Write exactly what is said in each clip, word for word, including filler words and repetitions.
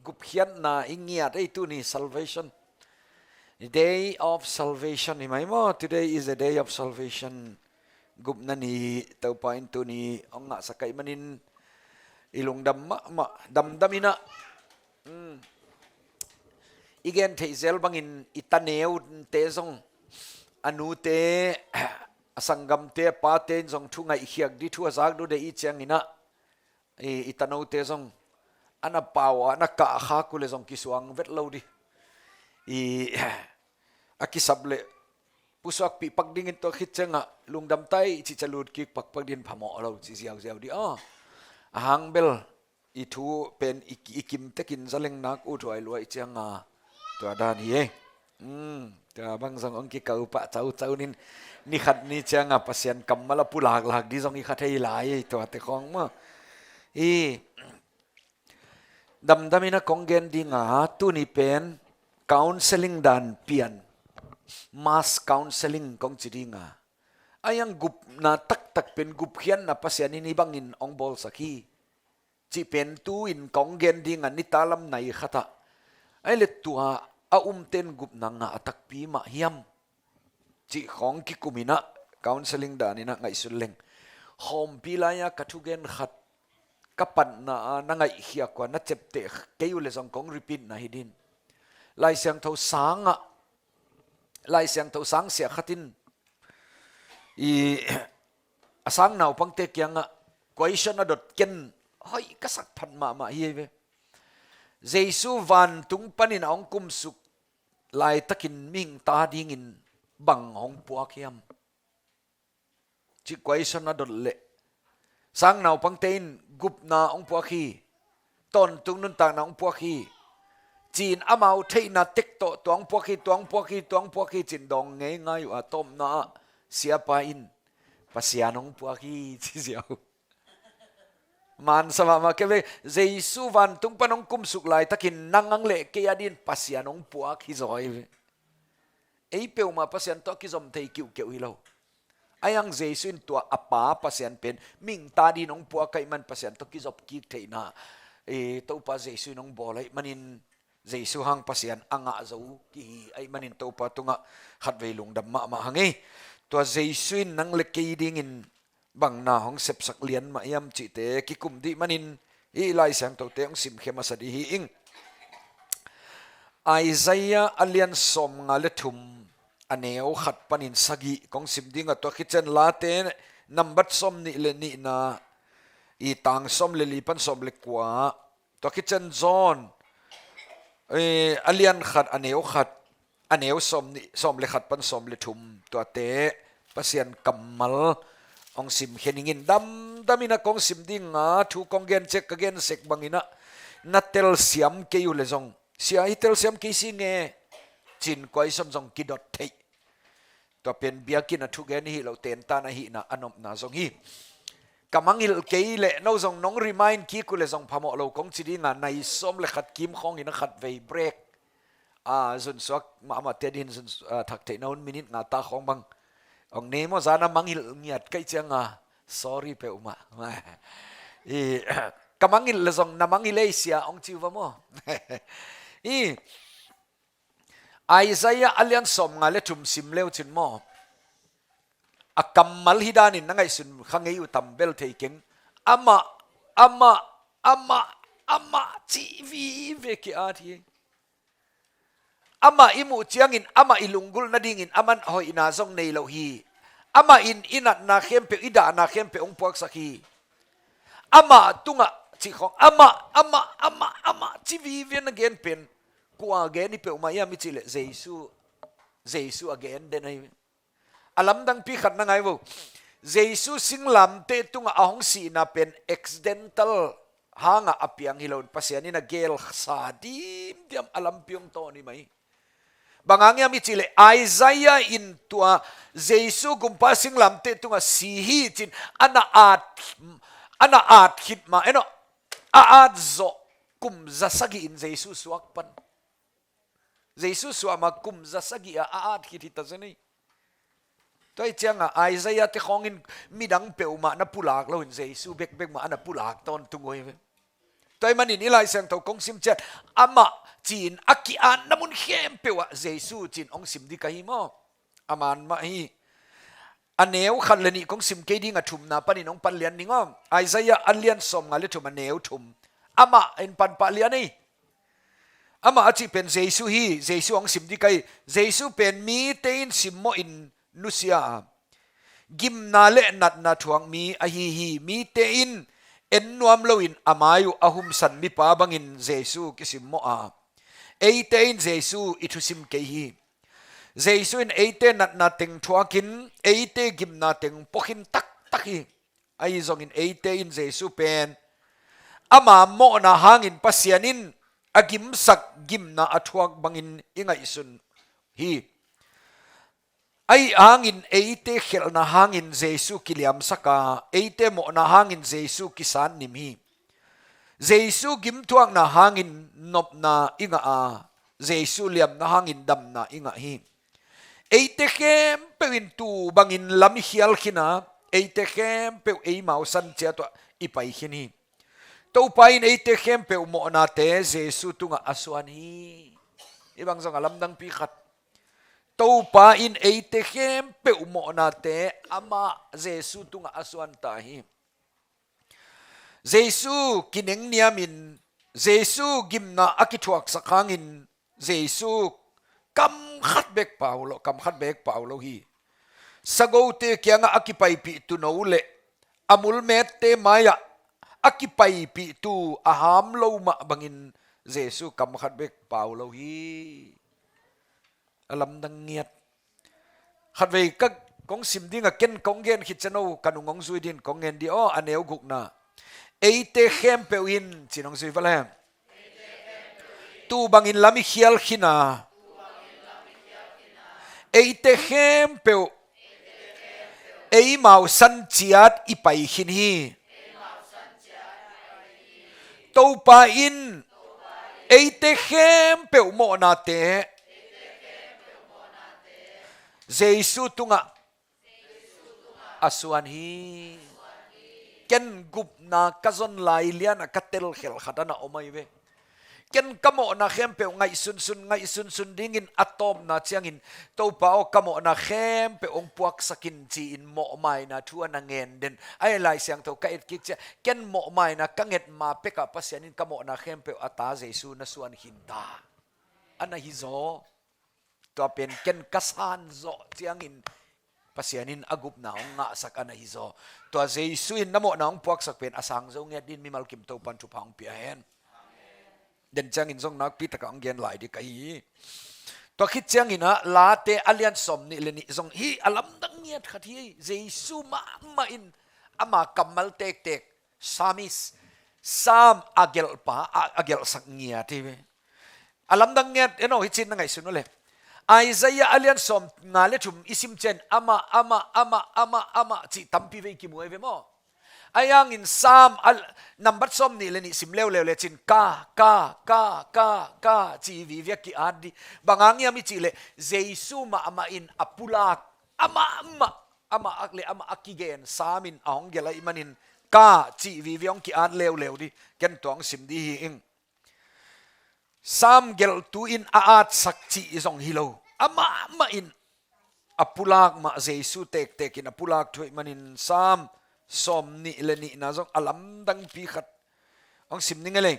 Gupkhiatna i ngiat ei tuni, salvation. Day of salvation hi mai maw? Today is a day of salvation. Gupna ni Topa in tuni hong ngahsak ahih manin i lungdam mahmah, damdam in ah. Hmm. I gen theih zel bangin i taneute zong, a nute, a sanggamte, a pate in zong thu ngaihkhiak dih, thu a zak dih uh deih i ciangin ah, i, i tanote zong a na pau a, a na kah khak uh leh zong kisuang vet lo dih. I, a kisap leh pusuakpih pak dingin, tua khit ciangah lungdam tai cih ciang lut kik pakpak dingin phamawh lo ci ziauziau dih aw. A hang bel i thu pen i, i kim tekin zaleng nak uh thuai luai cianga tua dan hi ei. Hmm, tua bang zong hong kikau pah caucau nin, ni khat ni cianga Pasian kammal a pulaklak dih zong i kha thei lai ei, tuate khawng maw. I damdam in ah kong gen dinga, tuni pen counseling dan pian, mass counseling kong ci dinga. A iang gupna taktak pen gupkhiatna Pasian in hih bangin hong bawlsak hi cih pen tu-in kong gen dinga, nitalam nai khatah. Ai le tua a umten gupna ngah a takpi mah hiam cih khawng kikum in ah, counseling dan in ah ngaihsun leng. Khawmpi lai-a ka thugen khat ka patna a na ngaihkhiak uh a, na ciapteh kei uh leh zong kong repeat na hi ding. Lai Siangtho sangah, Lai Siangtho sangsia khat in i, a sang naupangte kiangah question a dot ken hoih ka sak phat mahmah hi ei ve. Jesu vantung panin a hong kumsuk laitakin mihing ta dingin bang hong puak hiam? Cih question a dot leh, sang naupangte in gupna hong puak hi, tawntung nuntakna hong puak hi, ci-in amau theihna tek tawh tua hong puak hi, tua hong puak hi, tua hong puak hi ci-in dawng ngeingai uh a, tawpna ah siapa in Pasian hong puak hi ci ziau. Mansa mahmah kei ve. Jesu vantung pan hong kumsuk laitakin nang ang leh kei a dingin Pasian hong puak hi zaw ei ve. Ei peuhmah Pasian tawh kizom thei kiuhkeuh hi lo. A iang Jesu in tua a Pa Pasian pen mihing ta dingin hong puak ahih man Pasian tawh kizop kik theihna, e, Topa Jesu in hong bawl ahih manin, Jesu hang Pasian a ngah zo kihi ahih manin Topa tungah khatvei lungdam mahmah hang ei. Tua Jesu in nang le kei dingin bang na hong sepsak lian mah hiam cihte kikum dih manin, hih Lai Siangthote hong simkhia masa dih hi ing. Isaiah a lian sawmnga le thum, a neu khat panin sagih kong sim ding a, tua khit ciang Late nambat sawmnih le nihna, i tang sawm le li pan sawm le kua, tua khit ciang John, eh, a lian khat, a neu khat, a neu sawm nih, sawm le khat pan sawm le thum, tuate Pasian kammal hong simkhia ning in. Damdam in a kong sim ding a, thu kong gen ciang ka gen sek bangin a, na telsiam kei uh leh zong, sia, hih telsiam kei si nge, ci-in question zong kidot theih. Tua pen biakinn a thugen hi loh, tentan ahihna a nopna zong hi. Ka mangngilh kei leh no zong nong remind kik uh leh zong phamawh lo kong ci ding a, nai sawm le khat kim khawngin a khatvei break. A, zunsuak mahmahte dingin zun, a, thak theihna hun minute nga ta khawng bang hong nei maw, zan a mangngilh ngiat ka hih ciang a, sorry peuhmah. I, ka mangngilh leh zong na mangngilh ei sia hong ci uh va maw. I, Isaiah a lian sawmnga le thum sim le uh cin maw, a kammal hi danin na ngaihsun kha ngei uh tam bel thei keng. Amah, amah, amah, amah cih vive ki-at hi. Amah i muh ciangin amah i lunggulh nadingin aman a hoihna zong nei lo hi. Amah in i natna khempeuh, i dahna khempeuh hong puaksak hi. Amah tungah cih khawng, amah, amah, amah, amah ci vive na gen pen, kua gen hi peuhmah hiam i cih leh Jesu, Jesu a gen den ahi. A lamdangpi khat na ngai vo. Jesu singlamteh tungah a hong sihna pen accidental hangah a piang hi loin Pasian in a gelsa dimdiam a lampi hong tawn hi mai. Bang hang hiam i cih leh Isaiah in tua Jesu gumpa singlamteh tungah si hi ci-in a na at, a na at khit mah en aw, a at zawh kum za sagih in Jesu suak pan. Jesu suah ma kum za sagih a a at khit hi ta zen hi. Tua hi ciangah Isaiah te khawngin midang peuhmah na pulak loin Jesu bekbek mah a na pulak tawntung uh hi ve. Tua ahih manin i Lai Siangtho kong sim ciat, amah ci-in a ki-atna mun khempeuh ah Jesu ci-in hong sim ding ka hi maw? A man mah hi. A neu khat le nih kong sim kei ding a, thumna panin hong pan lian ning aw. Isaiah a lian sawmnga le thum a neu thum. Amah in pan pah lian ei. Amah a cih pen Jesu hi, Jesu hong sim ding ka hi. Jesu pen mite in simmawhin nusia a, gimna le natna thuak mi ahi hi. Mite in en nuam loin a mai uh a humsan mipa bangin Jesu kisimmawh a, eite in Jesu i thusim kei hi. Jesu in eite natna teng thuakin, eite gimna teng puakin taktak hi. Ahi zongin eite in Jesu pen ama mawhna hangin Pasian in a gimsak gimna a thuak bangin i ngaihsun hi. Ahi hangin eite khelhna hangin Jesu kiliamsak a, eite mawhna hangin Jesu kisatnim hi. Jesu gimthuakna hangin nopna i ngah a, Jesu liamna hangin damna i ngah hi. Eite khempeuh in tuu bangin lam i khial khin a, eite khempeuh eimau san ciat uah i pai khin hi. Topa in eite khempeuh mawhnate Jesu tungah a suan hi. Hih bang zong a lamdangpi khat. Topa in eite khempeuh mawhnate amah Jesu tungah a suan ta hi. Jesu kineng niamin, Jesu gimna a kithuaksak hangin, Jesu kam khat bek pau lo, kam khat bek pau lo hi. Sagote kiangah a kipaipih tuuno le a mulmette mai-ah a kipaipih tuu a ham lo mah bangin Jesu kam khat bek pau lo hi. A lamdang ngiat. Khatvei ka kong sim ding a, ken kong gen khit ciang no ka nung hong zui dingin kong ngen dih aw, a neu gukna. Eite khempeuh in, ci-in hong zui va leng. Tuu bangin lam i khial khin a, eite khempeuh eimau san ciat i pai khin hi. Topa in eite khempeuh mawhnate Jesu tungah a suan hi. Ken gupna ka zon lai lianah ka telkhial khat a na om ahi ve. Ken ka mawhna khempeuh ngaihsunsun, ngaihsunsun dingin a tawpna ciangin, Topa aw, ka mawhna khempeuh hong puaksak in, ci-in mawhmaina thu a na ngen den. Ahi Lai Siangtho ka et kik ciang, ken mawhmaina ka nget ma pekah Pasian in ka mawhna khempeuh a ta Jesu na suan khin ta. A na hi zaw. Tua pen ken ka san zawh ciangin Pasian in a gupna hong ngahsak a na hi zaw. Tua Jesu in na mawhna hong puaksak pen a sang zo ngiat dingin mimal kim Topan thupha hong pia hen. Den ciangin zong nakpi takah hong gen lai ding ka hi. Tua khit ciangin ah Late a lian sawm nih le nih zong hi, a lamdang ngiat khat hi. Jesu mahmah in ama kammal tektek, Psalmist, Psalm a gelhpa, a, a gelhsak ngiat hi ve. A lamdang ngiat, eno, hi cin na ngaihsun uh le. Isaiah a lian sawm nga le thum i sim ciang amah, amah, amah, amah, amah cih tampi vei kimu ahi ve maw? Ahi hangin Psalm a, nambat sawm nih le nih sim leuleu le cin ka, ka, ka, ka, ka ci vive a ki-at ding. Bang hang hiam i cih leh Jesu mahmah in a pulak, amah, amah, amah ak le amah a kigen Psalm in a hong gelh ahih manin ka cih vive hong ki-at leuleu ding. Ken tua hong sim ding hi ing. Psalm gelhtu in a atsak cih zong hi lo. Amah, amah in a pulak mah, Jesu tektek in a pulak thu ahih manin Psalm sawm nih le nihna zong a lamdangpi khat hong sim ning e le.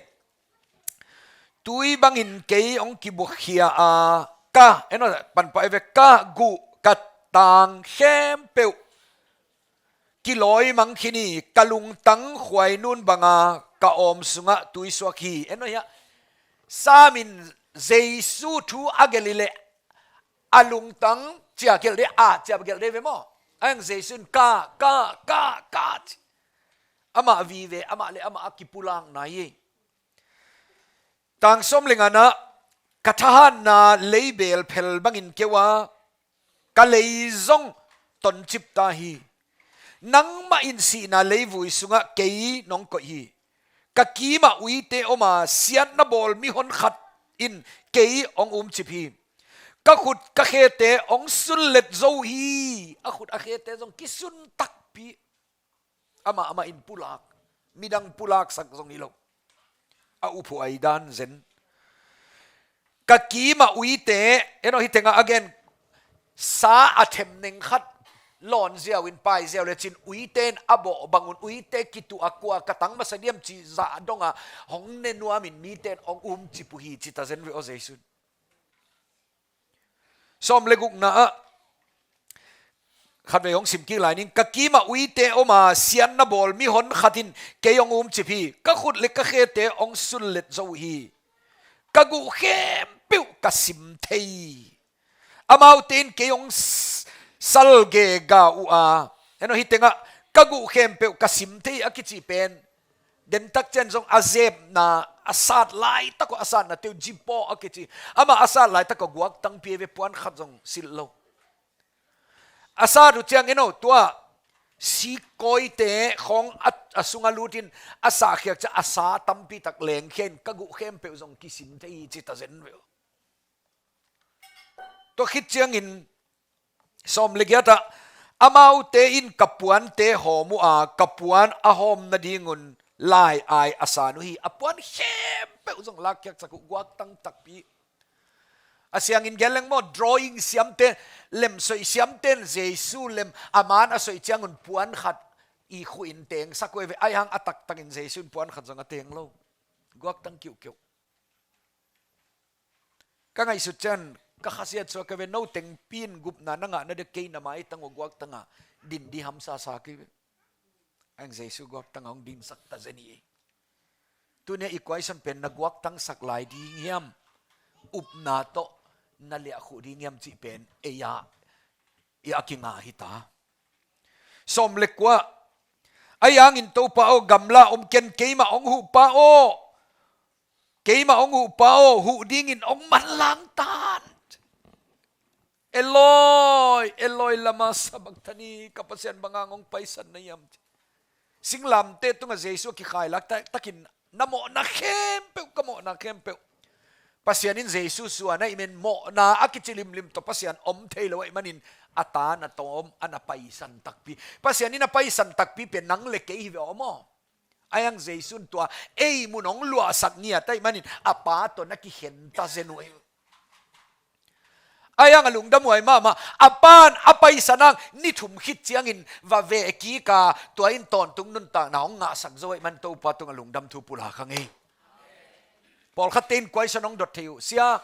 Tui bangin kei hong kibuakkhia a, ka, eno, panpah i ve, ka guh ka tang khempeuh kilawimang khin hi, ka lungtang khuainun banga ka awm sungah tui suak hi. Eno hiah, Psalm in Jesu thu a gelh hi leh a lungtang cia gelh ding, a cia gelh ding ve maw? Ahi hang Jesu in ka, ka, ka, ka ci. Amah vive, amah le amah a kipulakna hi. Tang sawm le nganah, ka thahatna leibel phel bangin keu a, ka lei zong toncip ta hi. Nangmah in sihna leivui sungah kei nong koih hi. Ka kimah uite om a, siatna bawl mihon khat in kei hong umcip hi. Ka khut ka khete hong sunlet zo hi. A khut a khete zong kisun takpi. Amah, amah in pulak, midang pulaksak zong hi lo. a uphuai dan zen. Ka kimah uite, eno hi tengah a gen, sa a themneng khat lawn ziau in pai ziau lecin uite in a bawh bangun uite kituh a kua ka tang masa diam cih zah dongah hong ne nuamin mite in hong umcip uh hi ci ta zen ve aw Jesu in. Sawm le gukna ah khatvei hong sim kik lai ning. Ka kimah uite om a siatna bawl mihon khat in kei hong umcip hi. Ka khut le ka khete hong sullet zo uh hi. Ka guh khempeuh ka sim thei. Amaute in kei hong s-, salgega uh a. Eno hi tengah ka guh khempeuh ka sim thei a kici pen. Dentak ciang zong a zepna, a sat laitak uh a satna teu jipaw a kici. Amah a sat laitak uh guaktangpi a ve puan khat zong silh lo. A sat uh ciang eno tua sikkawite khawng a, a sung a lutin a sahkhiak ciang a sa tampi tak lengkhia in ka guh khempeuh zong kisim thei hi ci ta zen ve uh. Tua khit ciangin sawm le giat ah amaute in ka puante hawm uh a ka puan a hawm nadingun lai-ai a san uh hi. A puan khempeuh zong lakkhiaksak uh guaktang takpi. A siangin gen leng maw drawing siamte, lemsoih siamte in Jesu lem a man a soih ciangun puan khat i khuh in tengsak uh ei ve. Aihang a taktakin Jesu in puan khat zong a teng lo. Guaktang kiuhkeuh. Ka ngaihsut ciang ka khasiat suak ka ve no tengpi in gupna na ngah na dia kei na mai tang uh guaktanga din di hamsa sa kei ve. Ang Jesu guaktanga hong dinsak ta zen hi. Tunia i kuaison pen na guaktangsak lai ding hiam? Upna tawh na liahkhuh ding hiam cih pen ei a i a kinga hi ta. Sawm le kua. Aihangin Topa aw gamla om ken keimah hong huh pa aw. Keimah hong huh pa aw, huh dingin hong manlang tan. Eloi, Eloi, lama sabakthani, ka Pasian bang hang hong paisan na hiam? Singlamteh tungah Jesu a kikhailak ta-, takin na mawhna khempeuh, ka mawhna khempeuh. Pasian in Jesu suan ahih man mawhna a kici limlim tawh Pasian om thei lo ahih manin a ta na tawm a na paisan takpi. Pasian in a paisan takpi pen nang le kei hi ve aw maw. Aihang Jesu in tua ei mun hong luahsak ngiat ahih manin a pa tawh na kikhen ta zen uh hi. Aihang a lungdam huai mahmah a pan a paisan hang ni thum khit ciangin va veh kik a tua in tawntung nuntakna hong ngahsak zo ahih man Topa tungah lungdam thu pulak hang hi. Pawlkhatte in kuaison hong dot thei uh sia.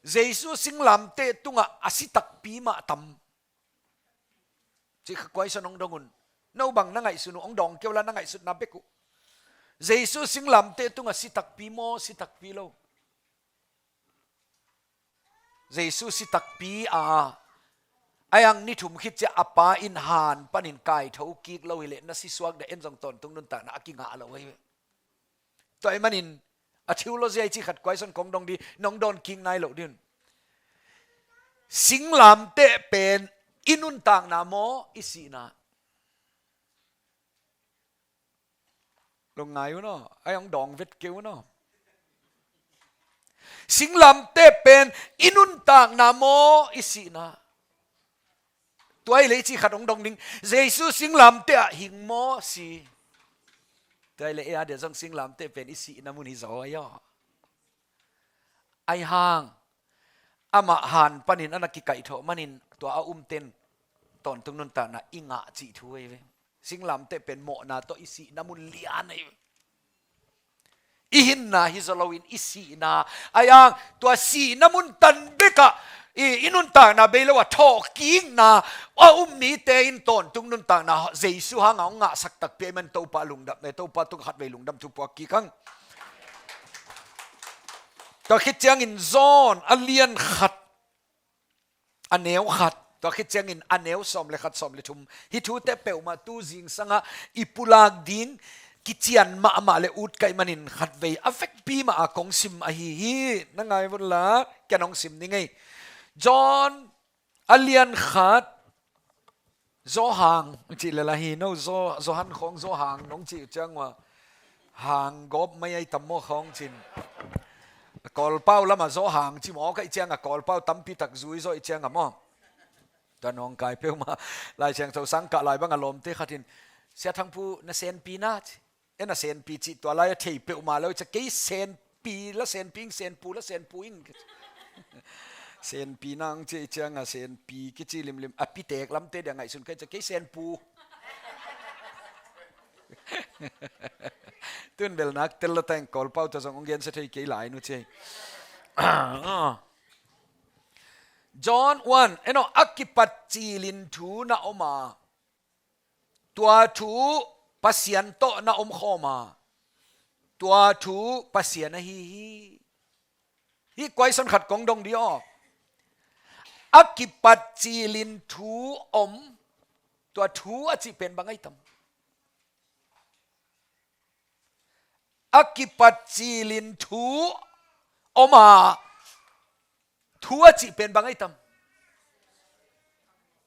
Jesu singlamteh tungah a si takpi mah tam. Cih kha kuaison hong dong un. No bang na ngaihsun uh hong dawng kei uh la na ngaihsutna bek uh. Jesu singlamteh tungah si takpi maw si takpi lo? Jesu si takpi a. Aihang ni thum khit ciah a pa in han panin kaitho kik lo hileh na si suak dah en zong tawntung nuntakna a kingah lo ahi. Tua ahih manin a theology ahi cih khat kuaison kong dong di nong dawn kik nai loh ding. Singlamteh pen i nuntakna maw i sihna? Lungngai un aw, ai hong dawng vet kei un aw. Singlamteh pen i nuntakna maw i sihna? Tua ahih leh i cih khat hong dong ding. Jesu singlamteh ah hing maw si? Tua ahih leh ei a dia zong singlamteh pen i sihna mun hi zaw ahi aw. Aihang amah han panin a na kikaihthawh manin tua a umten tawntung nuntakna i ngah cih thu ahi ve. Singlamteh pen mawhna tawh i sihna mun lian ahi ve. I hinna hi zaw loin i sihna aihang tua sihna mun tan bekah i, i nuntakna bei lo a thawhkikna a um mite in tawntung nuntakna Jesu hanga hong ngahsak takpi ahih man Topa lungdam, eh, Topa tung khatvei lungdam thu puak kik hang. Tua khit ciangin John a lian khat a neu khat, tua khit ciangin a neu sawm le khat sawm le thum. Hih thute peuhmah tu zingsangah i pulak ding kician mahmah le ut ka hih manin khatvei a vekpi mah a kong sim ahi hi. Na ngai vun la, ken hong sim ni ngei. John a lian khat Zawhang cih le la hi no, Zaw-, Zawhan khawng Zawhang nong cih ciang ua hang gawp mai ai tam maw khawng cin. Kawlpau lamah Zawhang ci maw ka ih ciangah Kawlpau tampi tak zui zaw ih ciangah maw. Tua nawngkai peuhmah Lai Siangtho sang kah lai bangah lawmte khatin Sia Thangpu na senpi na ci. En a senpi cih tua lai a thei peuhmah lo, cia kei senpi la senpi ing, senpu la senpu ing. Senpi nang ci cianga senpi kici limlim a pitek lamte dia ngaihsun kai cia kei senpu. Tun bel nak tel la tang Kawlpau ta zong ong gensia thei kei lai nu ci. John one, eno, a kipat cilin thu na om a, tua thu Pasian tawh na omkhawm a, tua thu Pasian ahi hi. Hih question khat kong dong dih aw. A kipat cilin thu om, tua thu a cih pen bang ahi tam? A kipat cilin thu om a, thu a cih pen bang ahi tam?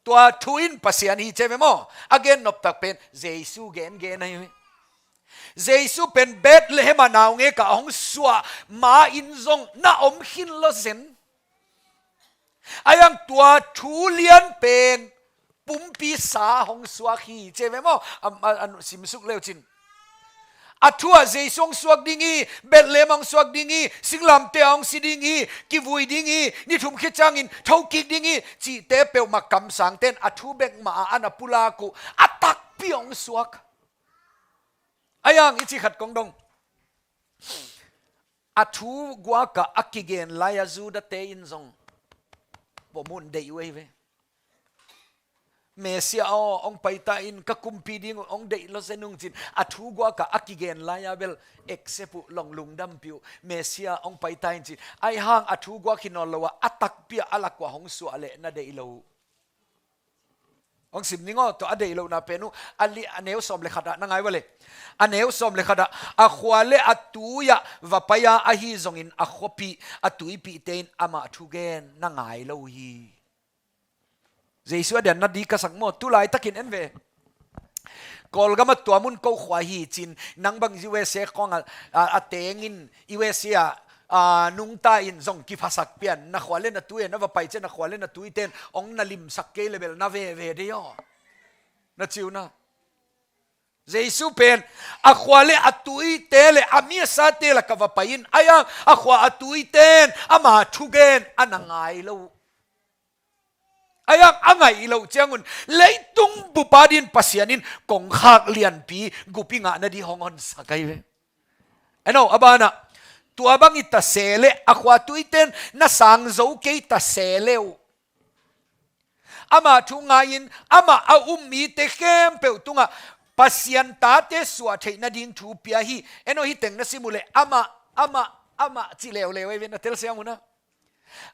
Tua thu in Pasian hi ci ve maw? A gen noptak pen Jesu gengen ahi ve. Jesu pen Bethlehem a naungek a hong suah ma in zong na om khin lo zen. Ahi hang tua thu lian pen pumpi sa hong suak hi ci ve maw? A, a, a simsuk leu cin. A thu ah Jesu hong suak ding hi, Bethlehem hong suak ding hi, singlamteh ah hong si ding hi, kivui ding hi, ni thum khit ciangin thokik ding hi, cihte peuhmah kamsangte in a thu bek mah a na pulak uh, a takpi hong suak. Ahi hang i cih khat kong dong. A thu guak ah a kigen lai a Judah te in zong bawm un deih uh ahi ve. Messiah aw, hong paita in, ka kumpi ding uh hong deih lo zen ung cin, a thu guak ah a kigen lai a bel accept uh, long lungdampih uh, Messiah hong paita in cin. Ahi hang a thu guak hi nawn lo a, a takpi ah a lak uh a hong suah leh na deih lo uh. Hong sim ning aw, tua a deih lohna pen uh, a li, a neu sawm le khat ah na ngai ua le. A neu sawm le khat ah, a khua le a tui ah va pai a, ahi zongin a khuapih, a tuipihte in amah thugen na ngai lo uh hi. Jesu a dian na di ka sak maw, tu laitakin en ve. Kawlgam ah tua mun ko khua hi cin, nang bang U S A khawng a, a, a tengin U S A ah, a, nungta in zong kiphasak pian, na khua le na tui, na va pai ciang na khua le na tuite in hong na limsak kei le bel na veve dei aw. Na ci uh na. Jesu pen a khua le a tuite le a mi a sate lak ah va pai in, ahi hang a khua a tuite in ama thugen a na ngai lo uh. Ahi hang a ngaih loh ciangun leitung bup a dingin Pasian in kongkhak lianpi gupi ngah nading hong honsak ahi ve. Eno, a banah, tua bang hi ta se leh a khua tuite in na sang zo kei ta se leh uh, amah thu ngai-in amah a um mite khempeuh tungah Pasian tate suah theih nading thu pia hi. Eno, hih teng na sim uh leh amah, amah, amah cih leuleu ahi ve, na telsiam uh na.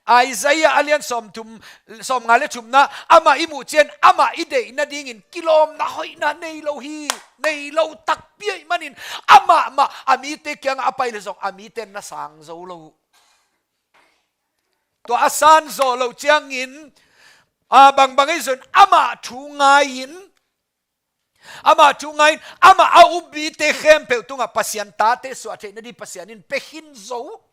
Isaiah a lian sawmthum, sawmnga le thumna, amah i muh ciang amah i deih nadingin kilawmna hoihna nei lo hi, nei lo takpi ahih manin amah mah a mite kiangah a pai leh zong a mite in na sang zo lo uh. Tua a sang zo loh ciangin, a, bangbang ahi zongin amah thu ngai-in, amah thu ngai-in, amah a um mite khempeuh tungah Pasian tate suah theih nading Pasian in pia khin zo.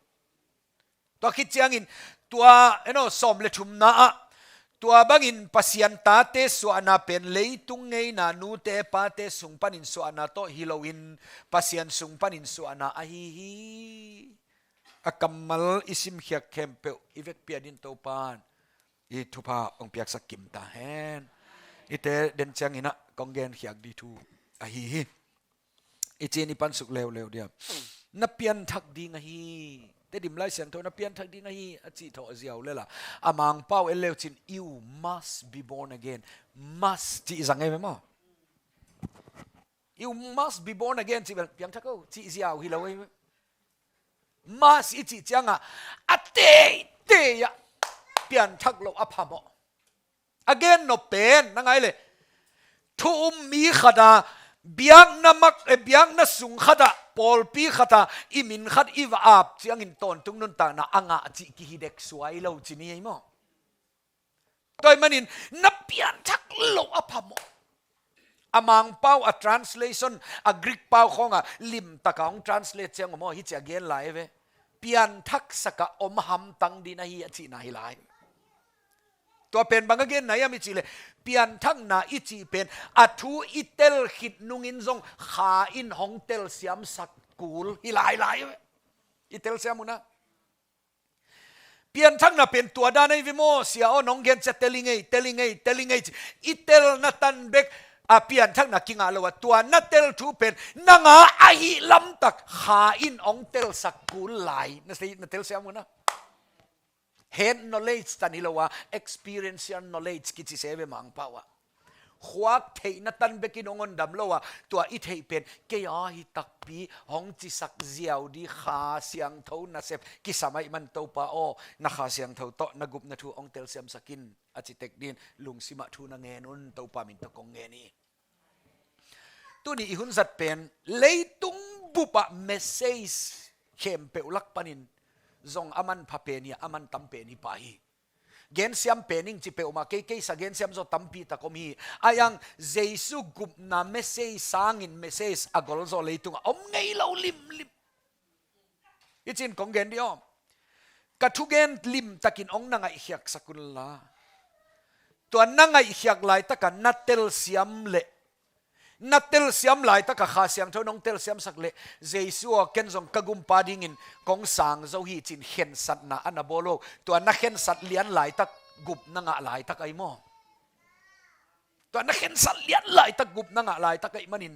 Tua khit ciangin, tua, eno, sawm le thumna ah, tua bangin Pasian tate suahna pen leitung ngeina nute pate sung panin suahna tawh hi loin Pasian sung panin suahna ahi hi. A kammal i simkhiak khempeuh i vekpi-a dingin Topa'n i thupha hong piaksak kim ta hen. I te den ciangin ah kong genkhiak ding thu ahi hi. I cih in i pansuk leuleu ding a, na pianthak ding ahi. Tedim Lai Siangtho, na pianthak ding ahi a cih thawh ziau lel a, a Mangpau en leu cin, "You must be born again." Must cih zang ei ve maw? "You must be born again," cih bel piangthak o cih ziau hi lo ei ve. Must i cih ciangah a teitei ah pianthak loh a phamawh. A gen nop pen na ngai leh, thu um mi khat a, biakna mak, eh, biakna sung khat ah, pawlpi khat a, i min khat i va ap ciangin tawntung nuntakna a ngah cih kihi dek suai lo ci ni ei maw? Tua ahih manin na pianthak loh a phamawh. A Mangpau a translation, a Greek pau khawngah limtak a hong translate ciang maw, hih ci a gen lai ve. Pianthaksak a om hamtang ding ahi a cihna hi lai. Tua pen bang a genna hiam i cih leh, pianthakna i cih pen a thu i tel khit nungin zong Kha in hong telsiamsak kul hi lailai. I telsiam uh na. Pianthakna pen tua dan ahi ve maw, sia aw, nong gen cia tel i ngei, tel i ngei, tel i ngei ci. I telna tan bek a pianthakna kingah lo a, tua na tel thu pen nanga ahih lamtak Kha in hong telsak kul lai. Na sei, na telsiam uh na. Head knowledge tan hi lo a, experiential knowledge kici se ve Mangpau ah. Khuak theihna tan bekin hong ondam lo a, tua i theih pen, kei a hi takpi hong cisak ziau di Kha Siangtho nasep kisam ahih man Topa aw, na Kha Siangtho tawh na gupna thu hong telsiamsak in, a ci tek din, lungsimah thu na ngen un, Topa min tawh kong ngen hi. Tuni i hun zat pen, leitung bupah message khempeuh lak panin zong a manpha pen hi a, a mantam pen hi pah hi. Gensiam pen ing ci peuhmah kei, kei sa gensiam zaw tampi tak om hi. Ahi hang Jesu gupna message sangin message a gol zaw leitungah om ngei lo limlim. I cin kong gen dih aw. Ka thugen limtakin hong na ngaihkhiaksak unla, tua na ngaihkhiak laitaka na telsiam leh, na telsiam laitaka Kha Siangtho nong telsiamsak leh, Jesu aw, ken zong ka gumpa dingin kong sang zo hi cin khensatna a na bawl uh. Tua na khensat lian laitak gupna ngah laitak ahi maw? Tua na khensat lian laitak gupna ngah laitak ahih manin,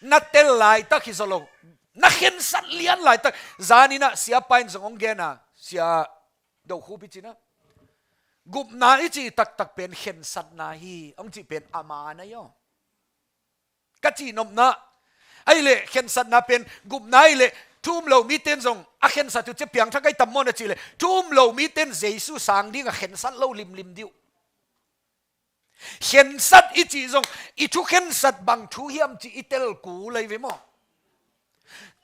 na tel laitak hi zaw lo, na khensat lian laitak. Zaninah siapa in zong hong gen a, sia Do Khup i cina, gupna i cih taktak pen khensatna hi hong cih pen a man ahi aw. Ka cihnopna ahih leh khensatna pen gupna ahih leh thu um lo mite in zong a khensat uh cia piangthak ahi tam maw na cih leh, thu um lo mite in Jesu sang dingah khensat lo limlim dih uh. Khensat i cih zong i thu khensat bang thu hiam cih i tel kul ahi ve maw?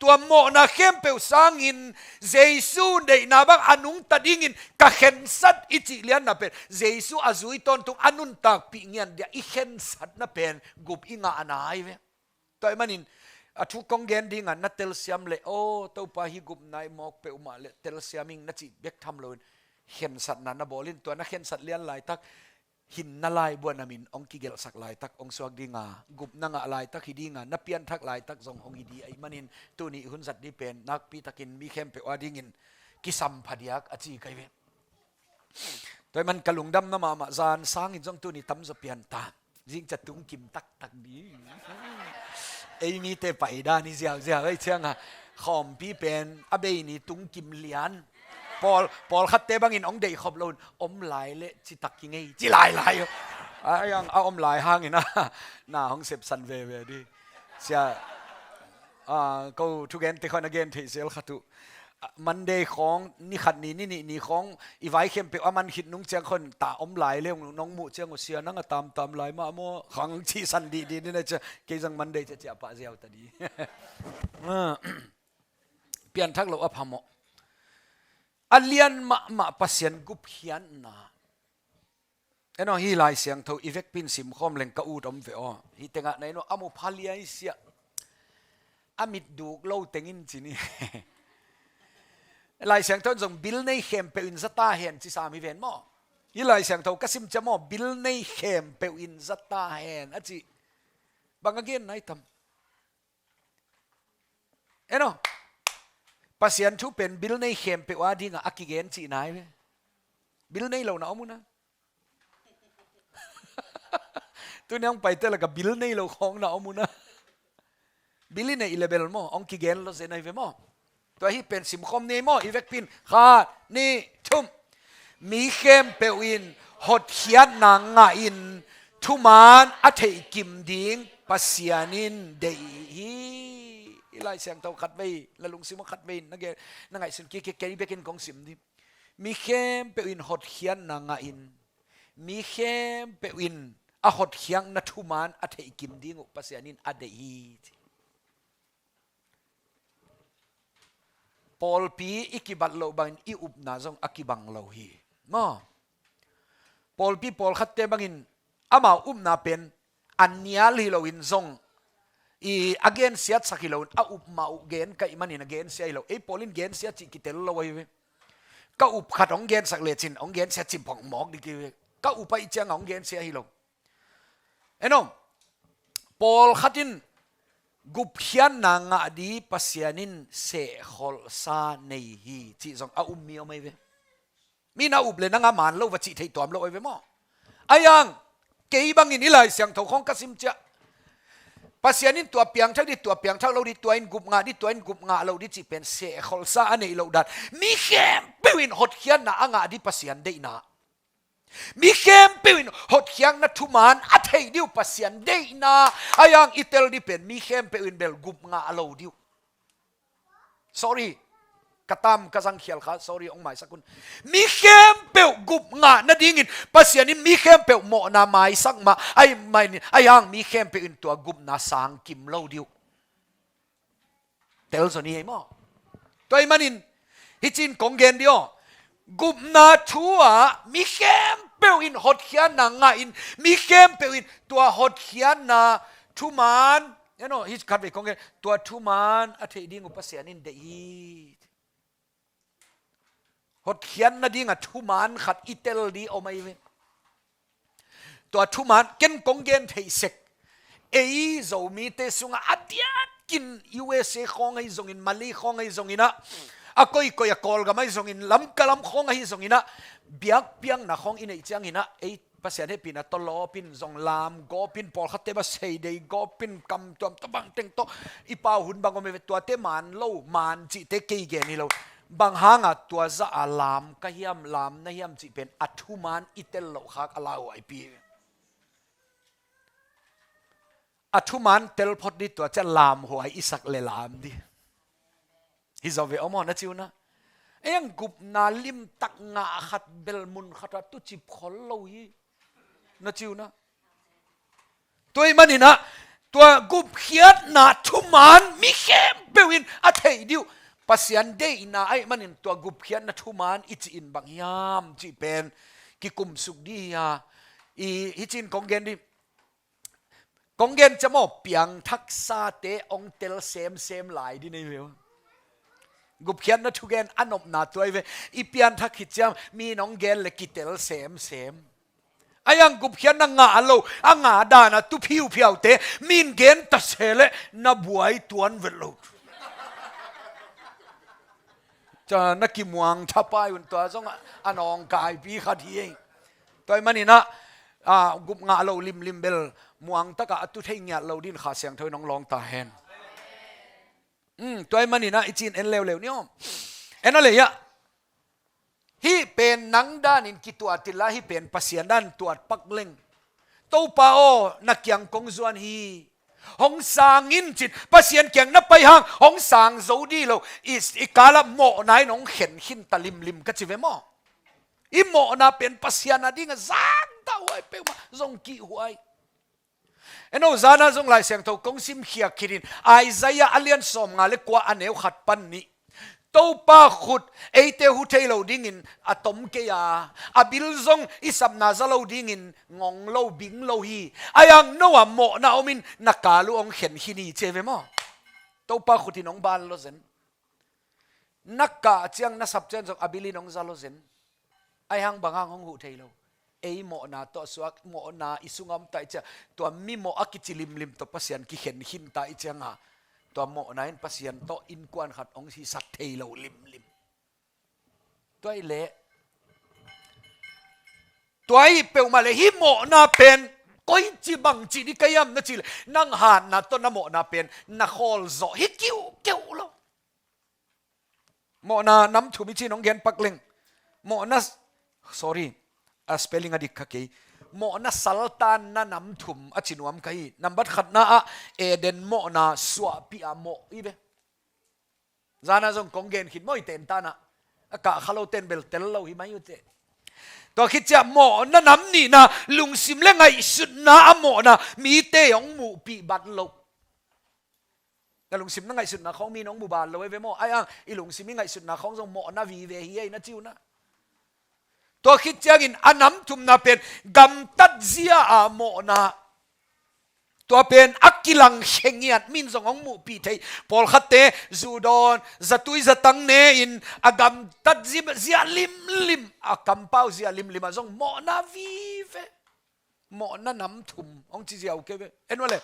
Tua mawhna khempeuh sangin Jesu deihna bang a nungta dingin ka khensat i cih lianna pen Jesu a zui tawntung a nuntakpih ngian dia i khensatna pen gup i ngahna ahi ve. Tua ahih manin a thu kong gen dingah na telsiam leh, aw, Topa, hih gupna i mawk peuhmah leh telsiam ing na cih bek tham loin khensatna na bawl in. Tua na khensat lian laitak hinna laibuan a min hong kigelhsak laitak hong suak dinga, gupna ngah laitak hi dinga, na pianthak laitak zong hong hi dih ahih manin, tuni i hun zat dih pen nakpitakin mi khempeuh a dingin kisam phadiak a ci ka hi ve. Tua ahih man ka lungdamna mahmah, zan sangin zong tuni tamzaw pian ta. Zing cia tungkim taktak dih. Ei mite paidan hi ziauziau ei cianga khawmpi pen a bei ni tungkim lian. Pawl, pawlkhatte bangin hong deih khop loin om lai leh citak kingei ci lailai uh. A, a, a om lai hangin a na hong sepsan veve dih. Sia, a, ko thugente khawng a gen theih zel khat uh. A, Monday khawng, ni khat ni, ni nih ni khawng i vai khempeuh a man khit nung ciang khawng ta om lai leh nong muh ciang uh, sia nang a tamtam lai mah maw khang cihsan dihdih ni na cia, kei zang Monday cia ciah pah ziau ta dih. A, pianthak lo a phamawh. A lian mahmah Pasian gupkhiatna. En aw, hih Lai Siangtho i vekpin simkhawm leng ka ut om ve aw. Hih tengah na en aw, a mu pha liaisiah. A mit duk lo tengin ci ni. Lai Siangtho in zong bil nei khempeuh in za ta hen ci sam hi ven maw? Hih Lai Siangtho ka sim cia maw, bil nei khempeuh in za ta hen a ci. Bang a gen nai tam? En aw, Pasian thu pen bil nei khempeuh a dingah a kigen cihna hi ve. Bil nei lo na om uh na. Tuni hong paite lakah bil nei lo khawng na om uh na. Bil i neih leh bel maw, hong kigen lo zen ahi ve maw? Tua hih pen simkhawm ni maw, i vekpin. Khat, nih, thum. Mi khempeuh in hotkhiatna ngahin thuman a theihkim ding Pasian in deih hi. I Lai Siangtho khatvei, na lungsim ah khatvei na gen, na ngaihsun kik, kei bekin kong sim dih. Mi khempeuh in hotkhiatna ngahin, mi khempeuh in a hotkhiakna thuman a theihkim ding uh Pasian in a deih hi. Pawlpi i kibat loh bangin i upna zong a kibang lo hi. Maw? Pawlpi pawlkhatte bangin amau upna pen a nial hi loin zong i a gensiatsak hi loin a upmah uh gen ka hih manin a gensia hi lo. Ei pawl in gensia cih kitel lo ahi ve. Ka up khat hong gensak lecin hong gensia cih phawng mawk dih ki ve. Ka upa ih ciang a hong gensia hi lo. En aw, pawlkhat in gupkhiatna ngah di Pasian in sehkholsa nei hi cih zong a um mi om ahi ve. Mi na up le nang a man lo va cih theih tuam lo ahi ve maw? Ahi hang, kei bangin i Lai Siangtho khawng ka sim ciah, Pasian in tua piangthak di, tua piangthak lo di, tua in gup ngah di, tua in gup ngah lo di cih pen sehkholsa a neih loh dan. Mi khempeuh in hotkhiatna a ngah di Pasian deihna, mi khempeuh in hotkhiatna thuman a theih di uh Pasian deihna. Ahi hang i tel di pen mi khempeuh in bel gup ngah lo di uh. Sorry, ka tam ka zangkhial kha, sorry, hong maisak un. Mi khempeuh gup ngah nadingin Pasian in mi khempeuh mawhna maisak mah ahi manin, ahi hang mi khempeuh in tua gupna sang kim lo di uh. Tel zaw ni ei maw? Tua ahih manin, hih cin kong gen di aw. Gupna thu ah mi khempeuh in hotkhiatna ngah in, mi khempeuh in tua hotkhiatna thuman, you know, hih khatvei kong gen, tua thuman a theih ding uh Pasian in deih hi. Hotkhiat nading a thuman khat i tel di om ahi ve. Tua thuman ken kong gen theih sek. Ei Zomite sungah a diakin U S A khawng ahi zongin, Mali khawng ahi zongin ah, a koikoi a Kawlgam ahi zongin, Lamka lam khawng ahi zongin ah, biakpiakna khawng i neih ciangin ah, ei Pasian hehpihna tawh lawpin, zong lam gawpin, pawlkhatte bang seidei gawpin, kam tuam tawh bang teng tawh i pau hun bang om hi ve. Tuate man lo, man cihte kei gen hi lo. Bang hanga tua zah a lam ka hiam, lam na hiam cih pen a thuman i tel loh khak a lauhuaipi hi ve. A thuman tel phot di, tua ciah lamhuai i sak le lam di. Hi zaw ve aw maw, na ci uh na. Ei ang gupna limtak ngah khat bel mun khat ah tucip khol lo hi. Na ci uh na. Tua ahih manin ah, tua gupkhiatna thuman mi khempeuh in a theih di uh Pasian deihna ahih manin tua gupkhiatna thuman i cih in bang hiam cih pen kikumsuk di hi a. I, hih cin kong gen di. Kong gen ciam aw, piangthaksate hong tel semsem lai di nei ve uh. Gupkhiatna thugen a nopna tua hi ve. I pianthak khit ciang mi in hong gen le kitel semsem. Ahi hang gupkhiatna ngah lo, a ngah dan a tu phiuphiaute mi in gen ta se leh na buai tuan vet lo. Tua na kimuang thapai un, tua zong a nawngkaipi khat hi ei. Tua ahih manin ah, ah, gup ngah lo limlim bel muang takah a tu thei ngiat lo din Kha Siangtho in hong lawng ta hen. Hmm, tua ahih manin ah i cin en leuleu ni aw. En a lei ah. Hih pen nang danin kituat inla, hih pen Pasian danin tuat pak leng. Topa aw, na kiang kong zuan hi. Hong sang in cin, Pasian kiang na pai hang hong sang zo di lo. I, i kalah mawhna in hong khen khin ta limlim ka ci ve maw? I mawhna pen Pasian a ding a zang ta huai peuhmah, zong kihhuai. En aw, zana zong Lai Siangtho kong simkhiak khit in, Isaiah a lian sawmnga le kua, a neu khat pan nih. Topa khut eite hu thei lo dingin a tom kei a, a bil zong i sapna za lo dingin ngong lo, bing lo hi. Ahi hang no a mawhna om in na kal uh hong khen khin hi ci ve maw? Topa khut in hong ban lo zen. Na kah ciang, na sap ciang zong a bil in hong za lo zen. Ahi hang bang hang hong huh thei lo. Ei mawhna tawh suak, mawhna i sungah om ta i ciah, tua mi mawh a kici limlim tawh Pasian kikhen khin ta i cianga, tua mawhna in Pasian tawh innkuan khat hong hisak thei lo limlim. Tua hi leh, tua hi peuhmah leh hih mawhna pen koici bangci di ka hiam na cih leh, nang hatna tawh na mawhna pen na khawl zawh hi kiuhkeuh lo. Mawhna nam thum i cih nong gen pak leng. Mawhna, sorry, a spelling a dik kha kei. Mawhna saltanna nam thum a ci nuam ka hi. Nambat khatna ah Eden mawhna suahpih a mawh hi ve. Zana zong kong gen khit maw i tentan ah. A kah kha lo ten bel tel lo hi mai uh teh. Tua khit ciah mawhna nam nihna, lungsim le ngaihsutna a mawhna, mite hong muhpih bat lo. Na lungsim na ngaihsutna khawng mi in hong mu bat lo hi ve maw? Ahi hang i lungsim i ngaihsutna khawng zong mawhna vive hi ei na ci uh na. Tua khit ciangin a nam thumna pen gamtat zia a mawhna. Tua pen a kilang khe ngiat, mi in zong hong muhpih thei. Pawlkhatte zu dawn, zatui zatang ne in a gamtat zi-, zia limlim, a kampau zia limlim ah zong mawhna vive. Mawhna nam thum hong ci ziau kei ve. En ua le.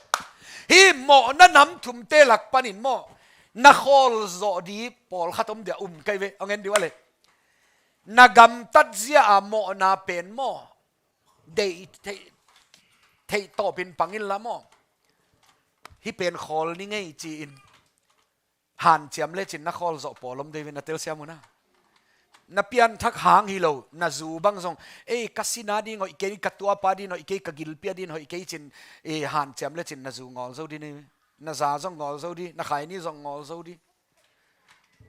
Hih mawhna nam thumte lak panin maw, na khawl zawh di pawlkhat om dia um kei ve. Hong en di ua le. Na gamtat zia a mawhna pen maw, deih theih, theih tawpin pang inla maw, hih pen khawl ni ngei ci-in hanciam lecin na khawl zawh pawl om dei ve, na telsiam uh na. Na pianthak hang hi lo, na zu bang zong, ei, ka sin a din hoih kei, ka tuapa din hoih kei, ka gilpi a din hoih kei cin, ei, hanciam lecin na zu ngawl zo di ni, na za zong ngawl zo di, na khaini zong ngawl zo di.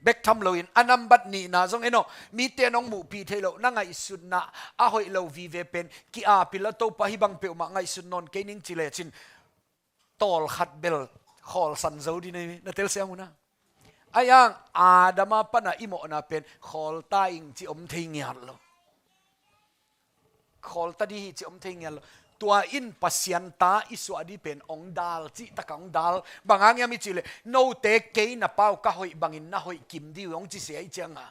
Bek tham loin a nambat nihna zong en aw, mite nong muhpih theih loh na ngaihsutna a hoih lo vive pen ki-apil a, Topa, hih bang peuhmah ngaihsut nawn kei ning ci lecin tawlkhat bel khawlsan zo di nei, na telsiam uh na. Ai ang Adam a pana i mawhna pen khawlta ing ci om thei ngiat lo. Khawlta di hi ci om thei ngiat lo. Tua in Pasian ta i suah di pen ong dal, cih taka ong dal. Bang hang hiam i cih leh, note kei na pau ka hoih bangin na hoih kim di uh ong ci sia i cianga.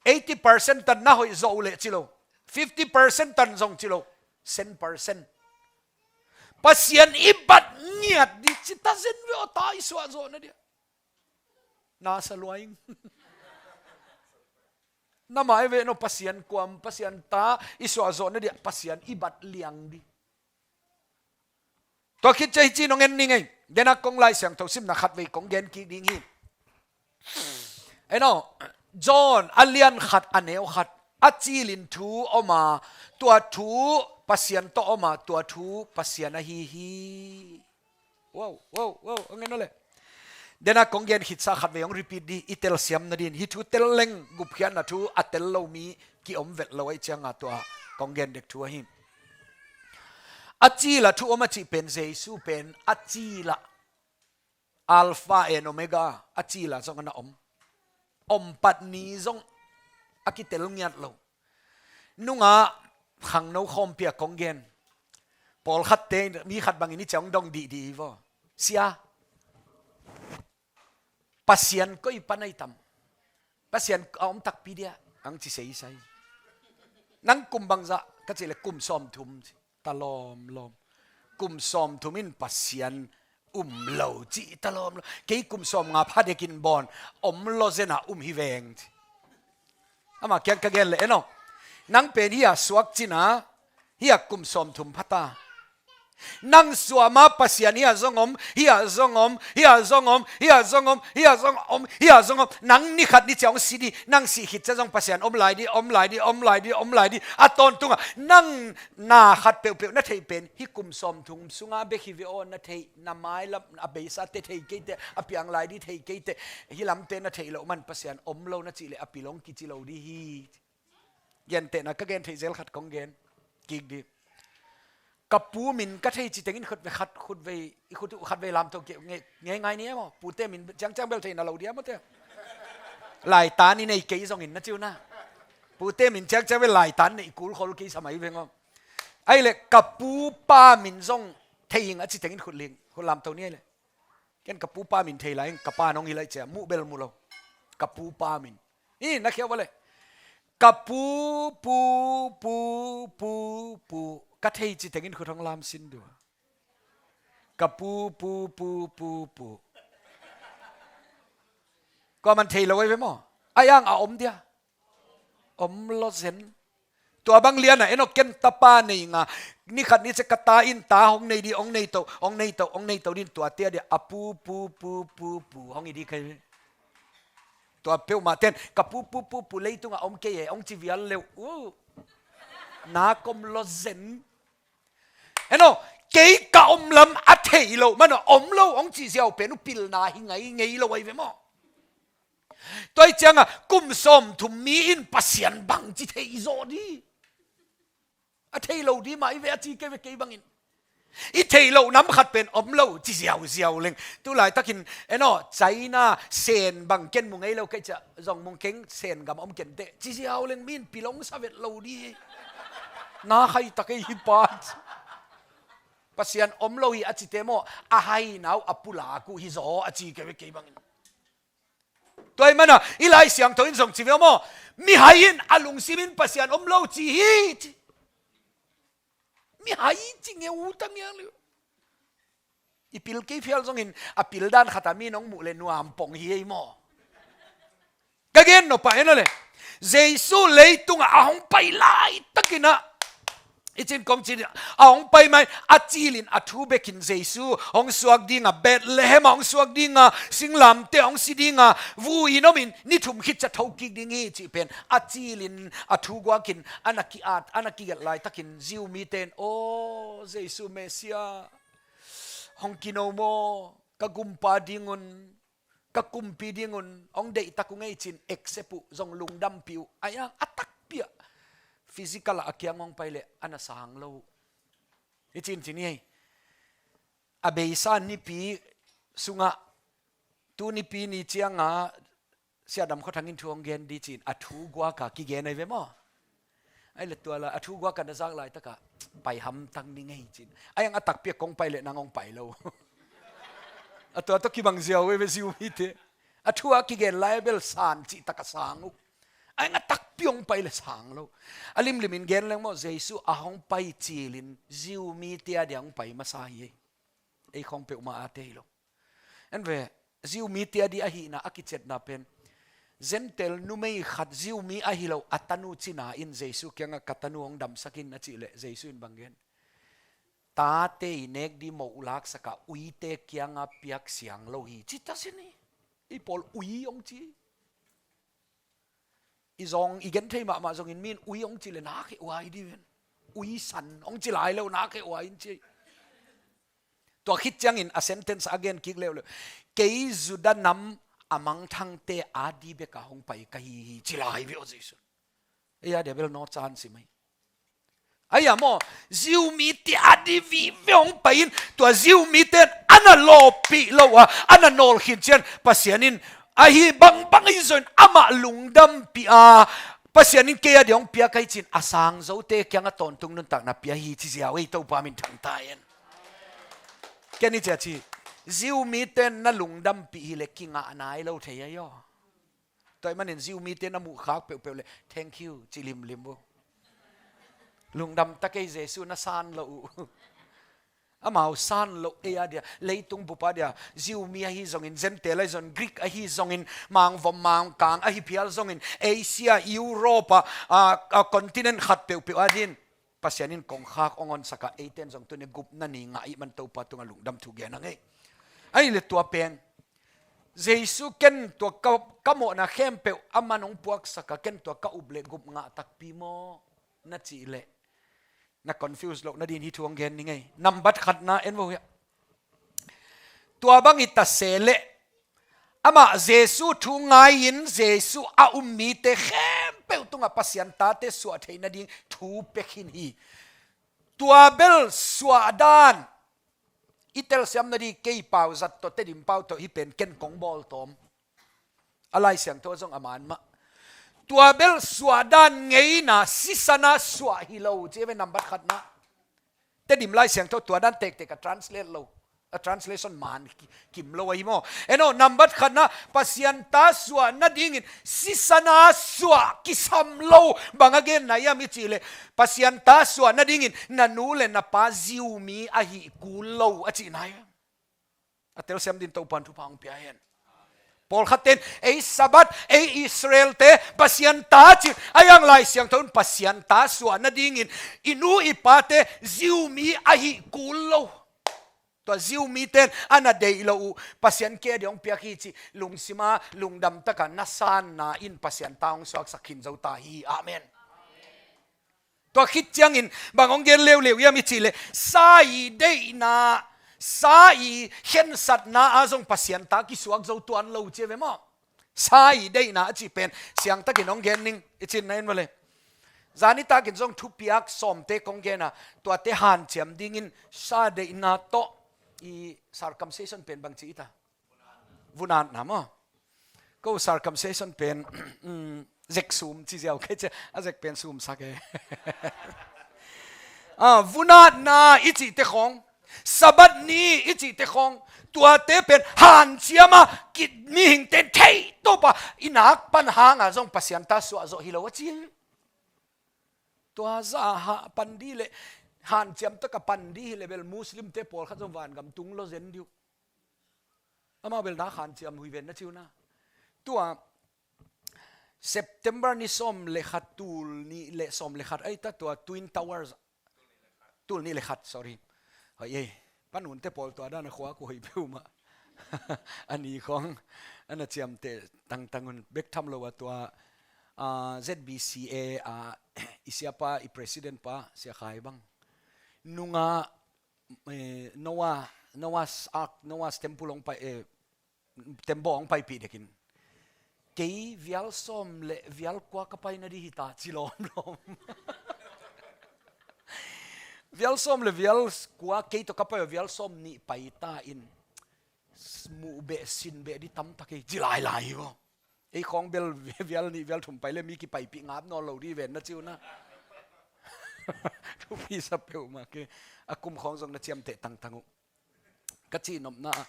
Eighty percent tan na hoih zawh uh leh ci lo. Fifty percent tan zong ci lo. Cent percent. Pasian i bat ngiat di ci ta zen ve aw, ta i suah zawh na dia. Na sa luai ing. Na mai ve no Pasian kuam, Pasian ta i suah zawh na dia, Pasian i bat liang di. Tua khit ciah hi ci nong en ni ngei. Dena kong Lai Siangtho simna khat vei kong gen kik ding hi. Eno, John a lian khat a neu khat, a cilin thu om a, tua thu Pasian tawh om a, tua thu Pasian ahi hi. Wow, wow, wow, ong en aw le. Dena kong gen khitsa khat vei ong repeat di, i telsiam nadin, hi thu tel leng gupkhiatna thu a tel lo mi ki om vet lo ahi cianga tua kong gen dek thu ahi. A cila thu om a cih pen Jesu pen a cila Alpha and Omega, a cila zong a na om. Om pat ni zong a kitel ngiat lo. Nunga khangno khawmpia kong gen. Pawlkhatte mi khat bangin i ciang dong dihdih hi vaw. Sia, Pasian koi pan ai tam. Pasian a om takpi dia ang ci seisai. Nang kum bangzah ka cih leh kum sawmthum ci. Ta lawmlawm. Kum sawmthum in Pasian um lo ci ta lawmlawm. Kei kum sawmnga pha dekin bawn om lo zena um hi veng ci. Ama kiang ka gen leh eno. Nang pen hia suak cina, hia kum sawmthum phata. Nang suama Pasian hia zong om, hia zong om, hia zong om, hia zong om, hia zong om, hia zong om. Nang nikhat ni ciang si di, nang sih khit ciang zong Pasian om lai di, om lai di, om lai di, om lai di. A tawntunga nang na khat peuhpeuh na theih pen hi kum sawmthum sunga bek hi ve aw, na theih, na mailam a beisa te thei keite, a piang lai di thei keite, hi lamte na theih loh man Pasian om lo na cih leh a pilong kici lo di hi. Gentehna ka gen theih zel khat kong gen kik di. Ka pu min ka thei ci tengin khut vei khat, khut vei, i khut uh khat vei lamto kei ngei ngai ni e maw. Pute min ciangciang bel thei na lo dia maw te. Laitan i nei kei zongin na ciu na. Pute min ciangciang bel laitan nei kul khol kei samai veng aw. Ai le ka pu pa min zong thei ing a ci tengin khut ling, khut lamto ni ai le. Ken ka pu pa min thei lai ing, ka pa nong hi lai cia, muh bel mu lo. Ka pu pa min. I na khia vale. Ka pu, pu, pu, pu, pu. Ka thei ci tengin khut hong lam sin dua. Ka pu, pu, pu, pu, pu. Kua man thei lo ai ve maw. Ai ang a om dia. Om lo zen. Tua bang liana eno ken tapa nei nga. Nikhat ni cia ka ta in ta hong nei di, hong nei to, hong nei to, hong nei to din tua tia dia. A pu, pu, pu, pu, pu. Hong i di kai. Tua peuhmah ten ka pu, pu, pu, pu leitunga om kei e, hong ci vial leuh. Uh. Na kom lo zen. Eno, kei ka om lam a thei lo, mana om lo, hong ci ziau pen uh pilna hi ngai ngei lo ai ve maw. Tua i cianga kum sawmthum mi in Pasian bang ci thei zaw di. A thei lo di mah i ve a ci kei ve kei bangin. I thei lo nam khat pen om lo ci ziauziau leng. Tu laitakin, eno, China, Sen bang ken mu ngei lo kei cia, zong mung keng Sen gam om ken teh. Ci ziau leng min pilong sa vet lo di. Na khai ta kei hi pa. Pasian om lo hi a cite maw, a hai nau a pulak uh hi zaw a ci kei ve kei bangin. Tua i mana, i Lai Siangtho in zong ci ve maw, mihai in a lungsim in Pasian om lo ci hi ci. Mihai ci ngeu ta ngiang liu. I pil kei phial zongin a pil dan khat a mi nong muh le nuam pong hi ei maw? Ka gen nop ah en a le, Jesu leitungah a hong pai laitakin ah, i cin kong cin a hong pai mai, a cilin a thu bekin Jesu hong suak ding a, Bethlehem ah hong suak ding a, singlamteh ah hong si ding a, vui in om in ni thum khit ciang tho kik ding hi cih pen a cilin a thu guakin a na ki-at, a na kigelh laitakin Jew mite in, "Aw, Jesu Messiah, hong kino maw? Ka gumpa ding un, ka kumpi ding un hong deih tak uh ngei," cin accept uh, zong lungdampih uh. Ahi hang a takpi ah physical ah a kiang hong pai leh a na sang lo uh. I cin cin hi ei. A beisa nipi sungah tu nipi ni ciangah Sia Dam Khua Thang in thu hong gen di cin a thu guak a kigen ahi ve maw? Ahi le tua la a thu guak a na zak laitak ah pai hamtang ni ngei cin. Ahi hang a takpi ah kong pai leh nang hong pai lo. A tua tawh kibang ziau ei ve Jew mite. A thu a kigen lai bel san cih tak a sang uh. Ahi hang a takpi hong pai leh sang lo. A limlim in gen leng maw, Jesu a hong pai cilin Jew mite a dia hong pai masa hi ei. Ei khawng peuhmah a te hi lo. En ve, Jew mite a di ahihna a kiciatna pen, Gentile numei khat Jew mi ahi lo a tanu cina in Jesu kiangah, "Ka tanu hong damsak in," a cih leh Jesu in bang gen? "Tate i nek di moh laksak a uite kiangah piak siang lo hi," ci ta sin hi. Ei pawl ui hong ci. I zong i gen thei mahmah zongin mi in ui hong ci leh na kheh uai di ven. Ui san hong ci lai lo, na kheh uai in ci. Tua khit ciangin a sentence a gen kik leuleu, "Kei Judah nam a mangthangte a di bek a hong pai ka hi hi," ci lai ve aw Jesu. Ei a dia bel no caan si mai. Ahi a maw, Jew mite a di vive hong pai in, tua Jew mite in a na lawppih lo a, a na nawlkhin ciang Pasian in ahi bangbang ahi zongin amah lungdampih a, Pasian in kei a dia hong piak ahi cin a sang zote kiangah tawntung nuntakna pia hi ci ziau ei, Topa min thang ta hen. Ken i cia ci, Jew mite in na lungdampih hi leh kingah nai lo thei ahi aw. Tua ahih manin Jew mite na muh khak peuhpeuh leh, "Thank you," ci limlim uh. Lungdam ta kei, Jesu na san lo uh. Amau san lo ei a dia, leitung bup a dia, Jew mi ahi zongin, Gentile ahi zongin, Greek ahi zongin, mangvom mangkang ahi phial zongin, Asia, Europe a, a, a continent khat peuhpeuh a din Pasian in kongkhak hong honsak a, eite in zong tuni gupna ni ngah ahih man Topa tungah lungdam thu gen a ngei. Ahi le tua pen, Jesu ken tua ka, ka mawhna khempeuh aman hong puaksak a, ken tua ka up le gup ngah takpi maw na cih leh, na confuse loh nadin hih thu hong gen ni ngei. Nambat khatna en vo hiah. Tua bang hi ta se leh, amah Jesu thu ngai-in Jesu a um mite khempeuh tungah Pasian tate suah theih nading thu pia khin hi. Tua bel suahdan i telsiam nading kei pau zat tawh, Tedim pau tawh hih pen ken kong bawl tawm. A Lai Siangtho zong a man mah. Tua bel suahdan ngeina sisan a suah hi lo ci ve, nambat khatna. Tedim Lai Siangtho tua dan tektek a translate lo, a translation man ki-, kim lo ahi maw. En aw, nambat khatna, Pasian ta suah nadingin sisan a suah kisam lo. Bang a genna hiam i cih leh, Pasian ta suah nadingin na nu le na pa Jew mi ahih kul lo a cihna hi. A telsiam din Topa'n thupha hong pia hen. Pawlkhat ten ei Sabbath, ei Israel-te Pasian ta cih, ahi hang Lai Siangtho in Pasian ta suah nadingin i nu i pate Jew mi ahih kul lo. Tua Jew mite in a na deih loh uh Pasian kei a dia hong piak hi cih lungsim a lungdam takin na sanna in Pasian ta hong suaksak khin zo ta hi. Amen. Tua khit ciangin bang hong gen leuleu hiam i cih leh, sa i deihna, sa i khensatna ah zong Pasian ta kisuak zo tuan lo ci a ve maw. Sa i deihna a cih pen siangtakin hong gen ning, i cih na en maw le. Zan nitakin zong thupiak sawmte kong gen a, tuate hanciam dingin sa deihna tawh i circumcision pen bang ci i ta. Vunatna maw. Ko circumcision pen, um, zek sum ci ziau kei cia, a zek pen sum sak e. Ah, vunatna i cihte khawng, Sabbath ni i cihte khawng, tuate pen hanciam a, ki-, mihingte in theih tawpa i nak pan hanga zong Pasian ta suah zawh hi lo a ci. Tua zah hah pan dih leh Hanciam taka pan dih hi le bel Muslim te pawlkhat zong vangam tung lo zen dih uh. Amau bel nak hanciam uh hi ven na ci uh na. Tua September ni sawm le khat, tul nih le sawm le khat ai ta, tua Twin Towers, tul nih le khat, sorry. Hoi ei, panunte pawl tua dan a khua ku hoi peuhmah. A ni khawng a na ciamteh tangtang un, bek tham lo a tua, ah, Z B C A, ah, i siapa, i president pa, Sia Khai bang, nunga, eh, Noah, Noah's Ark, Noah's Temple hong pai, eh, tembaw hong paipih dekin, kei vial sawm le vial kua ka pai nadih hi ta, ci lawmlawm. Vial sawm le vial kua kei tawh ka pai, vial sawm nih pai ta in, muh beh sin beh dih tamtak hi, ci lailai hi vaw. Ei khawng bel vial nih vial thum pai le mi kipaipih ngap nawn lo dih ven na ci uh na. Thupi sa peuhmah kei. A kum khawng zong na ciamteh tangtang uh. Ka cihnopna ah,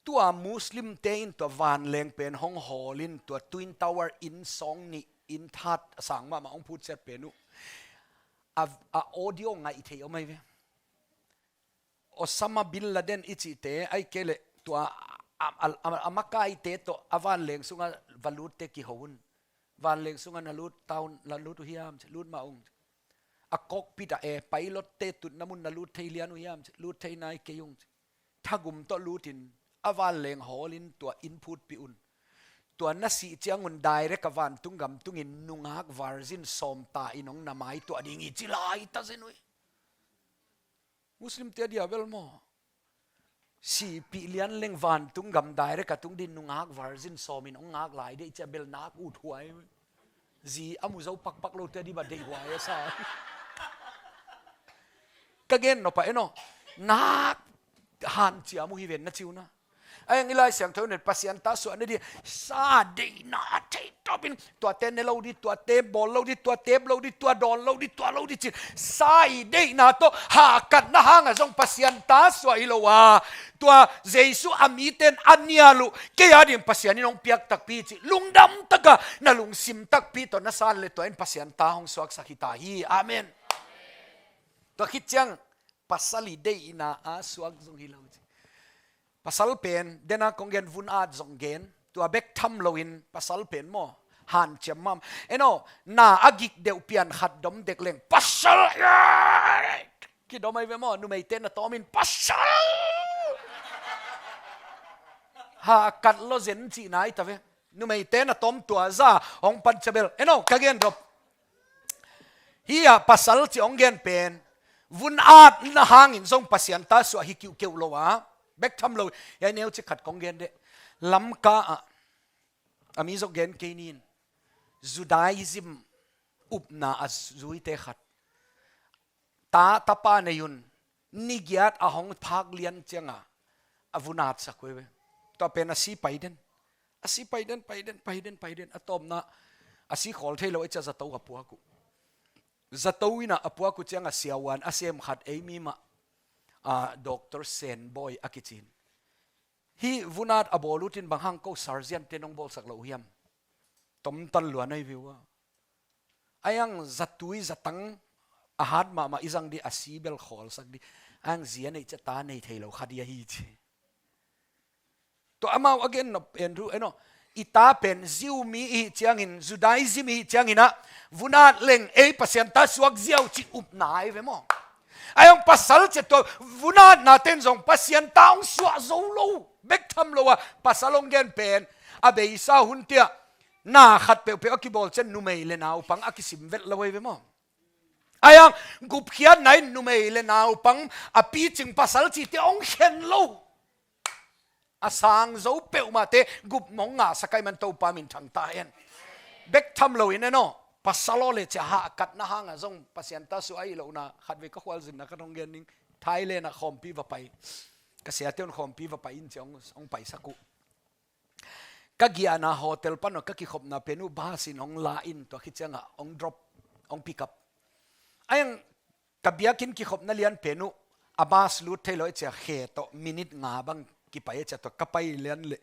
tua Muslim te in tua vanleng pen hong hawl in, tua Twin Tower inn sawng nih, inn that a sang mahmah hong phutsiat pen uh, a, a audio ngaih thei om ai ve. Osama bin Laden i cihte ai kei leh tua a, a, a, a makaite tawh a vanleng sungah va lutte kiho un. Vanleng sungah na lut ta un, na lut uh hiam, lut mah ung. A cockpit ah e, pilot te tutna mun na lut thei lian uh hiam, lut thei nai kei ung. Thagum tawh lutin a vanleng hawlin tua inn phutpih un. Tua na sih ciangun direct a vantung gam tungin nungak virgin sawm ta in hong na mai tuah ding hi ci lai ta zen uh hi. Muslim te a dia bel maw? Sihpih lian leng vantung gam direct a tung din nungak virgin sawm in hong ngak lai dih cia bel nak ut huai. Zi a mu zo pakpak lo te a dih ba deih huai a sa. Ka gen nop a en aw, nak hanciam uh hi ven na ci uh na. Ai ang i Lai Siangtho in Pasian ta suah na dih sa deihna a thei tawpin tuate ne lo dih, tuate bawl lo dih, tuate ep lo dih, tua dawn lo dih, tua lo dih cin sa i deihna tawh hahkatna hangah zong Pasian ta suah hi lo a, tua Jesu a mite in a nial uh kei a ding Pasian in hong piak takpi cih lungdam takah na lungsim takpi tawh na san le tua in Pasian ta hong suaksak hi ta hi. Amen. Tua khit ciang pasal i deihna a suak zong hi lo ci. Pasal pen, dena kong gen vun at zong gen, tua bek tham loin pasal pen maw? Hanciam mahmah. Eno, na a gik deuh pian khat dom dek leng, pasal, kidom ai ve maw? Numeite na tawmin pasal hahkat lo zen cihna ai ta ve. Numeite na tawm tua za hong pan cia bel. Eno, ka gen dop. Hi-ah pasal ci hong gen pen vun atna hangin zong Pasian ta suah hi kiuhkeuh lo a, bek tham lo. Hiai neu ci khat kong gen deh. Lamka ah a mi zong gen kei nin, Judaism upna a zuite khat ta, tapa nei un, nigiat a hong phak lian cianga a vun atsak uh ve. Tua pen a si pai den. A si pai den, pai den, pai den, pai den. A tawpna a si khawl thei lo, a cia zato a puak uh. Zato ina a puak uh cianga siavuan a sem khat ei mi mah, a, Doctor Senbawi a kicin. Hih vun at a bawl utin bang hang ko sergeant te nong bawlsak lo uh hiam? Tomtan luan ai viu a. Ai ang zatui zatang a hat mahmah i zang dih a si bel khawlsak dih. Ai ang zi a neih cia ta nei thei lo kha dih ahi ci. Tua amau a gen nop Andrew, eno, i ta pen Jew mi i hih ciangin, Judaism i hih ciangin ah vun at leng ei Pasian ta suak ziau cih upna ai ve maw? Ai ang pasal cia tua vun atna ten zong Pasian ta hong suah zo lo, bek tham lo a pasal hong gen pen a beisa hun tiah na khat peuhpeuh a kibawl cian numei le naupang a kisim vet lo ai ve maw? Ai ang gupkhiatna in numei le naupang a picing pasal cihte hong khen lo. A sang zo peuhmahte gup mong ngahsak ai man Topa min thang ta hen. Bek tham loin eno, pasal aw le cia hahkatna hangah zong Pasian ta suah ahi lohna khatvei ka khualzinna ka hong gen ning. Thailand ah khawmpi va pai, ka siate un khawmpi va pai in cia hong, hong paisak uh. Ka giahna hotel pan uh ka kikhopna pen uh bus in hong la in tua khit ciangah hong drop, hong pick up. Ai ang ka biakinn kikhopna lian pen uh a bus lut thei lo a cia khe tawh minute nga bang kipai a cia tua ka pai lian leh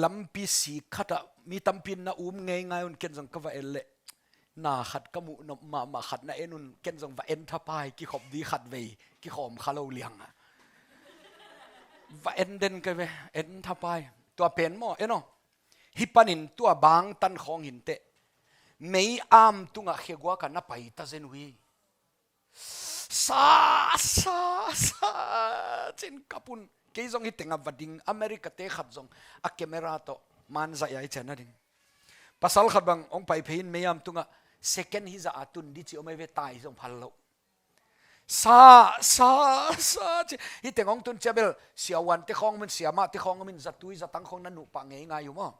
lampi sik khatah mi tampi in na um ngeingai un ken zong ka va el leh Na khat ka muh nop mahmah khat na en un, ken zong va en thapai, kikhop di khat vei, kikhawm kha lo liang a. Va en den ka ve, en thapai. Tua pen maw, en aw. Hih panin tua bangtan khawng hinteh. Mei am tungah kheguak a na pai ta zen uh hi. Sa, sa, sa, cin kap un. Kei zong hih tengah va ding, America te khat zong a camera tawh man zaih a i cian a ding. Pasal khat bang hong pai phei in mei am tungah second hi zah a tun di ci om ei ve, tai zong phal loh. Sa, sa, sa, ci. Hih teng hong tun cia bel siavuan te khawng om in, siamah te khawng om in, zatui zatang khawng na nuh pah ngei ngai uh maw.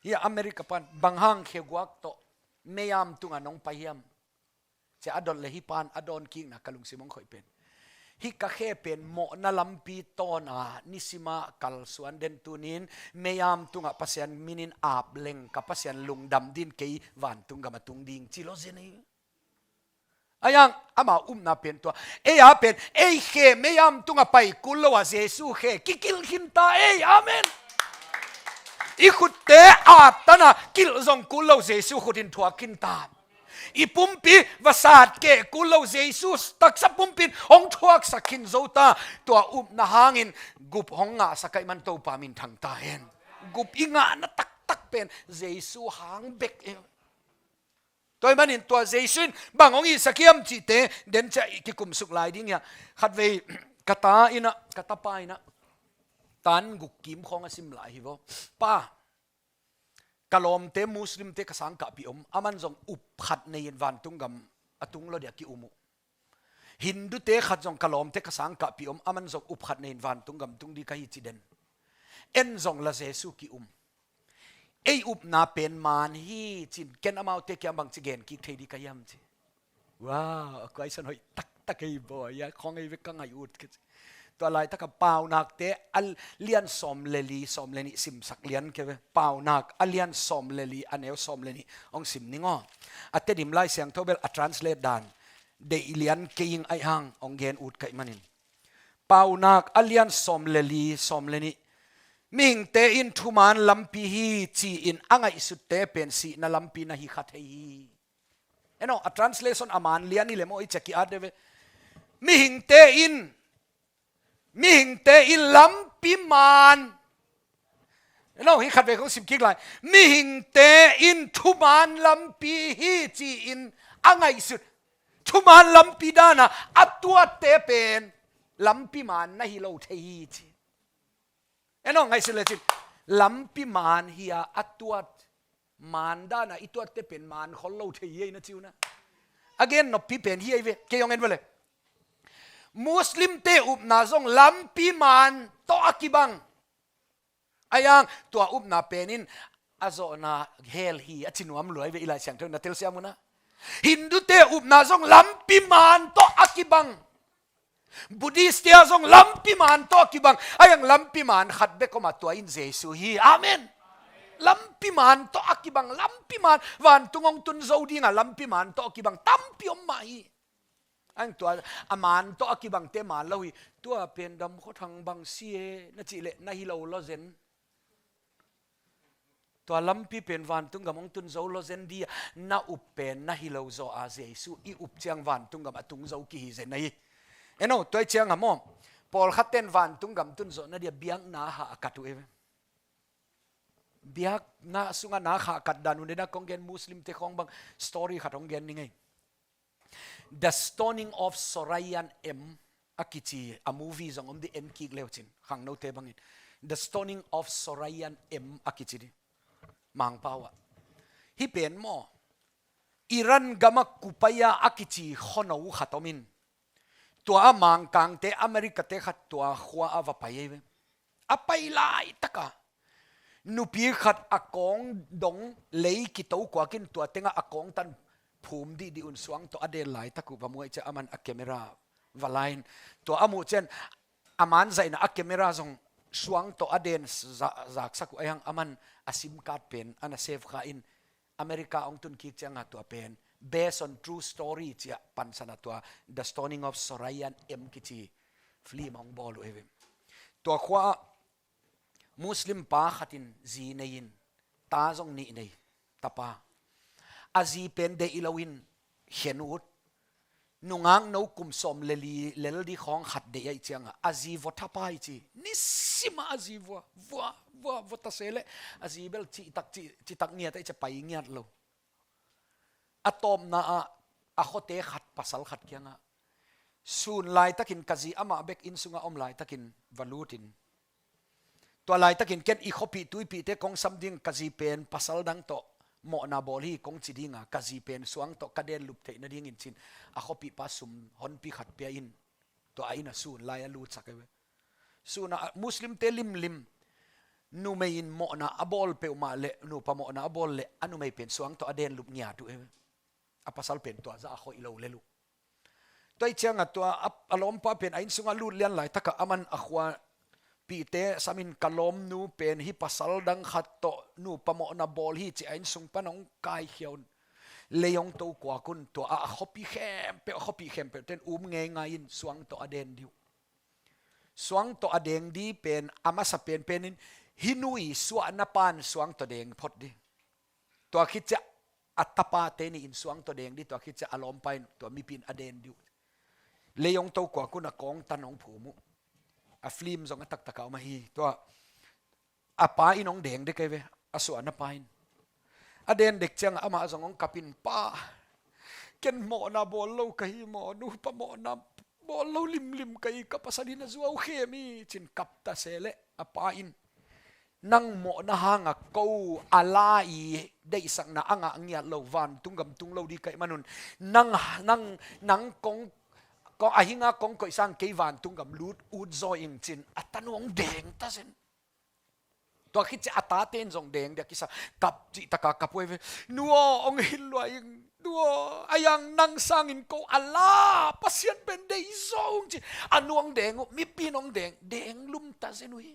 Hih America pan bang hang kheguak tawh mei am tungah nong pai hiam. Cia a dot le hih pan a dawn kikna ka lungsim hong khoih pen. Hih ka khe pen mawhna lampi tawn a, nisima kalsuan den tunin, mei am tungah Pasian minin ap leng ka Pasian lungdam din kei vantung gam a tung ding ci lo zen hi. Ayang, ama upna pen tua. Ei a pen, ei khe mei am tungah pai kul lo a Jesu khe kikilh khin ta ei. Amen. I khutte at tana kilh zong kul lo Jesu khut in thuak khin ta. I pumpi va sat keh kul lo Jesu taksa pumpin hong thuaksak khin zo ta. Tua upna hangin gup hong ngahsak ahih man Topa min thang ta hen. Gup i ngahna taktak pen Jesu hang bek e. Tua ahih manin tua Jesu in bang hong itsak hiam cihte den ciah i kikumsuk lai ding hi a. Khatvei ka ta in a, ka tapa in a, tan guk kim khawng a sim lai hi vaw. Pa, ka lawmte Muslimte ka sangkahpih om, aman zong up khat nei in vantung gam a tung lo dia ki-um uh. Hindute khat zong ka lawmte ka sangkahpih om, aman zong up khat nei in vantung gam tung di ka hi ci den. En zong la Jesu ki-um. Ei upna pen man hi cin, ken amaute kiang bang ci gen kik thei di ka hiam ci. Wow, a kuaisan hoih taktak ei bawi a, khawng ei ve ka ngai ut ka ci. Tua laitaka Paunakte a lian sawm le li, sawm le nih simsak lian ke ve. Paunak a lian sawm le li, a neu sawm le nih hong sim ning aw. A Tedim Lai Siangtho bel a translate dan deih lian kei ing aih hang hong gen ut ka hih manin. Paunak a lian sawm le li, sawm le nih. Mihingte in thuman lampi hi ci-in a ngaihsutte pen sihna lampi na hi kha thei hi. En aw, a translation a man lian hi le maw, i ciah ki-at de ve. Mihingte in, mihingte in lampi man. En aw, hih khatvei kong sim kik lai. Mihingte in thuman lampi hi ci-in a ngaihsut. Thuman lampi dana a tuatte pen lampi man na hi lo thei hi ci. En aw, ngaihsun lecin lampi man hi a, a tuat man dana i tuatte pen man khol lo thei hi ei na ci uh na. A gen noppi pen hi ei ve, kei hong en vele. Muslimte upna zong lampi man tawh a kibang. Ayang, tua upna penin a zawhna hell hi a ci nuam lua ei ve, i Lai Siangtho na telsiam uh na. Hindute upna zong lampi man tawh a kibang. Buddhist-te ah zong lampi man tawh a kibang. Ayang, lampi man khat bek om a, tua in Jesu hi. Amen. Lampi man tawh a kibang, lampi man vantung hong tun zo dinga lampi man tawh a kibang tampi om mah hi. Ayang, tua a man tawh a kibangte man lo hi. Tua pen Dam Khua Thang bang si e na cih leh na hi lo lo zen. Tua lampi pen vantung gam hong tun zo lo zen di a, na up pen na hi lo zaw a, Jesu i up ciang vantung gam a tung zo kihi zen ahi. En aw, tua i ciang a maw, pawlkhat ten vantung gam tun zawh na dia biakna hah a kat uh e. Biakna sunga na hah a kat dan uh nena kong gen, Muslim te khawng bang story khat hong gen ning ei. The Stoning of Sor Dayan M a kici a movie zong om di, en kik leu cin, khangnote bangin. The Stoning of Sor Dayan M a kici di. Mangpau ah. Hih pen maw, Iran gama Kupaya a kici khuano khat om in. Tua a Mangkangte, America te khat tua khua a va pai ei ve. A pai laitaka nupi khat a kawng dong lei kito kuakin tua tenga a kawng tan phum dihdih un suang tawh a den laitak uh va muai ciah aman a camera va la in. Tua a muh cian a man zaihna a camera zong suang tawh a den za-, zaksak uh aihang aman a sim card pen ana save kha in. America hong tun kik cianga tua pen based on true story ciah pansan a tua The Stoning of Sor Dayan M kici film hong bawl uh ei ve. Tua khua ah Muslim pa khatin zi nei in, ta zong nih nei, tapa. a zi pen deih lo in khen ut. Nungak no kum sawm le li lel di khawng khat deih ahih ciangah a zi vua thapai ci. Nisimah a zi vua, vua, vua, vua ta se leh a zi bel citak, ci, citak ngiat ahih ciah pai ngiat lo. A tawpna ah a khuate khat, pasal khat kiangah, sun laitakin ka zi amah bek inn sungah om laitakin va lut in. Tua laitakin ken i khuapih tuipihte kong sam ding, ka zi pen pasal dang tawh mawhna bawl hi kong ci dinga, ka zi pen suang tawh ka denlup theih nadingin ci-in a khuapihpa sum honpi khat pia in. Tua a inn ah sun lai a lutsak e ve. Sun ah Muslimte limlim numei in mawhna a bawl peuhmah leh, nupa mawhna a bawl leh a numei pen suang tawh a denlup ngiat uh e ve. A pasal pen tua zah a khoih lo lel uh. Tua ahih ciangah tua a, a lawmpa pen a inn sungah lut lian laitakah aman a khuapihte samin, ka lawmnu pen hih pasal dang khat tawh nupa mawhna bawl hi ci, a inn sung pan hong kaikhia un. Lei hong to kuak un. Tua ah a khuapi khempeuh, a khuapih khempeuhte in um ngeingai in suang tawh a den dih uh. Suang tawh a deng di pen a masa penpen in hih nu ii suahna pan suang tawh deng phot dih. Tua khit ciah a tapate nih in suang tawh deng dih, tua khit ciah a lawmpa in, tua mipi in a den dih uh. Lei hong to kuak un, a kawng tan hong phum uh. A film zong a taktak a om ahi. Tua a pa in hong deng dek e ve, a suahna pa in. A den dek ciangah amah zong hong kap in, "Pa, ken mawhna bawl lo ka hi maw, nupa mawhna bawl lo limlim ka hi, ka pasal in a zuau khem hi," ci-in kap ta se leh a pa in, "Nang mawhna hangah ko a la ii deihsakna a ngah ngiat lo vantung gam tung lo dih ka hih manun, nang, nang, nang kong, kong, a hinga kong koih sang kei vantung gam lut ut zaw ing," ci-in a tanu hong deng ta zen. Tua khit ciah a tate in zong deng dek kisa, kap cih taka kap uh e ve. "Nu aw, hong hilh lua ing, nu aw, a hiang nang sangin ko a la Pasian pen deih zaw ung," ci-in a nu hong deng uh, mipi in hong deng, deng lum ta zen uh hi.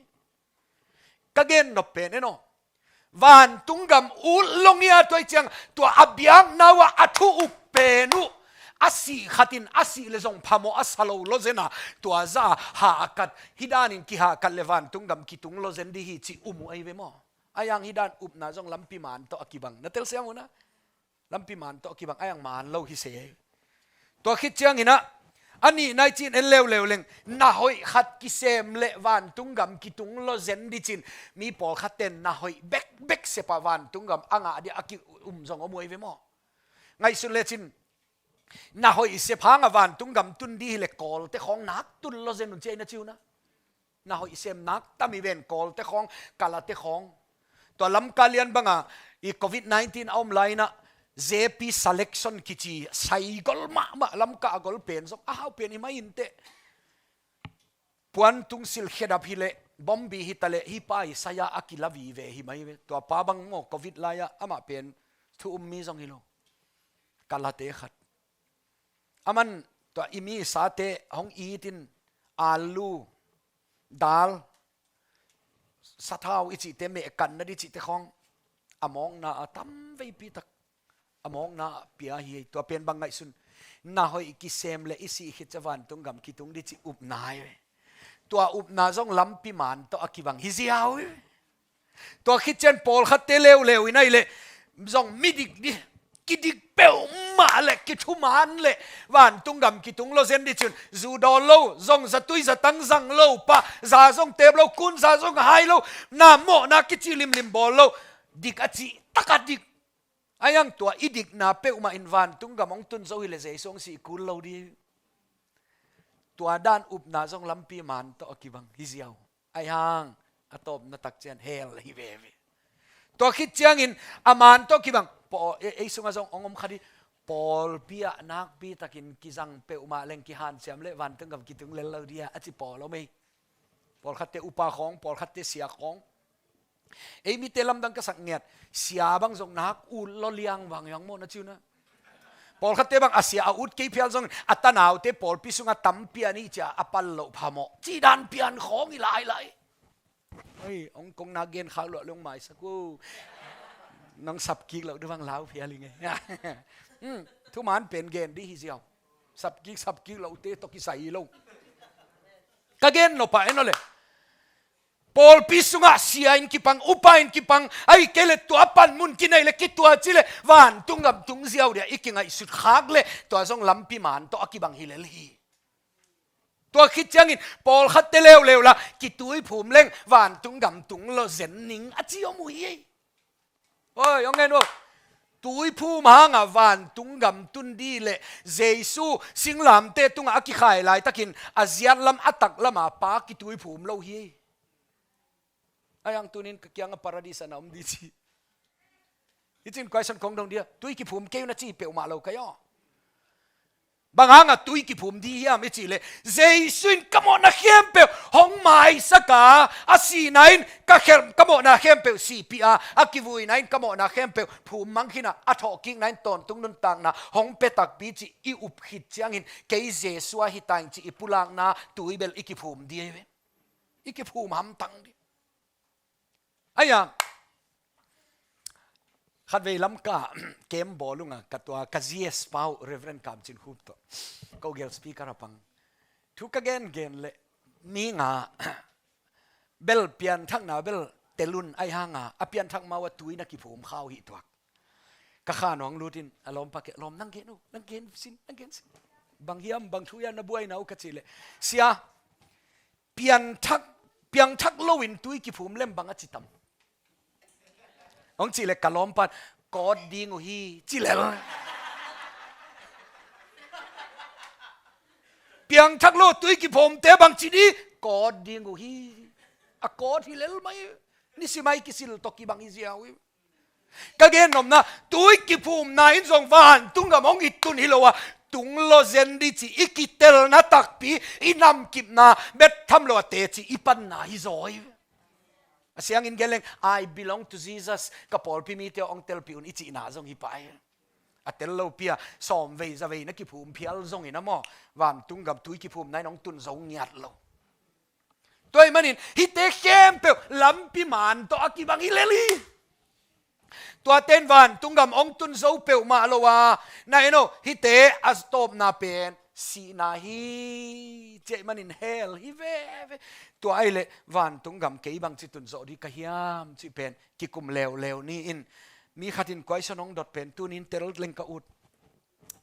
Ka gen nop pen en aw, vantung gam ut lo ngiat uh ahih ciang, tua a biakna uh ah a thu uk pen uh, a sih khat in a sih leh zong phamawh a sa lo lawzen a, tua zah a hahkat, hih danin kihahkat leh vantung gam kitung lawzen dih hi ci um uh ahi ve maw. A hiang hih dan upna zong lampi man tawh a kibang. Na telsiam uh na? Lampi man tawh a kibang, a hiang man lo hi se. Tua khit ciangin ah, a nihna i ci-in en leuleu leng, na hoih khat kisem leh vantung gam kitung lawzen dih ci-in, mi pawlkhatte in na hoih bekbek sep a vantung gam a ngah dih a ki-um zong om uh ahi ve maw. Ngaihsun lecin, na hoih sep hangah vantung gam tun dih hileh Kawlte khawng nak tun lawzen un ci ahi na ci uh na. Na hoih sem nak tam hi ven, Kawlte khawng, Kalate khawng. Tua Lamka lian banga i covid nineteen a om lai-in ah J P selection kici, sai gol mahmah, Lamka a gol pen zong a hau pen hi mai inteh. Puan tung sil khedap hileh, bombi hi taleh, hih pa ii sai-a a kila vive hi mai ve. Tua pa bang maw, covid lai-ah amah pen thu um mi zong hi lo. Kalate khat. Aman tua i mi sate hong it in, alu, dal, sathau i cihte, meh kanna dih cihte khawng, a mawkna a tam veipi tak, a mawkna a pia hi. Tua pen bang ngaihsun, na hoih kisem leh i sih khit ciang vantung gam kitung dih cih upna hi ve. Tua upna zong lampi man tawh a kibang hi ziau hi. Tua khit ciang pawlkhatte leuleu in ahih leh zong midik dih, kidik peuhmah leh kithuman leh vantung gam kitung lawzen dih ci-un, zu dawn lo, zong zatui zatang zang lo, pah za zong tep lo, kun za zong hai lo, na mawhna kici limlim bawl lo, dik a cih tak a dik. A hiang tua i dikna peuhmah in vantung gam hong tun zo hileh Jesu hong sih kul lo dih. Tua dan upna zong lampi man tawh a kibang hi ziau. A hiang a tawpna tak ciang hell hi veve. Tua khit ciangin a man tawh kibang, paw-, e-, ei sungah zong hong om kha dih, pawlpi ah nakpi takin kizang peuhmah leng kihanciam leh vantung gam kitung lel lo dih a, a ci pawl om ei. Pawlkhatte upa khawng, pawlkhatte sia khawng. Ei mite lamdang ka sak ngiat, sia bang zong nak ut law liang vang hiang maw na ci uh na. Pawlkhatte bang a sia a ut kei phial zong a tanaute pawlpi sungah tam pian hi ci-a a pal loh phamawh. Cih dan pian khawng hi lailai. Oi, hong kong nak gen khak luah leh hong maisak uh. Nang sapkik loh dih bang lau phial hi ngei. Hmm, thuman pen gen dih hi ziau. Sapkik, sapkik lohte tawh kisai hi lo. Ka gen nop ah en aw leh. Pawlpi sungah sia in kipang, upa in kipang, ahih kei leh tua panmun kinei leh kituat ci leh vantung gam tung ziau dia i kingaihsut khak leh tua zong lampi man tawh a kibang hi lel hi. Tua khit ciangin pawlkhatte leuleu la kituiphum leng vantung gam tung lo zen ning a ci om uh hi. Oi, hong en uh. Tuiphum hangah vantung gam tun di leh Jesu singlamteh tungah a kikhai laitakin a ziatlam a taklamah Pa kituiphum lo hi. Ahi hang tunin ka kiangah paradis ah na om di ci. Hicin question kong dong dia, tui kiphum kei un a ci peuhmah lo ka hi aw. Bang hangah tui kiphum di hiam i cih leh, Jesu in ka mawhna khempeuh hong maisak a, a sihna in ka khelh, ka mawhna khempeuh sihpih a, a kivuina in ka mawhna khempeuh phum mang khin a, a thawhkikna in tawntung nuntakna hong pia takpi cih i up khit ciangin kei Jesu ahi ta ing cih i pulakna tui bel i kiphum di hi ve. I kiphum hamtang di. Aia, khatvei Lamka camp bawlung a ka tua ka G S pa uh Reverend Kam Cin Khup tawh ko gel speaker a pang. Thu ka gengen leh mi nga bel pianthakna bel telun ahi hanga a pianthak mau a tui na kiphum khau hi tuak. Ka khan hong lutin a lawmpa kiang, lawm nang gen uh, nang gen sin, nang gen sin. Bang hiam, bang thu hiam na buaina uh ka cih leh, sia, pianthak, piangthak loin tui kiphum lem bang a ci tam. Hong cih leh ka lawmpan, kawt ding uh hi, ci lel. Piangthak lo tui kiphumte bang ci di, kawt ding uh hi. A kawt hi lel mai. Nisim a i kisil tawh kibang hi ziau hi. Ka gen nopna, tui kiphumna in zong vantung gam hong it tun hi lo a, tung lo zen di ci i kitelna takpi, i namkipna bek tham lo a teci i panna hi zaw hi. A siangin gen leng, "I belong to Jesus, ka pawlpi mite hong telpih un," i cihna zong hi pah hi. A tel lopi a sawmvei zavei na kiphum phial zongin a maw, vantung gam tui kiphumna in hong tun zo ngiat lo. Tua ahih manin hihte khempeuh lampi man tawh a kibang hi lel hi. Tuate in vantung gam hong tun zo peuhmah lo a, na en aw, hihte a tawpna pen sihna hi, ci ahih manin hell hi veve. Tua ahih leh vantung gam kei bangci tun zawh ding ka hiam cih pen kikum leuleu ni in. Mi khat in question hong dot pen tunin tel leng ka ut.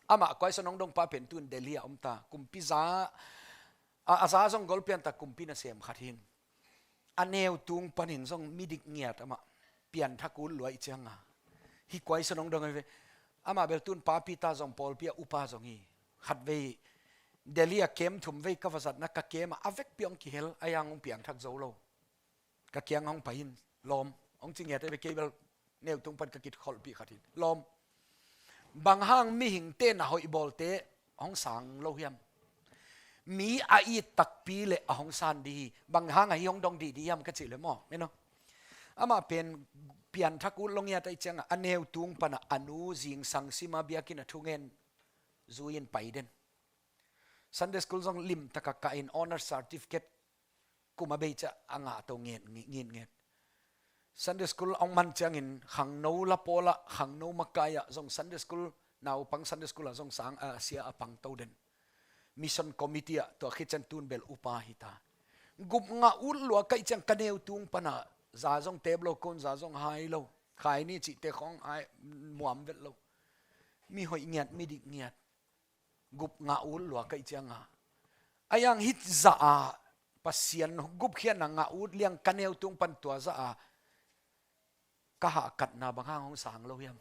Amah question hong dongpa pen tun Delhi ah om ta, kumpi za, a, a za zong golpian ta, kumpi nasem khat hi in. A neu tung panin zong midik ngiat amah, pianthak ut lua i cianga. Hih question hong dong ahi ve. Amah bel tun papi ta zong pawlpi a upa zong hi. Khatvei Delhi a camp thum vei ka va zatna ka camp ah a vekpi hong kihel, ahi hang hong piangthak zo lo. Ka kiang hong pai in, lawm, hong ci ngiat ahi ve, kei bel neu tung pan ka kikholhpih khat hi in. Lawm, bang hang mihingte na hoih bawlte hong sang lo hiam? Mi a it takpi leh a hong san di hi. Bang hang ahi hong dong dihdih hiam ka cih leh maw, en aw. Amah pen pianthak ut lo ngiat ahih cianga a neu tung pana a nu zingsang sima biakinn a thungen zui in pai den. Sunday school zong limtaka kah in honor certificate kum a bei ciah a ngah to ngen, ngen, ngen. Sunday school a hong man ciangin khangno la pawlah, khangno makaiah zong Sunday school, naupang Sunday school ah zong sang a sia a pang to den. Mission committee ah tua khit ciang tun bel upa hi ta. Gup ngah ut lua ka hih ciang ka neu tung pana za zong tep lo, kon za zong hai lo. Khai ni cihte khong ai muam vet lo. Mi hoih ngiat, midik ngiat. Gup ngah ut lua ka hih cianga. Ahi hang hih zah a Pasian gupkhiatna ngah ut liang ka neu tung pan tua zah a ka hahkatna bang hang hong sang lo hiam?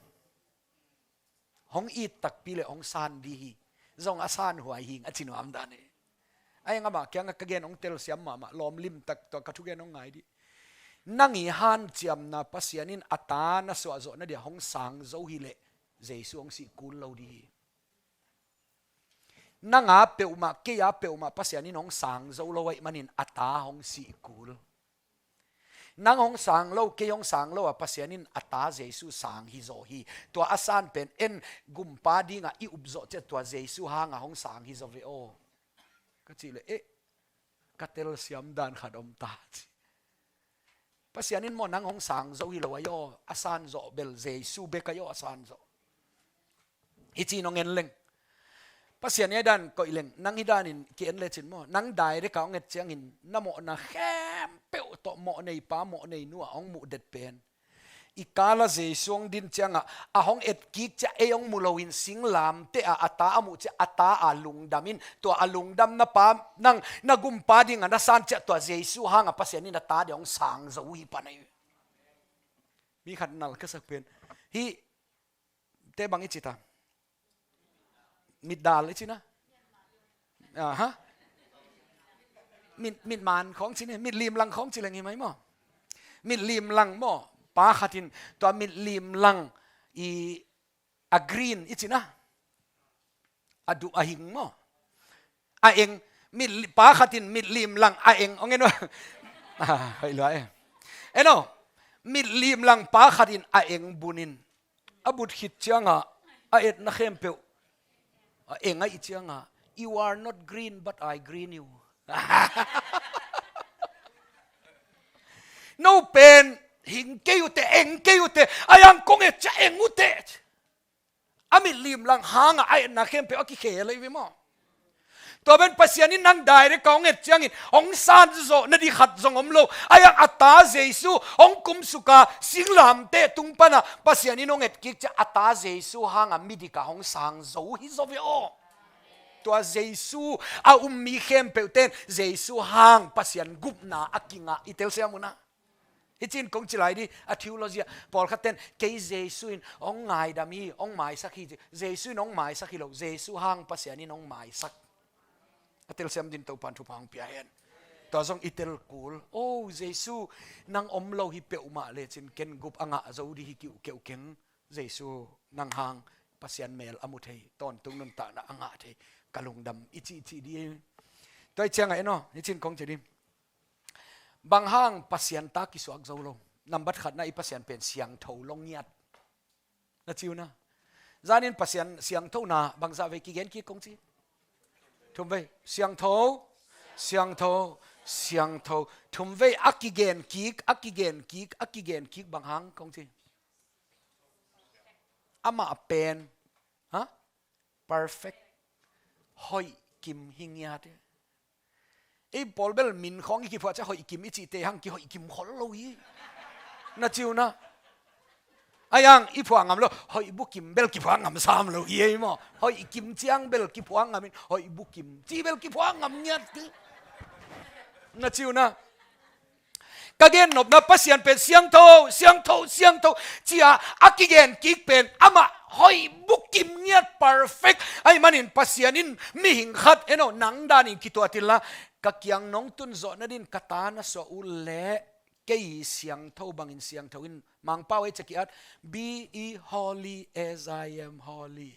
Hong it takpi leh hong san di hi. Zong a san huai hing a ci nuam dan hi. Ahi hang amah kiangah ka gen hong telsiam mahmah, lawm limtak tua ka thugen hong ngai di. Nang i hanciamna Pasian in a ta na suahzawhna dia hong sang zo hileh Jesu hong sih kul lo di hi. Nang a peuhmah, kei a peuhmah Pasian in hong sang zo lo ahih manin a ta hong sih kul. Nang hong sang lo, kei hong sang lo a Pasian in a ta Jesu sang hi zaw hi. Tua a san pen en gumpa dingah i up zawh ciah tua Jesu hangah hong sang hi zaw ve aw. Ka cih leh, eh, ka telsiam dan khat om ta ci. Pasian in maw nang hong sang zo hi lo ahi aw, a san zawh bel Jesu bek ahi aw, a san zawh. Hih ci-in hong en leng. Pasian i dan koih leng, nang hi danin ki-en lecin maw, nang direct a hong et ciangin na mawhna khempeuh tawh mawh nei pa mawh nei nu a hong muh det pen i kala Jesu hong din ciangah a hong et kik ciah ei hong mu loin singlamteh a a ta a muh ciah a ta a lungdam in, tua a lungdamna pa nang na gumpa dingah na san ciah tua Jesu hangah Pasian in a ta dia hong sang zo hi pan ahi. Mi khat nal ka sak pen hih te bang i ci ta. Mitdal i ci na. Aha. Mit, mitman khawng ci ne, mitlimlang khawng ci leng hi mai maw. Mitlimlang maw. Pa khatin tua mitlimlang i a green i ci na. A duh a hing maw. A eng, mit, pa khatin mitlimlang a eng, ong en maw. Ah, hoi lua e. Eno, mitlimlang pa khatin a eng bunin a but khit ciangah a etna khempeuh a eng a ih ciangah, "You are not green, but I green you." No pen hing kei ute, eng kei ute, a yang kong et ciah eng ute. A mitlimlang hangah a etna khempeuh a kikhel ahi ve maw. Tua pen Pasian in nang direct a hong et ciangin hong sanzawh nading khat zong om lo. A yang a ta Jesu hong kumsuka singlamteh tung panah Pasian in hong et kik ciah a ta Jesu hangah midikah hong sang zo hi zaw ve aw. Tua Jesu a um mi khempeuhte in Jesu hang Pasian gupna a kingah i telsiam uh na. Hi cin kong ci lai di, a theology ah pawlkhat ten kei Jesu in hong ngaidam hi, hong maisak hi ci. Jesu in hong maisak hi lo, Jesu hang Pasian in hong maisak. A telsiam din Topan thupha hong pia hen. Tua zong i tel kul. O Jesu, nang om lo hi peuhmah lecin ken gup a ngah zo di hi kiuhkeuh keng. Jesu nang hang Pasian mel a mu thei, tawntung nuntakna a ngah thei, ka lungdam i cih cih di. Tua i ciangah en aw, hi cin kong ci di. Bang hang Pasian ta kisuak zo lo? Nambat khatna i Pasian pen siangtho lo ngiat. Na ci uh na. Zanin Pasian siangthona bangzah vei kigen kik kong ci. Thum vei. Siangtho, siangtho, siangtho. Thum vei a kigen kik, a kigen kik, a kigen kik bang hang kong ci. Amah pen, ha? Perfect. Hoih kim hi ngiat hi. Ei pawl bel min khawng i kiphuah ciah hoih kim i cihte hang kihoih kim khol lo hi. Na ci uh na. A yang i phuah ngam lo, hoih bukim bel kiphuah ngam sam lo hi ei maw. Hoih kim ciang bel kiphuah ngam in, hoih bukim ci bel kiphuah ngam ngiat hi. Na ci uh na. Ka gen nopna Pasian pen siangtho, siangtho, siangtho cia a kigen kik pen amah hoih bukim ngiat, perfect. Ahih manin Pasian in mihing khat, eno, nang danin kituat inla, ka kiang nong tun zawh nadin ka ta na suah uh leh kei siangtho bangin siangtho in, Mangpau ei ciah ki-at, "Be ye holy as I am holy."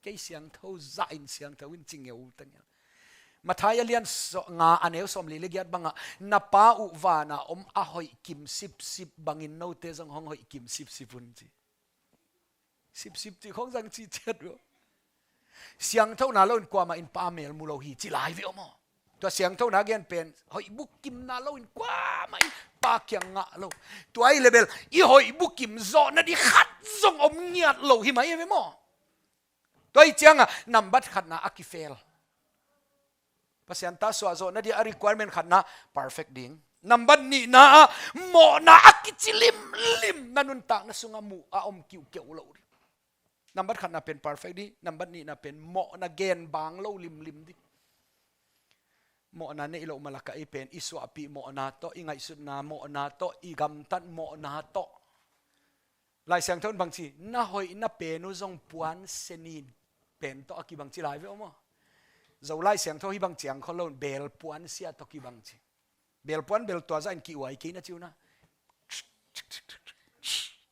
Kei siangtho zahin siangtho in ci ngeu tengel. Matthai a lian so-, nga a neu sawmli le giat bangah, "Na Pa uh vana om a hoih kim sipsip bangin note zong hong hoih kim sipsip un," ci. Sipsip ci khong zang ci ciat uh. Siangthona loin kuamah in Pa mel mu lo hi ci lai ve aw maw. Tua siangthona gen pen hoih bukimna loin kuamah in Pa kiang ngah lo. Tua i lebel i hoih bukim zawh nading khat zong om ngiat lo hi mai ve maw. Tua i ciangah nambat khatna a kifel. Pasian ta suah zawh nading a requirement khatna perfect ding. Nambat nihna ah mawhna a kici limlim na nuntakna sungah muh a om kiuhkeuh lo ding. Nambat khatna pen perfect ding, nambat nihna pen mawhna gen bang lo limlim ding. Mawhna neih loh malakah i pen i suahpih mawhna tawh, i ngaihsutna mawhna tawh, i gamtat mawhna tawh. Lai Siangtho in bang ci, na hoih na pen uh zong puan se nin pen tawh a kibang ci lai ve aw maw. Zo Lai Siangtho hi bang ciang khol lo, bel puan sia tawh kibang ci. Belpuan bel tua zahin ki-uai kei na ci uh na.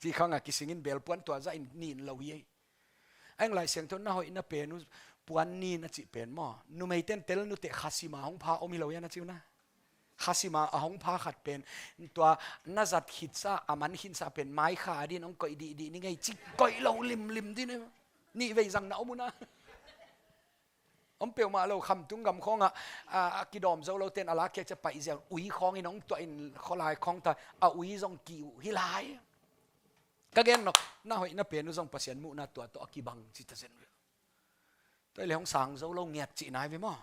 Ci khangah kisingin belpuan tua zahin nin lo hi ei. A eng Lai Siangtho na hoih na pen uh puan nin a cih pen maw. Numeiten tel nuteh khasima hong pha om hi lo hi a na ci uh na. Khasima a hong pha khat pen tua na zat khitsa a man khinsa pen mai kha din hong koih dihdih ni ngei ci koih lo limlim din. Nih vei zang na om uh na. Om peuhmah lo, khamtung gam khawngah, a, a kidawm zo loten a lakkhiak ciah paih ziau ui khawngin hong tuah in khualai khawng ta, a ui zong ki uh hi lai. Ka gen nop, na hoih na pen uh zong Pasian muhna tua tawh a kibang ci ta zen uh. Tua hi leh hong sang zo lo ngiat cihna hi ve maw?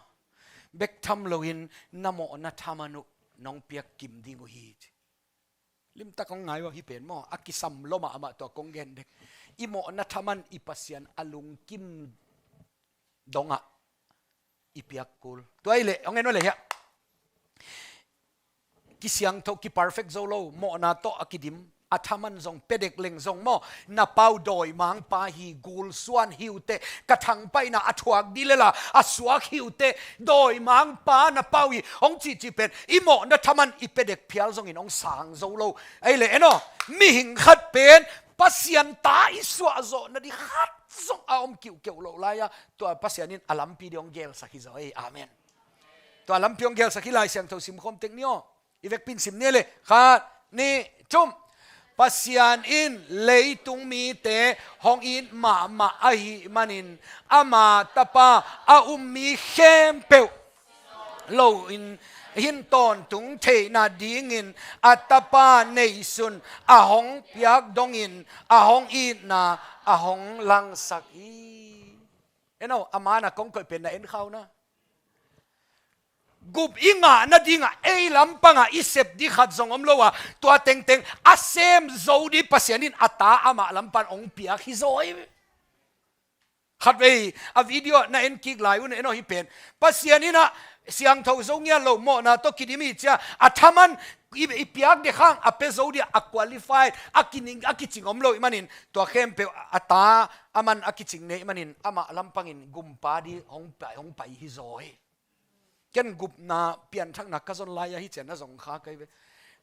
Bek tham loin na mawhna thaman uh nong piak kim ding uh hi ci. Limtak hong ngai uh hih pen maw? A kisam lua mahmah tua kong gen dek. I mawhna thaman i Pasian a lungkim dongah i piak kul. Tua hi leh hong en uh leh hiah kisiangtho, kiperfect zo lo, mawhna tawh a kidim, a thaman zong pia dek leng zong maw, na pau dawimangpa hi, gulsuan hi uh teh, ka thangpaihna a thuak dih lel a, a suak hi uh teh, dawimangpa na pau hi, hong cihcih pen i mawhna thaman i pia dek phial zongin hong sang zo lo. Ei leh en aw, mihing khat pen Pasian ta i suahzawh nading khat zong a om kiuhkeuh loh lai-a, tua Pasian in a lampi ding hong gelsak hi zaw ei. Amen. Tua lampi hong gelsak hi. Lai Siangtho sim khawm tek ni aw. I vekpi in sim ni leh. Khat, nih, thum. Pasian in leitung mite hong it mahmah ahih manin ama Tapa a um mi khempeuh loin hin tawntung theih nadingin a Tapa neihsun a hong piak dongin a hong itna a hong langsak hi. En aw, a man a kong koih pen na en kha uh na. Gup i ngah nadingah ei lampangah i sep ding khat zong om lo a, tua tengteng a sem zo ding Pasian in a ta amah lam pan hong piak hi zaw hi. Khatvei a video na en kik lai un, en aw, hih pen Pasian in a siangtho zo ngiat lo, mawhna tawh kidim hi ci a, a thaman i, i piak dek hang a pia zo ding a qualified, a kining, a kicing om lo ahih manin, tua khempeuh a ta a man a kicing nei ahih manin amah lampangin gumpa ding hong pai, hong pai hi zaw hi. Ken gupna pianthakna ka zon lai-a hih ciang na zong kha kei ve.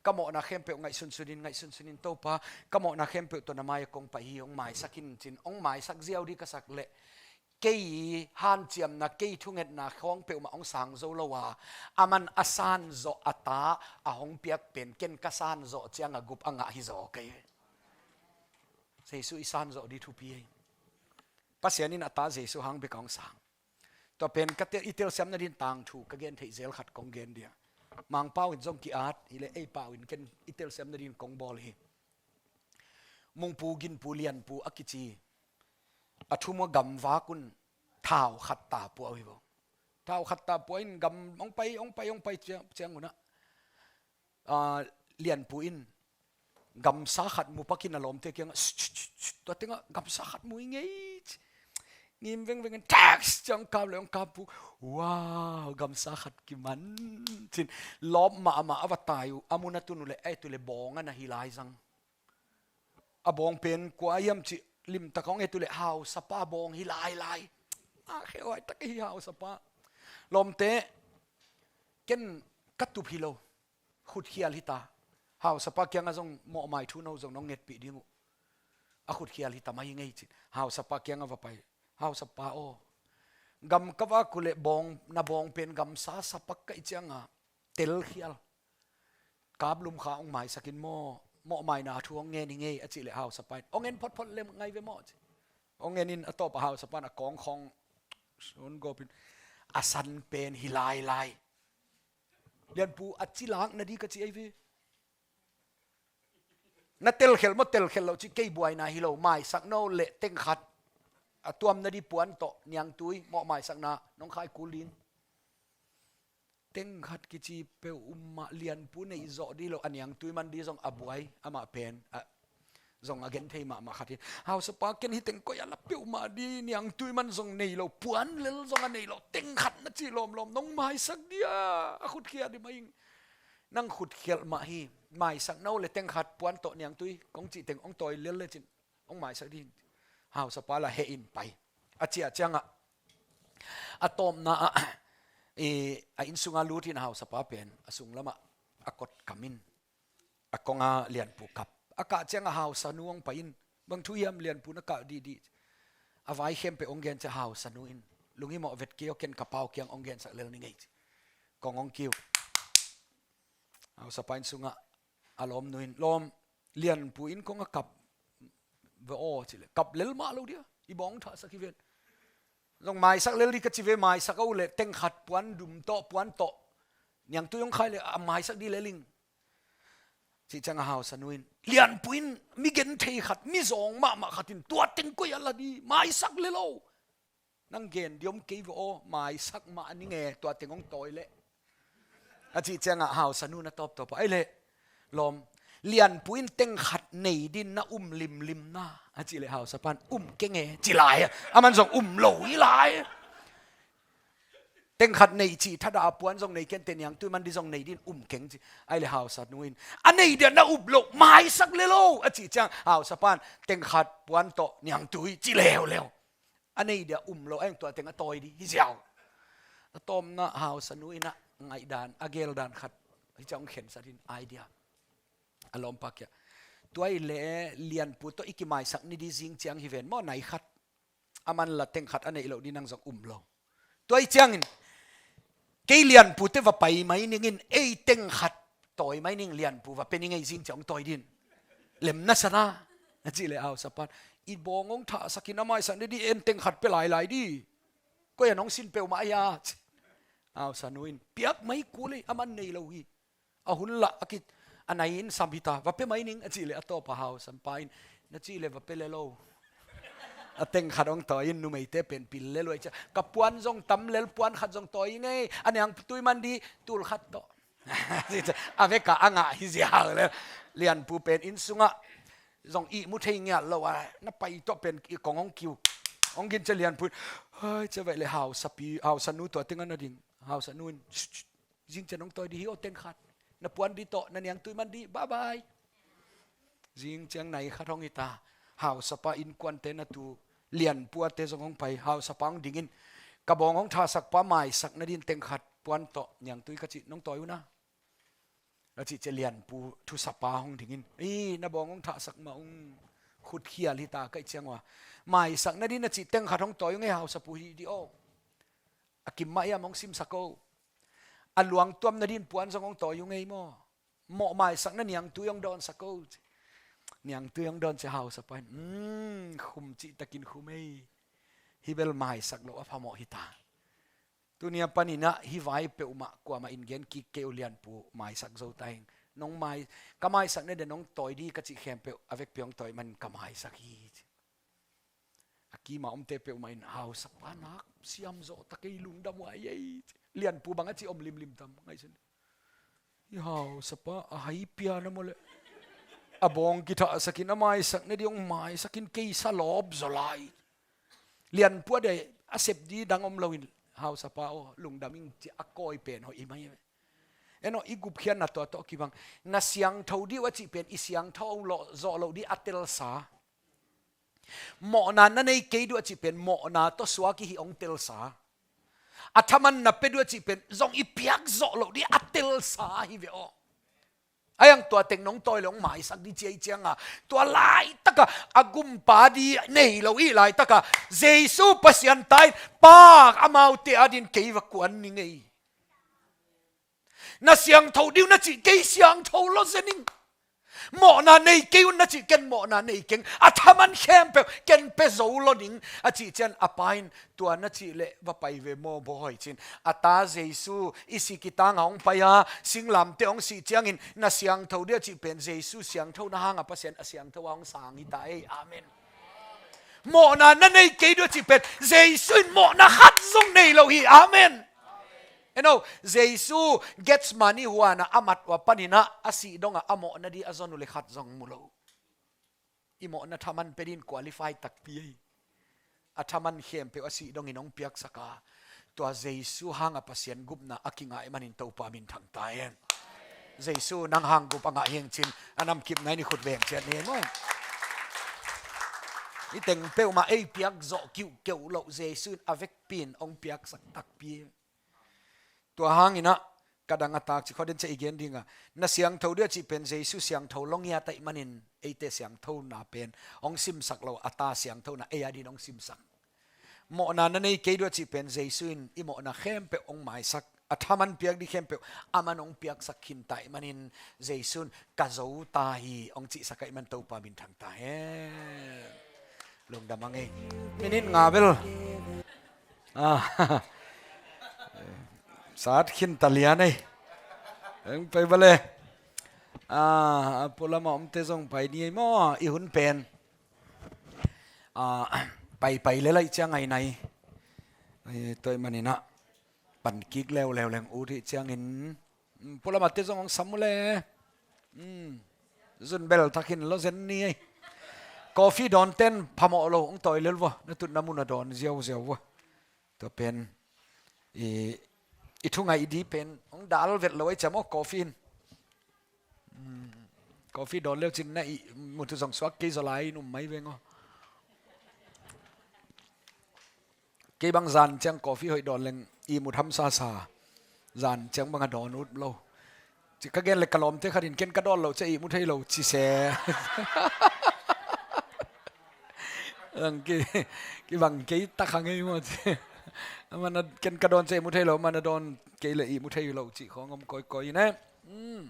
Ka mawhna khempeuh ngaihsunsun in, ngaihsunsun in Topa, ka mawhna khempeuh tawh na mai-ah kong pai hi, hong maisak in ci-in hong maisak ziau ding ka sak leh, kei hanciamna, kei thungetna khawng peuhmah hong sang zo lo a, a man a sanzawh a ta a hong piak pen ken ka sanzawh ciangah gup a ngah hi zaw kei ve. Jesu i sanzawh ding thupi hi. Pasian in a ta Jesu hang bek a hong sang. Tua pen ka tel, i telsiam nading tangthu ka gen theih zel khat kong gen ding a. Mangpau in zong ki-at hi leh ei pau in ken i telsiam nading kong bawl hi. Mungpu, Ginpu, Lianpu a kici a thum a gamvak un thau khat ta pua uh hi vo. Thau khat ta pua in gam hong pai, hong pai, hong pai ciang, ciang un ah, ah, Lianpu in gamsa khat mu pak in a lawmte kiangah, "Shh, shh, shh, shh, tua tengah gamsa khat mu hi ngei," ci. Ngim vengveng in tax ciang kap leh hong kap uh. "Wow, gamsa khat kiman," ci-in lawm mahmah a va tai uh. A mun a tun uh leh, ei, tu leh bawng a na hi lai zang. A bawng pen kua hiam cih limtak hong et uh leh hausapa bawng hi lailai. A kheuhai tak hi hausapa. Lawmte, ken ka tup hi lo. Khutkhial hi ta. Hausapa kiangah zong mawhmai thu no zong nong ngetpih ding uh. A khutkhial hi ta mai hi ngei ci-in hausapa kiangah va pai. "Hausapa aw, gam ka vak uh leh bawng, na bawng pen gamsa sa pak ka hih ciangah telkhial. Kaplum kha hong maisak in maw, mawhmaina thu hong ngen hi ngei," a cih leh hausapa in, "Hong en photphot leh ngai ve maw," ci. Hong en in a tawp a hausapa in a kawng khawng sun gawp in, "A san pen hi lailai. Lianpu, a ci lak na ding ka ci ei ve. Na telkhial maw, telkhial loh cih kei buaina hi lo, maisak no leh teng khat a tuam na ding puan tawh niangtui, mawhmaisakna nong khai kul ding." Teng khat kici peuhmah Lianpu neih zawh ding lo, a niangtui man ding zong a buai, amah pen, a, zong a genthei mahmah khat in, "Hausapa, ken hih teng koih a la peuhmah ding, niangtui man zong nei lo, puan lel zong a nei lo, teng khat na cih lawmlawm, nong maisak ding a, a khutkhial ding mah ing. Nang khutkhial mah hi, maisak no leh teng khat puan tawh niangtui kong cih teng hong tawi lel leh cin hong maisak ding," hausapa lah heh in pai. A ciah ciangah a tawpna ah, i, a inn sungah lut in hausapa pen a sunglamah a kot kam in a kong a Lianpu kap. A kah ciangah hausanu hong pai in, "Bang thu hiam Lianpu na kah dihdih?" A vai khempeuh hong gen ciang hausanu in, "Lunghimawh vet kei aw, ken ka pau kiang hong gensak lel ning ei," ci. Kong hong kiu. Hausapa inn sungah a lawmnu in, "Lawm, Lianpu in kong a kap ve aw," ci leh, "Kap lel mah lo ding a, i bawng thahsak hi ven. Zong maisak lel ding ka ci ve, maisak a uh leh teng khat puan dum tawh, puan tawh niangtui hong khai leh a maisak ding lel ing," cih ciangah hausanu in, "Lianpu in mi genthei khat, mi zawng mahmah khat in tua teng koih a la ding, maisak lel aw. Nang gen dih om kei ve aw, maisak mah ning e, tua teng hong tawi leh. A cih ciangah hausa nu in a tawptawp a, ei leh lawm, Lianpu in teng khat nei dih in na um limlim na, a cih leh hausa pa in, um keng e, ci lai a, aman zong um lo hi lai. Teng khat nei cih thadah a, puan zong nei kei inteh, niangtui man dih zong nei dih in, um keng ci. Ei leh hausa nu in, a nei dih a na um lo, maisak leh lo, a cih ciang hausa pa in teng khat puan tawh niangtui ci leuleu. A nei dih a um lo, a eng tua teng a tawi dih hi ziau. A tawpna hausa nu in a ngaihdan, a geldan khat hi ciang hong khensat in, idea. A lawmpa kiang, tua hi leh Lianpu tawh i kimaisak ni dih zing ciang hi ven maw, nai khat. Aman la teng khat a neih loh dih, nang zong um lo. Tua hi ciangin kei Lianpu te va pai mai ning in, ei teng khat tawi mai ning, Lianpu va pia ning ei, zing ciang hong tawi dih in. Lem na sa na, a cih leh hausa pa in, i bawng hong thahsak in a maisak ni dih, en teng khat pia lailai dih. Koi a nong sin peuhmah a hia, ci. Hausa nu in, piak mai kul ei, aman nei lo hi. A hun lah a ki, a nai in sam hi ta, va pia mai ning, a cih leh a tawp a hausa pa in, na cih leh va pia leh lo. A teng khat hong tawi in, numeite pen pil leh luai cia. Ka puan zong tam lel, puan khat zong tawi ing ei, a niangtui man dih, tul khat tawh. A vekah a ngah hi ziau leh. Lianpu pen inn sungah zong ihmu thei ngiat lo a, na pai tawh pen i kong hong kiu. Hong gin cia Lianpu in, hai, cia veih leh hausa pi, hausa nu tua teng a na ding. Hausa nu in, zing ciang hong tawi dih hi aw teng khat. Na puan dih tawh, na niangtui man dih, bye bye. Zing ciang nai khat hong hi ta. Hausa pa innkuante na tu, Lianpu a te zong hong pai, hausa pa hong ding in, ka bawng hong thahsak pa maisak na dih in teng khat puan tawh niangtui ka cih, nong tawi un a, a cih cia Lianpu thusa pa hong ding in, i, na bawng hong thahsak mah ung, khutkhial hi ta ka hih ciang ua. Maisak na dih in a cih teng khat hong tawi ung ei, hausa pu hi dih aw. A kim mah hiam hong simsak o. A luang tuam na dih in puan zong hong tawi ung ei maw. Mawh maisak na niangtui hong dawnsak o. Niangtui hong dawn cia hausa pa in, um, khum cihtakin khum ei. Hih bel maisak loh a phamawh hi ta. Tuni a panin ah hih vai peuhmah kuamah in gen kik kei un, Lianpu maisak zo ta ing. Nong mai, ka maisak na dih, nong tawi dih ka cih khempeuh a vekpi hong tawi man ka maisak hi, ci. A kimah omte peuhmah in, hausa pa nak siam zawh ta kei, lungdam huai ei, ci. Lianpu bang a ci om limlim tam, ngaihsun. Hih hausa pa a hai pian a maw leh. A bawng kithahsak in a maisak na dih hong maisak in kei sa lawp zaw lai. Lianpu a dei a sep dih dang om lo in, hausa pa aw, lungdam ing, ci a kawi pen hoih hi mai. En aw, i gupkhiatna tua tawh kibang. Na siangtho dih uh a cih pen i siangtho zawh loh dih a telsa. Mawhna na nei kei dih uh a cih pen mawhna tawh suak i hih hong telsa. A thaman na pia dih uh a cih pen zong i piak zawh loh dih a telsa hi ve aw. A iang tua teng nong tawi leh hong maisak dih ci ahih cianga, tua laitaka a gumpa dih nei lo i laitaka Jesu Pasian ta in, Pa, amaute adingin kei va kuan ning ei. Na siangtho dih un a cih, kei siangtho lo zen ing. Mawhna nei kei un a cih, ken mawhna nei keng. A thaman khempeuh ken pia zo lo ning a cih ciang, a pa in tua na cih leh va pai ve maw bawi, ci-in. A ta Jesu i sih kitangah hong pai a, singlamteh hong sih ciangin, na siangtho dih a cih pen Jesu siangthona hanga Pasian a siangtho a hong sang hi ta ei. Amen. Mawhna na nei kei dih uh a cih pen Jesu in mawhna khat zong nei lo hi. Amen. En aw, Jesu Gethsemane huanah a mat uh a panin ah a sih dongah a mawhna dih a zon uh leh khat zong mu lo. I mawhna thaman pia dingin qualify takpi ei. A thaman khempeuh a sih dongin hong piaksak a, tua Jesu hanga Pasian gupna a kingah ahih manin Topa min thang ta hen. Jesu nang hang gup a ngah hi ing, ci-in a namkipna in i khut veng ciat ni maw. Hih teng peuhmah ei piak zawh kiuhkeuh loh, Jesu in a vekpi in hong piaksak takpi. Tua hangin ah ka dang a tak cih khat den ciah i gen ding a, na siangtho dih a cih pen Jesu siangtho lo ngiat ahih manin eite siangthona pen hong simsak lo, a ta siangthona ei adingin hong simsak. Mawhna na nei kei dih uh a cih pen Jesu in i mawhna khempeuh hong maisak, a thaman piak dih khempeuh aman hong piaksak khin ta ahih manin Jesu in ka zo ta hi hong cihsak ahih man Topa min thang ta hen. Lungdam a ngei. Minute nga bel. Ah. Sat khin ta lian ei. Eng pai bale. Ah, a pualama omte zong pai ni ei maw, i hun pen. Ah, pai pai le lai ciang ai nai. Tua ahih manin ah pan kik leuleu leng ut hi ciangin, mm, pualamate zong hong sam uh le. Mm. Zun bel thakin lo zen ni ei. Coffee dawn ten phamawh lo hong tawi lel vua, na tutna mun a dawn ziauziau vua. Tua pen i, i thu ngaih di pen hong dal vet lo ei ciam aw, coffee in. Mm. Coffee dawn leu cin na ihmut uh zong suak kei zaw lai in um mai veng aw. Kei bang zan ciang coffee hoih dawn leng ihmut hamsa sa. Zan ciang bang a dawn ut lo. Ci ka gen le ka lawmte khat in ken ka dawn lo ciah ihmut thei lo ci se. Ang ki, kibang kei tak hang ei maw ci. Amah na ken ka dawn ciah ihmut thei lo, amah na dawn kei le ihmut thei lo cih khawng om kawikawi in eh. Hmm.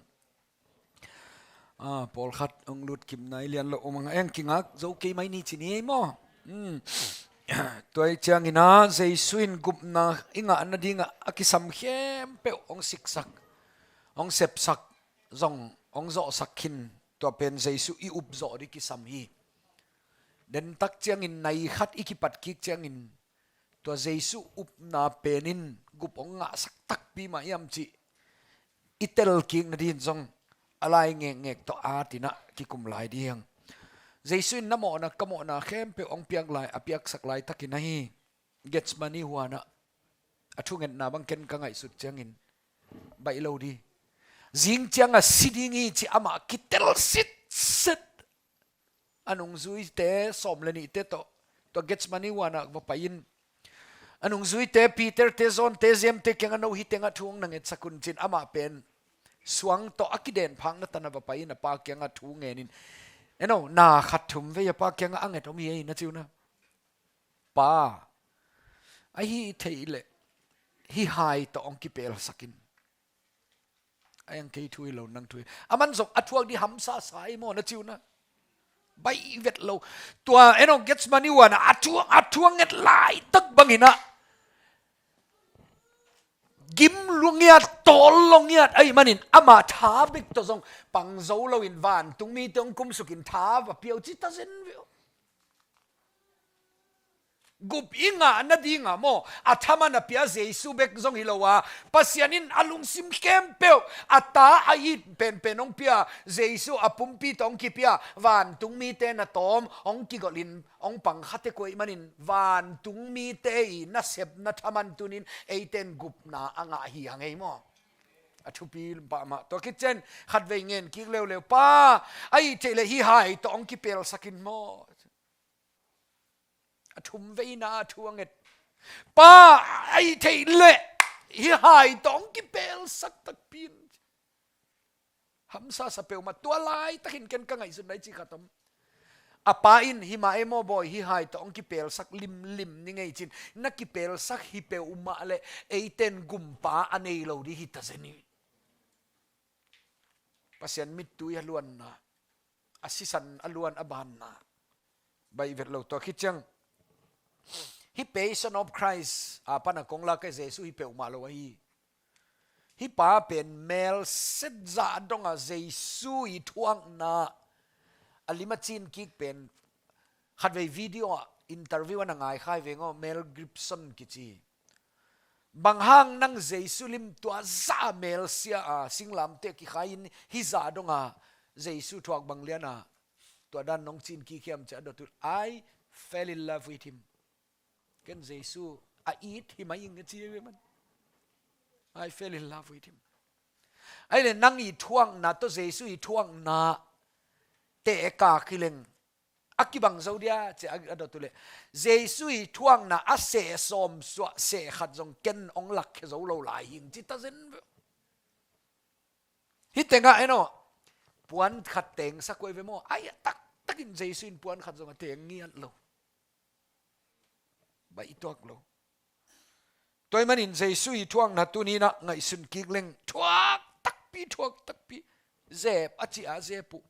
Ah, pawlkhat hong lut kim nai lian lo um ang, eng kingak zo kei mai ni ci ni ei maw? Hmm. Tua ahih ciangin ah Jesu in gupna i ngah nadingah a kisam khempeuh hong siksak, hong sepsak, zong hong zawhsak khin, tua pen Jesu i up zawh ding kisam hi. Dentak ciangin nai khat i kipat kik ciangin tua Jesu upna pen in gup hong ngahsak takpi mah hiam cih i telkik nadin zong a lai ngekngek tawh at in ah kikum lai ding hi hang. Jesu in na mawhna ka mawhna khempeuh hong piak lai, a piaksak laitakin ahi Gethsemane huan ah a thungetna bang ken ka ngaihsut ciangin baih lo ding. Zing ciang a si ding hi cih amah kitel sitset. A nungzuite sawm le nihte tawh tua Gethsemane huan ah va pai in, a nungzuite Peter te, John te, James te kiangah no hih tengah thu hong na ngetsak un ci-in amah pen suang tawh a kidenphakna tan a va pai in a Pa kiangah thu ngen in, eno, na khat thum vei a Pa kiangah a nget om hi ei na ci un ah, Pa, ahih theih leh hih hai tawh hong kipelsak in. A eng kei thu hi lo, nang thu hi. Aman zong a thuak ding hamsa sa ei maw na ci un ah. Baih vet lo. Tua eno Gethsemane huan ah a thuak, a thuak nget laitak bangin ah gim lo ngiat, tawl lo ngiat ahih manin amah tha bek tawh zong pang zo loin vantung mite hong kumsukin tha va pia uh ci ta zen ve uh. Gup i ngah nadingah maw, a thaman a pia Jesu bek zong hi lo a, Pasian in a lungsim khempeuh a ta a it penpen hong pia, Jesu a pumpi tawh hong kipia, vantung mite na tawm hong kigolhin hong pang kha tek uh ahih manin vantung mite i nasepna thaman tuni-in eite in gupna a ngah hi hang ei maw? A thupi pah mah. Tua khit ciang khatvei ngen kik leuleu, Pa, ahih theih leh hih hai tawh hong kipelsak in maw? A thum veina a thu a nget. Pa, ahih theih leh hih hai tawh hong kipelsak takpi in. Hamsa sa peuhmah, tua laitakin ken ka ngaihsutna i cih khat om. A Pa in, hi mah ei maw bawi, hih hai tawh hong kipelsak limlim ning ei ci-in, na kipelsak hi peuhmah leh eite in gumpa a nei lo ding hi ta zen hi. Pasian mittui a luanna, a sisan a luan a banna baih vet lo. Tua khit ciang hih Passion of Christ a pan a kong lak ei, Jesu hi peuhmah lo ahi. Hih pa pen mel set zah dong a Jesu i thuakna a lim a cin kik pen khatvei video ah interview a na ngai kha hi veng aw, Mel Gibson kici. Bang hang nang Jesu lim tua zah a mel sia a singlamteh kikhai in hih zah dong a Jesu thuak bang lian a tua dan nong cin kik hiam ci a dot uh leh, I fell in love with him. Ken Jesu a it hi mai ing a ci hi ve man. I fell in love with him. Ahih leh nang i thuakna tawh Jesu i thuakna teh ka kileng a kibang zo dia ci a dot uh leh, Jesu i thuakna a seh sawm suah seh khat zong ken hong lakkhia zo lo lai hi ing ci ta zen ve. Hih tengah en aw, puan khat tengsak uh ei ve maw? Ai, a taktakin Jesu in puan khat zong a teng ngiat lo. Baih tuak lo. Tua ahih manin Jesu i thuakna tuni-in ah ngaihsun kik leng thuak takpi, thuak takpi. Zep a cih a zep uh.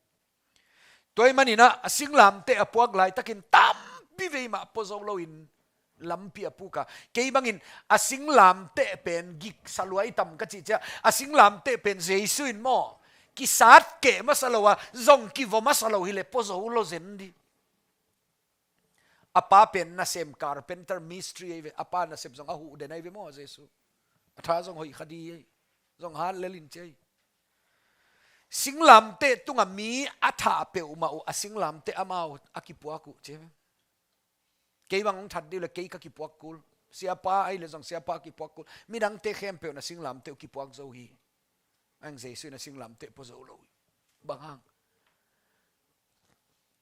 Tua ahih manin ah a singlamteh a puak laitakin tampi vei mah pua zo loin lampi a puk a. Kei bangin a singlamteh pen giksa luai tam ka cih ciang, a singlamteh pen Jesu in maw, kisat keh masa lo a, zong kivua masa lo hi leh pua zo lo zen ding. A pa pen nasem, carpenter, mistri ahi ve. A pa nasep zong a huh den ahi ve maw, Jesu. A tha zong hoih kha di ei. Zong hat lel in ci ei. Singlamteh tungah mi a thah peuhmah uh, a singlamteh amau a kipuak uh ci ei ve. Kei bang hong that dih uh leh kei ka kipuak kul. Siapa ahi leh zong siapa a kipuak kul. Midangte khempeuh in a singlamteh uh kipuak zo hi. Ahih hang Jesu in a singlamteh pua zo lo hi. Bang hang?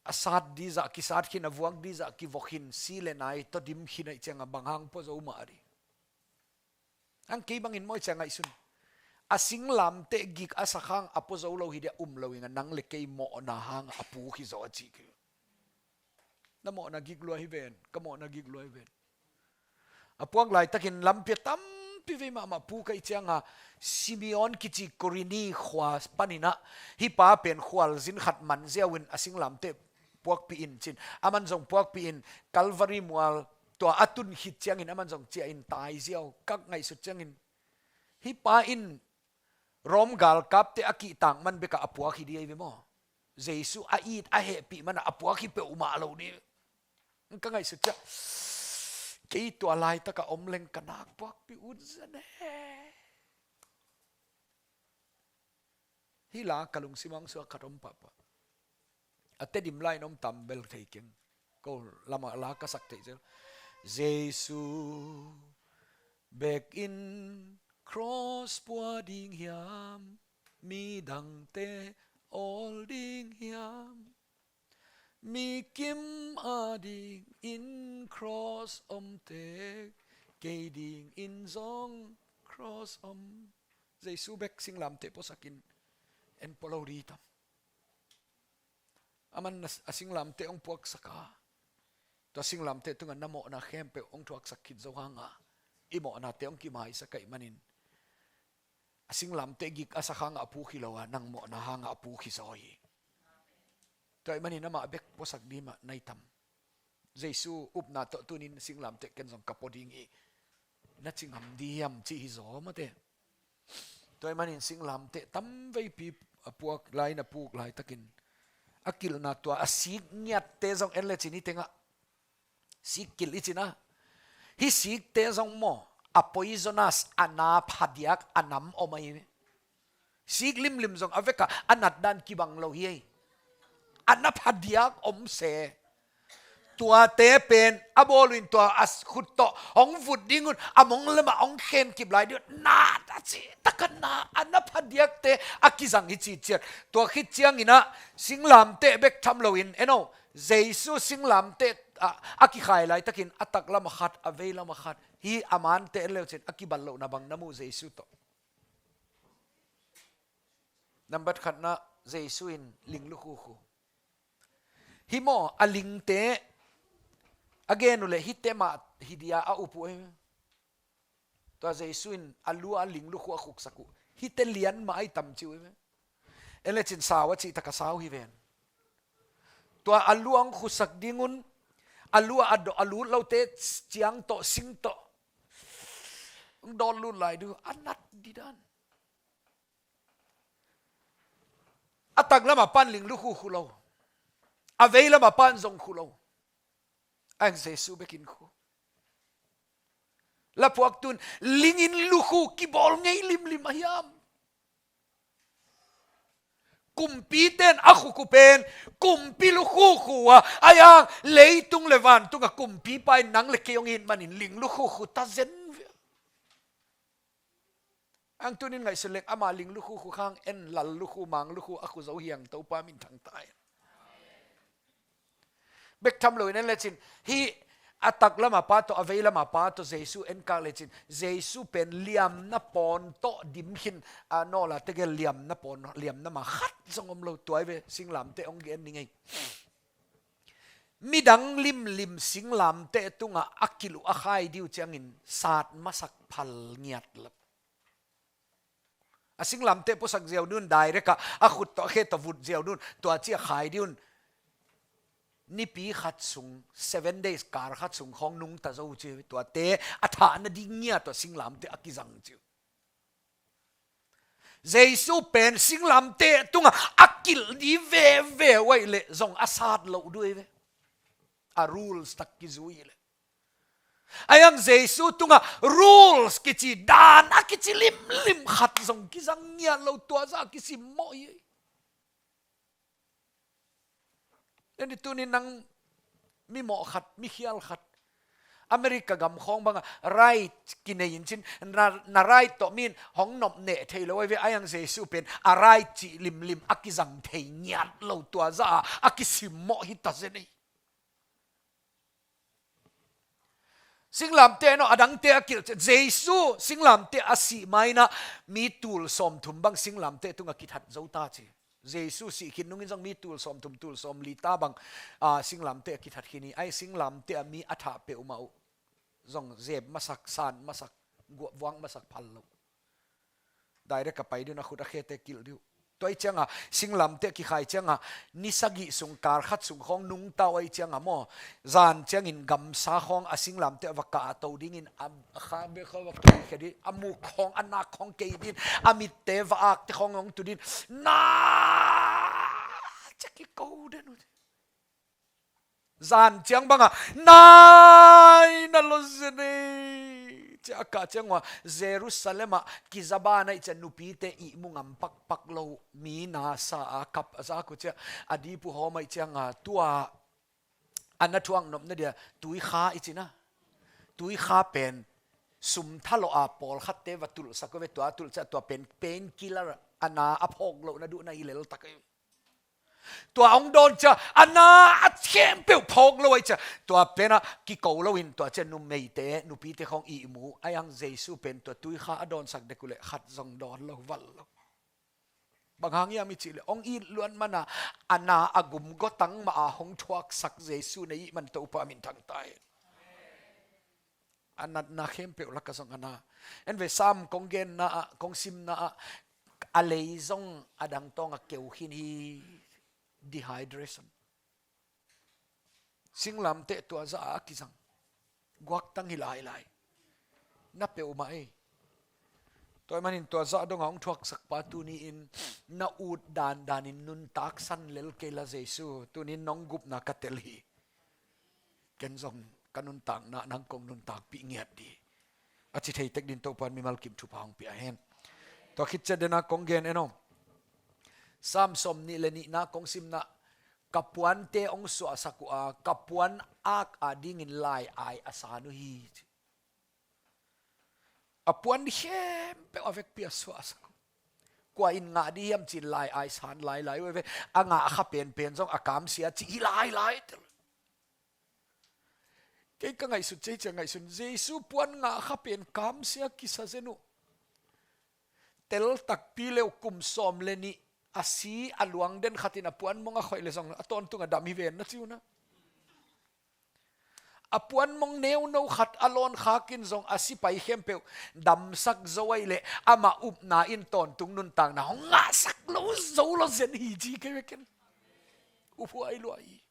A sat ding zah kisat khin, a vuak ding zah kivua khin, si leh nai tawh dim khin ahih ciangin bang hang pua zo mah ding. Ahih hang kei bangin maw, ahih ciang ngaihsun. A singlamteh gik a sak hang a pua zo lo hi ding a, um lo ing a, nang leh kei mawhna hangah a puk hi zaw a ci kei. Na mawhna gik lua hi ven, ka mawhna gik lua hi ven. A puak laitakin lampi ah tampi vei mahmah puk ahih ciangin, Simeon kici Kurene khua panin ah, hih pa pen khualzin khat man ziau in a singlamteh puakpih in ci-in, aman zong puakpih in, Calvary mual tua a tun khit ciangin aman zong ciah in tai ziau. Ka ngaihsut ciangin, hih pa in Rom galkapte a kihtak man bekah a puak hi ding ahi ve maw? Jesu a it a hehpih manah a puak hi peuhmah lo ding. Ka ngaihsut ciang, kei tua laitakah om leng ka nak puakpih ut zen e. Hih la ka lungsim ah hong suak khat om pahpah. A Tedim lai-in om tam bel thei keng. Ko lamah la ka sak theih zel. Jesu bekin cross pua ding hiam, midangte awl ding hiam? Mi kim adingin cross om tek, kei dingin zong cross om. Jesu bek singlamteh puasakin en pua lo ding tam. Aman a singlamteh hong puaksak a, tua singlamteh tungah na mawhna khempeuh hong thuaksak khit zo hang a, i mawhnate hong kimaisak ahih manin, a singlamteh gik a sak hangah a puk hi lo a, nang mawhna hangah a puk hi zaw hi. Tua ahih manin amah bek puasak ding mah na hi tam? Jesu upna tawh tuni-in singlamteh ken zong ka pua ding hi, na ci ngam diam cih hi zaw mate. Tua ahih manin singlamteh tamveipi a puak lai-in a puk laitakin, a kilhna tua a sik ngiatte zong en lecin hih tengah sik kilh i cih na, hih sikte zong maw, a poisonous, a na phadiak, a nam om ahi. Sik limlim zong a vekah a natdan kibang lo hi ei. A na phadiak om se. Tuate pen a bawl uh in tua a khut tawh hong vut ding un, a mong lamah hong khenkip lai ding un, na a cih takah na, a na phadiakte a kizang hi ciciat. Tua khit ciangin ah singlamteh bek tham loin, en aw, Jesu singlamteh ah a kikhai laitakin a taklam ah khat, a veilam ah khat, hih a mante en leucin a kibat lohna bang na mu Jesu tawh? Nambat khatna, Jesu in ling lukhu khu. Hih maw, a lingte a gen uh leh hihte mah hi dia a up uh ei. Tua Jesu in a lu ah a ling lukhu a khuksak uh, hihte lian mah ahi tam ci uh ei. En lecin sau a cih takah sau hi ven. Tua a lu ah hong khuksak ding un, a lu ah a do-, a lut lote ciang tawh, sing tawh hong dawt lut lai ding uh, a nat ding dan. A taklam ah pan ling lukhu khu lo. A veilam ah pan zong khu lo. Ahih hang Jesu bekin khu. Laphuaktu in, lingin lukhu kibawl ngei limlim a hiam? Kumpite in a khukhu pen kumpi lukhu khu a, ahih hang leitung leh vantungah kumpipa in nang leh kei hong it manin ling lukhu khu ta zen ve. Ahih hang tuni-in ngaihsun leng, ama ling lukhu khu khang en, lal lukhu, mang lukhu a khu zo hi hang, Topa minthang ta hen. Bek tham loin en lecin, hih a taklam ah pa tawh, a veilam ah pa tawh Jesu en kak lecin, Jesu pen liamna pawn tawh dim khin, a, nawla tegel liamna pawn, liamna ma khat zong om lo. Tua hi ve, singlamteh hong gen ning ei. Midang limlim singlamteh tungah a kilh uh a khai ding uh ciangin sat masak phal ngiat lo. A singlamteh puasak ziau ding un, direct ah a khut tawh, a khe tawh vut ziau ding un, tua ciang khai ding un. Nipi khat sung, seven days, kal khat sung khawng nungta zo uh ci uh. Tuate a thah nading ngiat uh a singlamteh a kizang ci uh. Jesu pen singlamteh tungah a kilh ding veve uh ahih leh zong a sat loh ding uh ei ve. A rules tak kizui le. Ahi hang Jesu tungah rules kici, dan a kici limlim khat zong kizang ngiat lo, tua zah a kisimmawh hi. Tua ni tunin nang mimawh khat, mikhial khat, America gam khawng banga right kinei in cin, na, na right tawh mi in hong nop neh thei lo ahi ve. Ahi hang Jesu pen a right cih limlim a kizang thei ngiat lo, tua zah a, a kisimmawh hi ta zen ei. Singlamteh no, a dangte a kilh ciang, Jesu singlamteh a sih ma-in ah mi tul sawmthum bang singlamteh tungah kithat zo ta ci. Jesu sih khin nungin zong mi tul sawmthum, tul sawmli ta bang, ah, singlamteh a kithat khin hi. Ahi, singlamteh a mi a thah peuhmah uh zong zep masak, san masak, guah vuak masak phal lo. Direct a pai ding uh, a khut a khete kilh ding uh. Tua ahih cianga singlamteh kikhai cianga ni sagih sung, kal khat sung khawng nungta uh ahih cianga maw, zan ciangin gamsa khawng a singlamteh va kah a to dingin a, a kha bek khawng va kei khia ding, a muk khawng, a nak khawng kei ding, a mitte va akte khawng hong tu ding. Na ciang kiko den uh. Zan ciang banga nai na lo zen ei. Ciah a kah ciang ua Jerusalem ah kizaban ahih ciang nupite ihmu ngam pakpak lo, mi nasa a kap a zak uh ciah a dipu hawm ahih cianga tua a na thuak nopna dia tuikha i cina. Tuikha pen sum thalawh a pawlkhatte va tulhsak uh ve, tua a tulh ciah tua pen painkiller, a na a phawk lohna duhna i leltak uh. Tua hong dawn ciah a na a khempeuh phawk lo ahih ciah tua penah kiko loin tua ciah numeite, nupite khawng ihmu. Ahi hang Jesu pen tua tuikha a dawnsak dek uh leh khat zong dawn lo, valh lo. Bang hang hiam i cih leh hong it luat mana a na a gum gawtang mah a hong thuaksak Jesu na ihih man Topa min thang ta hen. A natna khempeuh lakah zong a na. En ve, Sam kong genna ah, kong simna ah, a lei zong a dang tawng a keu khin hi. Dehydration. Singlamteh tua zah a kizang guaktang hi lailai. Na peuhmah ei. Tua ahih manin tua zah dong a hong thuaksakpa tuni-in na ut dandanin nuntaksan lel kei la Jesu, tuni-in nong gupna ka tel hi. Ken zong ka nuntakna nang kong nuntakpih ngiat ding hi, a ci thei tek dingin Topa'n mimal kim thupha hong pia hen. Tua khit ciat dena kong gen en aw. Sam sawmnih le nihna kong simna, ka puante hong suahsak uh a, ka puan ak a dingin lai-ai a san uh hi. A puan khempeuh a vekpi a suahsak uh. Kua in ngah ding hiam ci-in lai-ai san lailai uh ve. A ngah kha penpen zong a kamsia cih hi lailai tel. Kei ka ngaihsut cei ciang ngaihsun, Jesu puan ngah kha pen kamsia kisa zen uh. Tel takpi le uh kum sawm le nih a si a luang den khatin a puan mong a khoih le zong a tawntung a dam hi ven na ci uh na. A puan mong neuno khat a lawn khakin zong a sipai khempeuh damsak zo ahih leh amah upna in tawntung nuntakna hong ngahsak lo zo lo zen hi ci kei ve ken. Uphuai lua hi.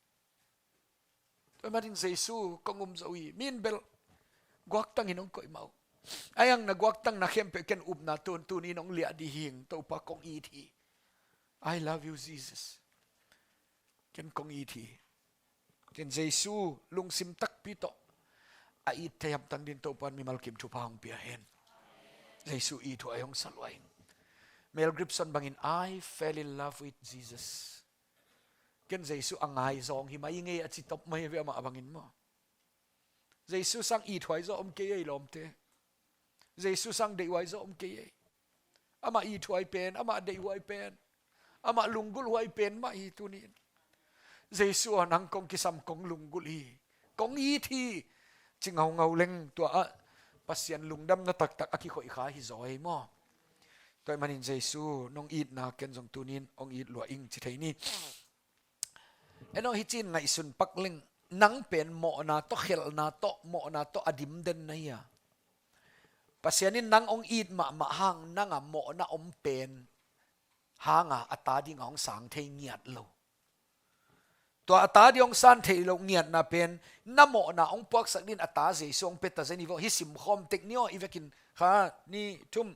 Tua ahih manin Jesu kong um zo hi. Mi in bel guaktangin hong koih mah uh. Ahi hang na guaktangna khempeuh ken upna tun, tuni-in hong liah ding hi ing, Topa kong it hi. I love you, Jesus. Ken kong it hi. Ken Jesu lungsim takpi tawh a it thei hamtang dingin Topa'n mimal kim thupha hong pia hen. Jesu ithuai hong sa lua ing. Mel Gibson bangin, "I fell in love with Jesus." Ken Jesu a ngaizawng hi mai ing ei a ci top mai ve amah bangin maw. Jesu sang ithuai zaw om kei ei lawmte. Jesu sang deihhuai zaw om kei ei. Amah ithuai pen, amah deihhuai pen, amah lunggulhhuai pen mah hi tuni-in. Jesu aw, nang kong kisam, kong lunggulh hi, kong it hi ci ngaungau leng tua ah Pasian lungdamna taktak a kikhoih kha hi zaw ei maw. Tua ahih manin Jesu nong itna ken zong tuni-in hong it lua ing ci thei ni. En aw, hih ci-in ngaihsun pak leng, nang pen mawhna tawh, khelhna tawh, mawhna tawh a dim den na hi a. Pasian in nang hong it mahmah hang nang a mawhna om pen hanga a ta ding a hong sang thei ngiat lo. Tua a ta ding hong sang thei lo ngiatna pen na mawhna hong puaksak dingin a ta Jesu hong pia ta zen hi vaw. Hih simkhawm tek ni aw, i vekin khat, nih, thum.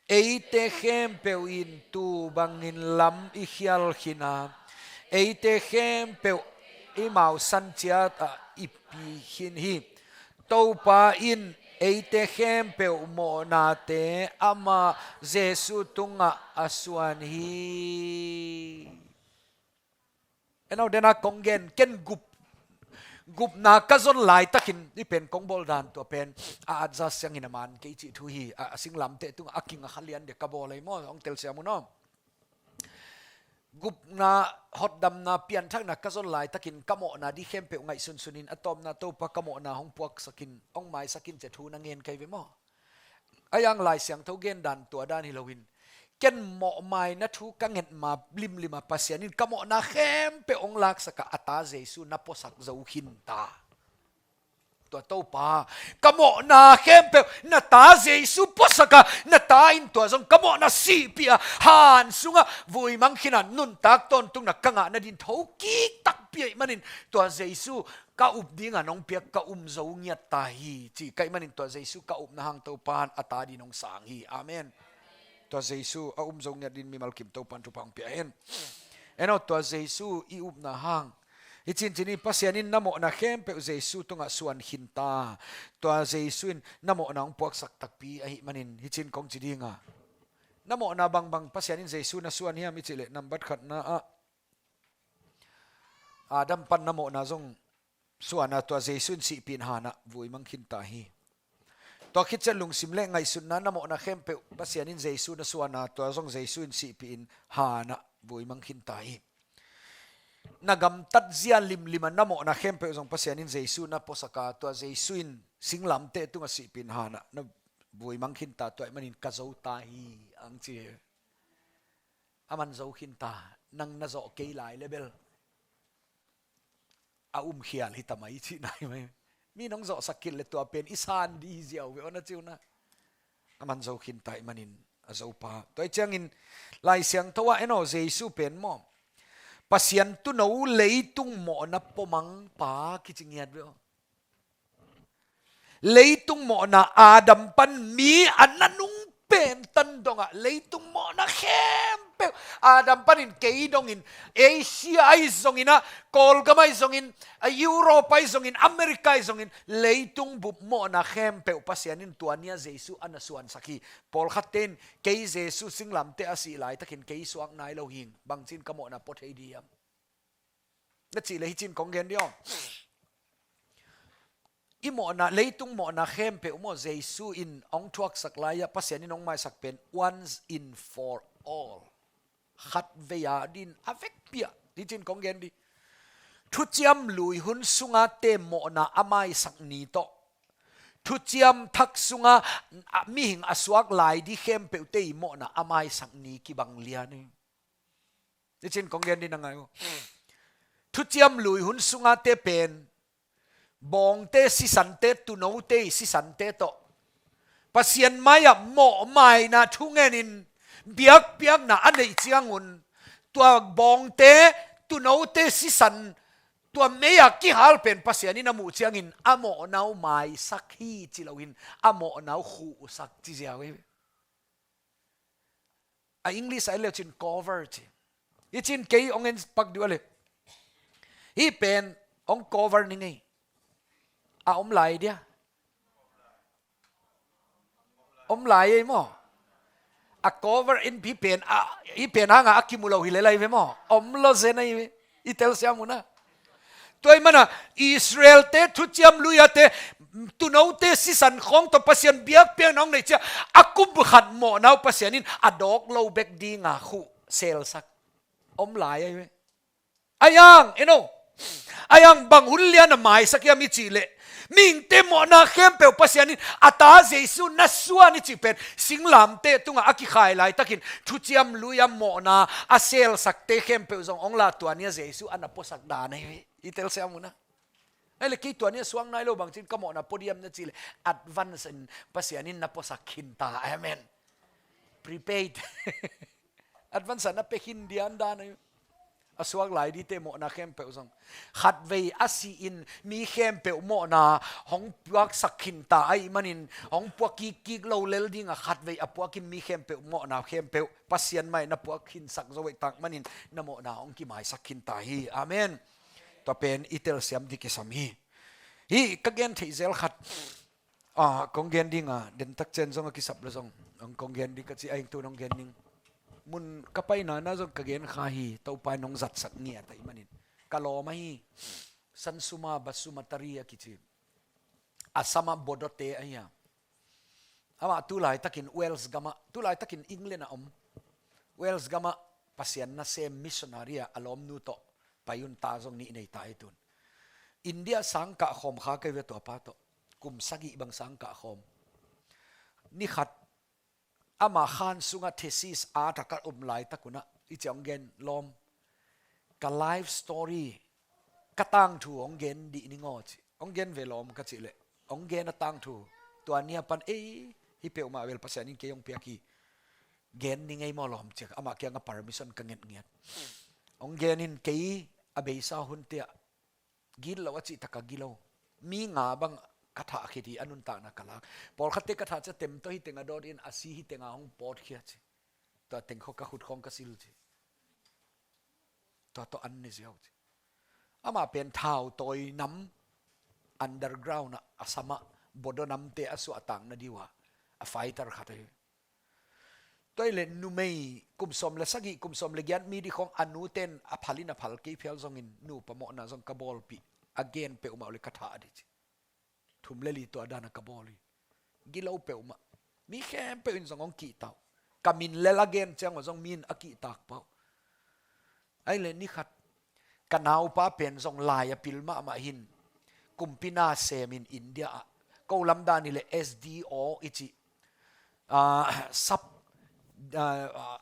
Eite khempeuh in tu bangin lam i khial khin a, eite khempeuh eimau san ciatah i pi khin hi. Topa in eite khempeuh mawhnate amah Jesu tungah a suan hi. Eno dena kong gen, ken gup, gupna ka zon laitakin i pen kong bawl dan tua pen a atza siangin a man kei cih thu hi. A, a singlamteh tungah a king a kha lian dek ka bawl ei maw, hong telsiam un aw. Gupna, hotdamna, pianthakna ka zon laitakin ka mawhna di khempeuh ngaihsunsunin a tawpna Topa ka mawhna hong puaksakin, hong maisakin ci thu na ngen kei ve maw? Ahi hang Lai Siangtho gen dan tua dan hi loin, ken mawhmaina thu ka nget ma limlima Pasian in ka mawhna khempeuh hong laksaka a ta Jesu na puasak zo khin ta. Tua Topa, ka mawhna khempeuh na ta Jesu puasaka, na ta in tua zong ka mawhna sihpih a, han sunga vui mang khina nuntak tawntungna ka ngah nadin thokik takpi ahih manin tua Jesu ka up dinga nong piak ka um zo ngiat ta hi, ci ka hih manin tua Jesu ka upna hang Topa in a ta din hong sang hi. Amen. Tua Jesu a um zo ngiat din mimal kim Topa in thupha hong pia hen. Eno, tua Jesu i upna hang hi cin cin hi. Pasian in na mawhna khempeuh Jesu tungah suan khin ta. Tua Jesu in na mawhna hong puaksak takpi ahih manin hi cin kong ci dinga, na mawhna bangbang Pasian in Jesu na suan hiam i cih leh, nambat khatna ah Adam pan na mawhna zong suana, tua Jesu in sihpih in hanah vui mang khin ta hi. Tua khit ciang lungsim le ngaihsutna, na mawhna khempeuh Pasian in Jesu na suana, tua zong Jesu in sihpih in hanah vui mang khin ta hi. Na gamtat zia limlima na mawhna khempeuh zong Pasian in Jesu na puasaka, tua Jesu in singlamteh tungah sihpih in hanah na vui mang khin ta, tua ahih manin ka zo ta hi, ang ci hi. A man zo khin ta, nang na zawh kei lai le bel a um khial hi ta mai cihna hi mai. Mi nong zawhsak khit le tua pen i san di hi ziau ve aw na ci uh na. A man zo khin ta ahih manin a zo pa. Tua ahih ciangin Lai Siangtho ah eno Jesu pen maw, Pasian tuuno leitung mawhna puamang pa kici ngiat ve aw. Leitung mawhna Adam pan mi a na nung pen tan dongah leitung mawhna khempeuh, Adam panin kei dongin, Asia ahi zongin ah, Kawlgam ahi zongin, a Europe ahi zongin, America ahi zongin, leitung bup mawhna khempeuh Pasian in tua ni-a Jesu a na suansak hi. Pawlkhatte in kei Jesu singlamteh a sih laitakin kei suak nai lo hing, bangcin ka mawhna pua thei di hiam? Na cih leh hi cin kong gen di aw. I mawhna, leitung mawhna khempeuh maw, Jesu in hong thuaksak lai-ah Pasian in hong maisak pen once in for all. Khatvei a din a vekpi-ah hi cin kong gen di. Thuciam lui hun sunga te mawhna a maisak ni tawh, thuciam thak sunga, a, mihing a suak lai di khempeuhte i mawhna a maisak ni kibang lian hi. Hi cin kong gen di na ngai uh. Thuciam lui hun sunga te pen, bawngte sisante, tuunote i sisante tawh Pasian mai-ah mawhmaina thungenin biakpiakna a neih ciangun, tua bawngte, tuunote sisan, tua mei-a kihal pen Pasian in a muh ciangin a mawhna uh maisak hi ci loin a mawhna uh khuhsak ci ziau hi. A English ah en le cin cover ci. Hi cin kei hong en pak di uh a le. Hih pen hong cover ni ngei. A om lai dia. Om lai ei maw. A cover in hih pen, a, hih pen hanga a kimu lo hi le lai ve maw. Om lo zen ei ve. I telsiam uh na. Tua ahih mana Israel-te thuciam lui-ate, tuunote sisan khawng tawh Pasian biakpiakna hong neih ciang a kum khat mawhna uh Pasian in a dawk lo bek dinga khuh selsak om lai ahi ve. Ahi hang, eno, ahi hang bang hun lian a maisak hiam i cih leh, mihingte mawhna khempeuh Pasian in a ta Jesu na suan i cih pen singlamteh tungah a kikhai laitakin thuciam lui-a mawhna a selsakte khempeuh zong hong la tua ni-a Jesu a na puasak dan ahi ve. I telsiam uh na. Ahi le kei tua ni-a suak nai lo, bangcin ka mawhna pua diam na cih leh, advance in Pasian in na puasak khin ta. Amen. Prepaid. Advance a na pia khin dian dan ahi. A suak lai dite mawhna khempeuh zong khatvei a si-in mi khempeuh mawhna hong puaksak khin ta ahih manin, hong puak kikkik lo lel dinga khatvei a puakin mi khempeuh mawhna khempeuh Pasian mai na puak khinsak zo ahih tak manin na mawhna hong kimaisak khin ta hi. Amen. Tua pen i telsiam ding kisam hi. Hih ka gen theih zel khat, ah, kong gen ding a, dentak ciang zong a kisap lo zong, ang kong gen ding ka ci a, hing tu nong gen ding. Mun ka paina na zong ka gen kha hi, Topa in hong zatsak ngiat ahih manin. Ka lawm ahi, Sansuma Basumatary a kici, Assam a Bodote ahi a. Amah tu laitakin Wales gamah, tu laitakin England ah om. Wales gamah Pasian nasem missionary a, a lawmnu tawh pai un, ta zong nih nei ta hi tun. India sang kah khawm kha kei ve tua pa tawh. Kum sagih bang sang kah khawm. Ni khat ama khan sungah thesis a ta ka om laitak un ah, i ci hong gen, lawm, ka life story, ka tangthu hong gen dih ning aw ci. Hong gen ve lawm ka cih leh, hong gen a tangthu. Tua ni a pan, ei, hih peuhmah bel Pasian in kei hong piak hi, gen ning ei maw lawm ci a, amah kiangah permission ka nget ngiat. Hong gen in, kei a beisa hun tiah gilo a cih tak a gilo. Mi nga bang ka thah khit hi, a nuntakna ka lak. Pawlkhatte ka thah ciang tem tawh hih teng a dawt in, a si hih teng a hong pawtkhia ci. Tua teng khawng ka khut khawng ka sil ci. Tua tawh an ne ziau ci. Amah pen thautawi nam, underground ah, Assam ah, Bodo namte a suahtakna ding uh a, a fighter khat ahi. Tua hi leh numei kum sawm le sagih, kum sawm le giat mi ding khawng, a nuten a phal in a phal kei phial zongin, nupa mawhna zong ka bawlpih, a gen peuhmah uh leh ka thah ding ci. Thum le li tua dan a ka bawl hi. Gilo peuhmah. Mi khempeuh in zong hong kihta uh. Ka min le la gen ciang uh zong mi in a kihtak pah uh. Ahih leh ni khat, ka naupa pen zong lai a pil mahmah hi in, kumpi na sem in India ah. Ko lam dan hi leh S D O i cih, ah, sub, ah, ah,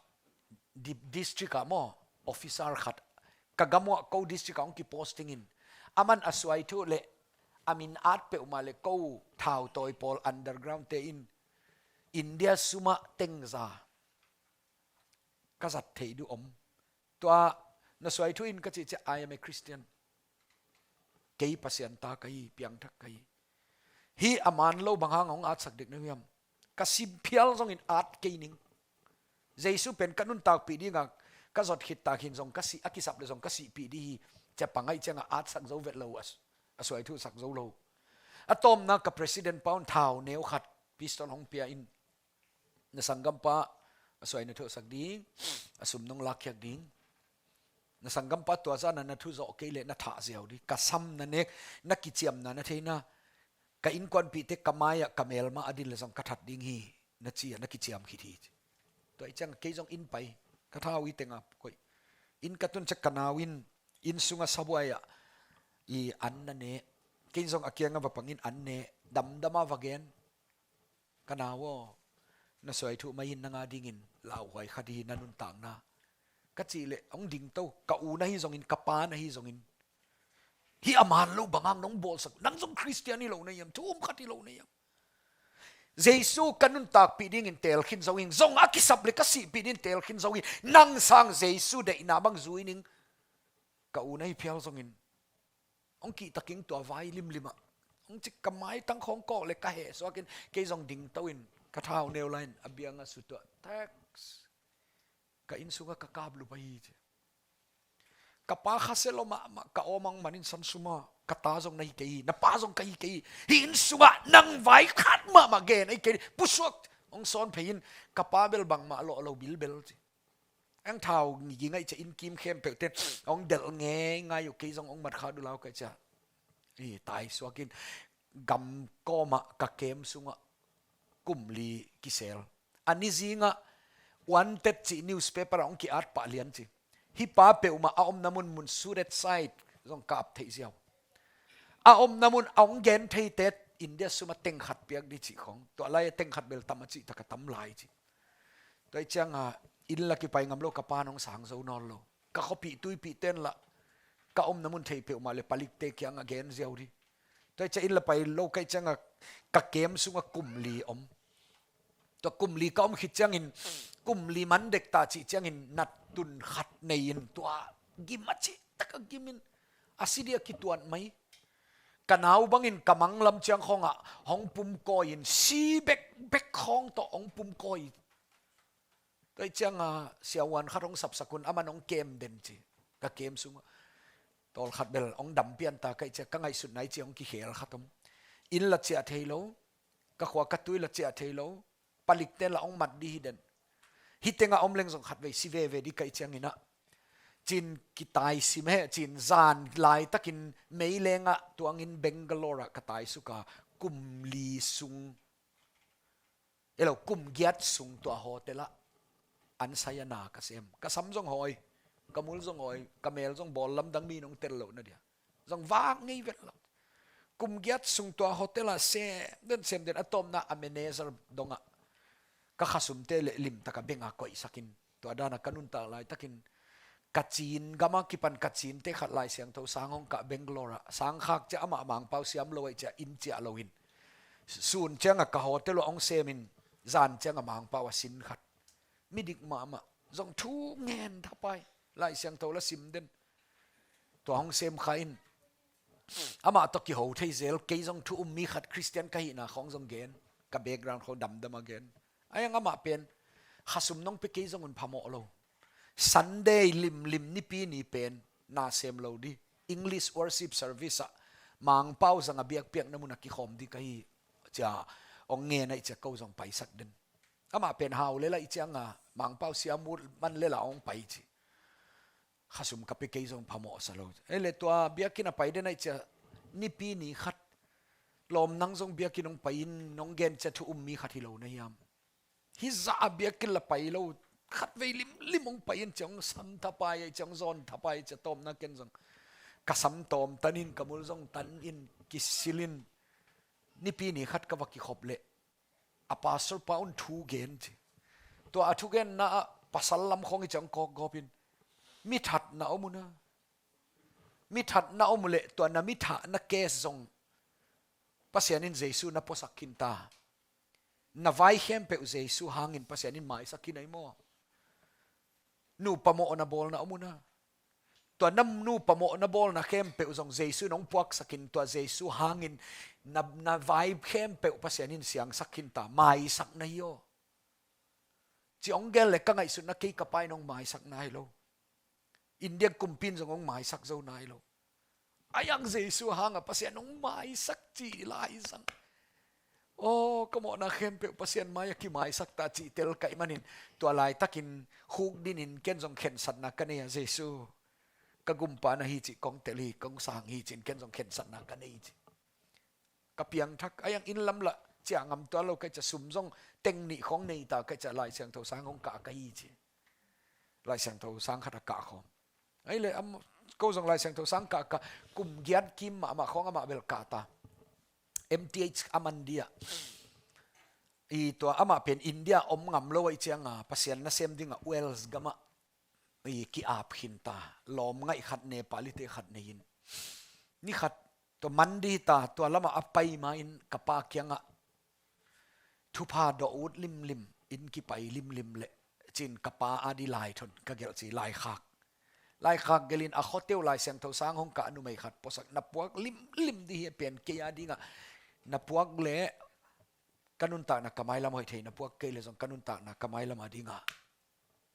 di-, district ah maw, officer khat. Ka gam uh ah ko district ah hong kiposting in. Aman a suai thu leh, a min at peuhmah leh ko thautawi pawl underground te in India sum ah teng za ka zat theih ding om. Tua na suai thu in ka cih ciang, "I am a Christian. Kei Pasian ta ka hi, piangthak ka hi." Hih a man lo bang hang hong atsak dek na hiam? Ka si phial zongin at kei ning. Jesu pen ka nuntakpih ding a, ka zot khit tak hin zong ka sih, a kisap leh zong ka sihpih ding hi, ci a pangaih ciang a atsak zo vet lo, a, a suai thu sak zo lo. A tawpna ka president pa un thau neu khat, pistol hong pia in, "Na sanggampa a suai na thohsak ding, a sum nong lakkhiak ding. Na sanggampa tua zah na, na thu zawh kei leh na thah ziau ding. Ka sam na nek, na kiciamna na theihna, ka innkuanpihte ka mai ah ka melma a din leh zong ka that ding hi," na ci a, na kiciam khit hi ci. Tua hi ciang kei zong inn pai, ka thau hi teng a koih. Inn ka tun ciang ka nau in, inn sungah sabuai ah i an na ne. Kei zong a kiangah va pang in an ne, damdam a va gen. "Ka nau aw, na suai thu mai in, nang a dingin lauhuai khat hi, na nuntakna," ka cih leh hong ding to. Ka u na hi zongin, ka pa na hi zongin, "Hih a man lo bang hang nong bawlsak, nang zong Christian hi lo na hiam, thu um khat hi lo na hiam?" Jesu ka nuntakpih dingin teel khin zo ing, zong a kisap leh ka sihpih dingin teel khin zo ing, nang sang Jesu deihna bang zui ning. Ka u na hi phial zongin, hong kihta keng tua vai limlim ah. Hong ci, ka maitang khawng kawk leh ka heh suak in, kei zong ding to in, ka thau neu lai in, a biang ah sutuah, text. Ka inn sungah ka kap lup ahi ci. Ka pa khasia lua mahmah, ka aw mang man in, "Sansuma, ka ta zong na hi kei hi, na pa zong ka hi kei hi. Hih inn sungah nang vai khat mahmah gen ahi kei hi. Pusuak," hong sawn phei in, ka pa bel bangmah lawh lo bilbel ci. Ang thau ngi ngai ciang inn kim khempeuh ten hong delh ngeingai uh, kei zong hong mat kha dulau kai ciang, i tai suak in, gam kawm ah ka kem sungah kum li kisel. A ni zing ah Wanted cih newspaper ah hong ki-at pah lian ci. Hih pa peuhmah a omna mun, mun Surat side zong ka ap theih ziau. A omna mun a hong gen thei te, India sum ah teng khat piak ding cih khawng. Tua lai ah teng khat bel tam a cih tak a tam lai ci. Tua hi ciang a, inn la kipai ngam lo, ka pa in hong sang zo nawn lo. Ka khuapih tuipih ten lah, ka omna mun thei peuhmah leh palikte kiangah gen ziau ding. Tua hi ciang inn la pai lo ka hih ciang a, ka kem sungah kum li om. Tua kum li ka om khit ciangin, kum li man dek ta cih ciangin, nat tun khat nei in, tua gim a cih tak a gim in, a si ding a kituat mai. Ka nau bangin ka mang lam ciang khawng ah hong pumkawi in, si bekbek khawng tawh hong pumkawi. Tua hi ciang a, siavuan khat hong sapsak un, aman hong kem den ci. Ka kem sungah, Tawlkhat bel hong dam pian ta ka hih ciang ka ngaihsutna hih ciang hong kikhel khat om. Inn la ciah thei lo, ka khua ka tui la ciah thei lo, palikte la hong mat dih hi den. Hih tengah om leng zong khatvei si veve dih ka hih ciangin ah, cin kitai sim he, cin zan laitakin meilengah tuangin Bangalore ah ka taisuk a, kum li sung, elo, kum giat sung tua hotel ah an sai a na ka sem. Ka sam zong hawi, ka mul zong hawi, ka mel zong bawl lamdang mi nong tel loh na dia zong vak ngei vet lo. Kum giat sung tua hotel ah sem den sem den, a tawpna a manager dongah ka khasumte le limtaka benga koihsakin, tua dana ka nuntak laitakin Kachin gama kipan Kachinte khat Lai Siangtho sang hong kah Bangalore ah, sangkhak ciah amah Mangpau siam lo ahih ciah inn ciah loin, sun ciangah ka hotel uh hong semin, zan ciangah Mangpau a sin khat. Midik mahmah, zong thu ngen thapai, Lai Siangtho la sim den. Tua hong sem kha in, amah tawh kiho thei zel, kei zong thu um mi khat Khristian ka hihna khawng zong gen, ka background khawng damdam a gen. Ahi hang amah pen khasum nong pia kei zong un phamawh lo. Sunday limlim Nipi ni pen na sem lo dih, English worship service ah Mangpau zanga biakpiakna mun a kikhawm dih ka hi, cia hong ngen ahih cia ko zong paisak den. Amah pen hau lela ahih cianga Mangpau siam uh man lela hong pai ci. Khasum ka pia kei zong phamawh sa lo. Ei le tua biakinn a pai den ahih cia Nipi ni khat lawm nang zong biakinn hong pai in nong gen cia thu um mi khat hi lo na hiam? Hih zah a biakinn la pai lo, khatvei limlim hong pai in cia hong sam thapai ahih cia hong zawn thapai ahih cia tawpna ken zong ka sam tawm tanin ka mul zong tanin kisilin Nipi ni khat ka va kikhop leh a pastor pa un thu gen ci. Tua a thugenna ah pasal lam khawng hi ciang kawkgawpin, mithatna om un a, mithatna om uh leh tua na mithahna case zong Pasian in Jesu na puasak khin ta. Na vai khempeuh Jesu hangin Pasian in maisak khin ahi maw? Nupa mawhna bawlna om un a, tua na nupa mawhna bawlna khempeuh zong Jesu in hong puaksakin, tua Jesu hangin na, na vai khempeuh Pasian in siangsak khin ta, maisak na hi aw. Ci hong gen le ka ngaihsutna kei ka pa in hong maisak nai lo. India kumpi in zong hong maisak zo nai lo. Ahi hang Jesu hangah Pasian hong maisak cih lai zang. Aw, ka mawhna khempeuh Pasian mai-ah kimaisak ta cih tel ka hih manin, tua laitakin khukdinin ken zong khensatna ka nei a, Jesu, ka gumpa na hi cih kong tel hi, kong sang hi ci-in ken zong khensatna ka nei ci. Ka piangthak, ahi hang inn lam lah ciah ngam tuan lo ka hih ciah, sum zong teng nih khawng nei ta ka hih ciah, Lai Siangtho sang hong kah ka hi ci. Lai Siangtho sang khat a kah khawm. Ahi le, am, ko zong Lai Siangtho sang kah, kah kum giat kim mahmah khawng amah bel kah ta. M T H a man dia. I tua amah pen India om ngam lo ahih cianga Pasian nasem dingah Wales gamah i ki-ap khin ta. Lawm ngaih khat, Nepali te khat nei in. Ni khat tua man di ta, tua lamah a pai ma-in ka pa kiangah thupha dawh ut limlim, inn kipai limlim leh ci-in ka pa a di lai thon ka gelh ci, laikhak. Laikhak gelhin a khuate uh Lai Siangtho sang hong kah numei khat puaksak, na puak limlim di hi, pen kei a dingah na puak leh ka nuntakna ka mailam hoih thei, na puak kei leh zong ka nuntakna ka mailam a dingah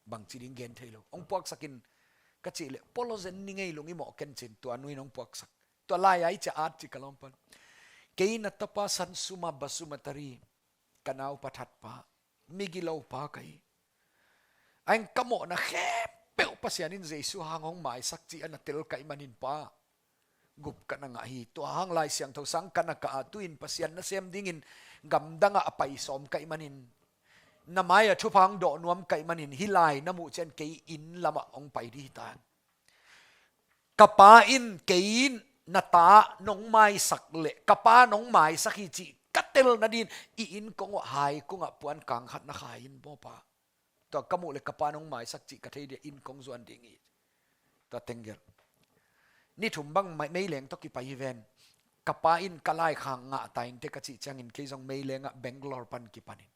bangci ding gen thei lo. Hong puaksakin ka cih leh, polo zen ni ngei lung i mawh ken ci-in tua nu in hong puaksak. Tua lai-a i ciah at ci ka lawmpan. Kei na tapa Sansuma Basumatary, ka naupa thatpa, migilo pa ka hi. Ahi hang ka mawhna khempeuh Pasian in Jesu hang hong maisak cih a na tel ka hih manin pa, gupkah na ngah hi. Tua hang Lai Siangtho sang ka na kah a, tu-in Pasian nasem dingin gamdangah a pai sawm ka hih manin, na mai-ah thupha hong dawh nuam ka hih manin, hih lai na muh ciang kei inn lamah hong pai dih hi ta. Ka pa in kei in na ta nong maisak leh, ka pa nong maisak hi cih ka tel nadin i inn kong uah hai kungah puan kang khat na khai in maw pa. Tua ka muh leh ka pa nong maisak cih ka thei dia, inn kong zuan ding hi. Tua teng gelh. Ni thum bang mai-, meileng tawh kipai hi ven. Ka pa in ka laikhak ngah ta inteh ka cih ciangin kei zong meilengah Bangalore pan kipanin,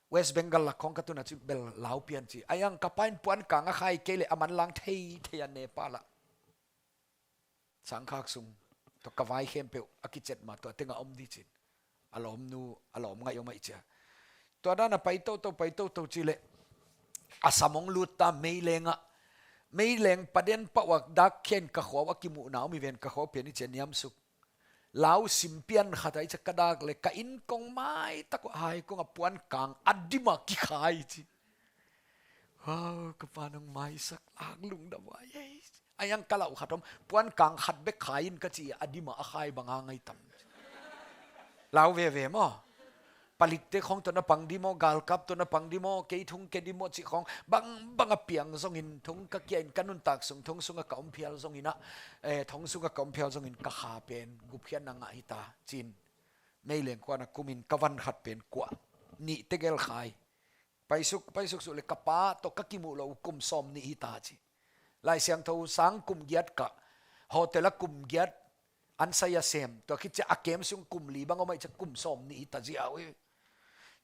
West Bengal lak khawng ka tun a ci, bel lau pian ci. Ahi hang ka pa in puan kang a khai kei leh a manlang thei thei a, Nepal ah. Sangkhak sung tawh ka vai khempeuh a kicet ma, tua tengah om dih ci-in a lawmnu, a lawmngaih om ahih ciang. Tua dan a pai toto, pai toto ci leh a sam hong lut ta, meilengah Meileng paden pah uak dak khian ka khua uh a kimuhna om hi ven, ka khua uh pian i cia niamsuk. Lau sim pian khat a i cia ka dak le ka inn kong maitak uh hai kong a puan kang a dim a kikhai ci. Wow, ka pa nong maisak lak lungdam vai ei. A iang ka lau khat om, puan kang khat bek khai in ka ci a dim a a khai bang a ngai tam. Lau veve maw. Palitte khong tawh na pang di maw, galkap tawh na pang di maw, kei thung ke di maw cih khong bang bang a piang zongin thung ka kia in ka nuntak sung thong sungah ka om phial zongin ah, eh, thong sungah ka om phial zongin ka kha pen gupkhiatna ngah hi ta ci-in meileng kuan a kumin ka van khat pen kuah nih tegel khai. Paisuk, paisuk suk le ka pa tawh ka kimuh lo kum sawm nih hi ta ci. Lai Siangtho sang kum giat kah, hotel ah kum giat ansai a sem, tua khit ciah a kem sung kum li bang om a i cia kum sawm nih hi ta ziau hi.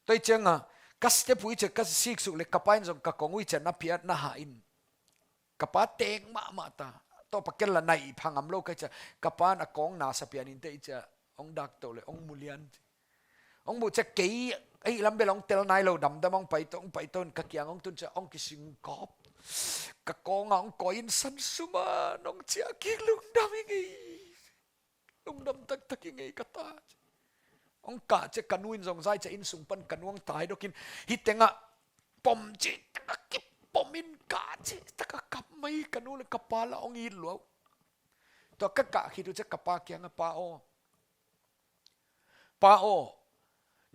Tua i ciangah ka step uh i cia ka sik suk le ka pa in zong ka kong uh i cia na phiat na ha in. Ka pa teng mahmah ta. Tawh pa ken la naih phangam lo ka i cia ka pa in a kong na sa pian in te i cia hong dak to le hong mulian ci. Hong muh ciah kei ahi lam bel hong tel nai lo, damdam hong paito, hong paito in ka kiang hong tun ciah hong kisingkawp. Ka kawngah hong kawi in san suma nong ciah kik lungdam hi ngei. Lungdam taktak hi ngei ka ta. Hong kah ciah ka nu in zong zai ciah inn sung pan ka nu hong tai dokin hih tengah pom ci taka kipom in kah ci taka kap mai ka nu le ka pa la hong it luau. Tua ka kah khit uh ciah ka pa kiangah pa aw. Pa aw,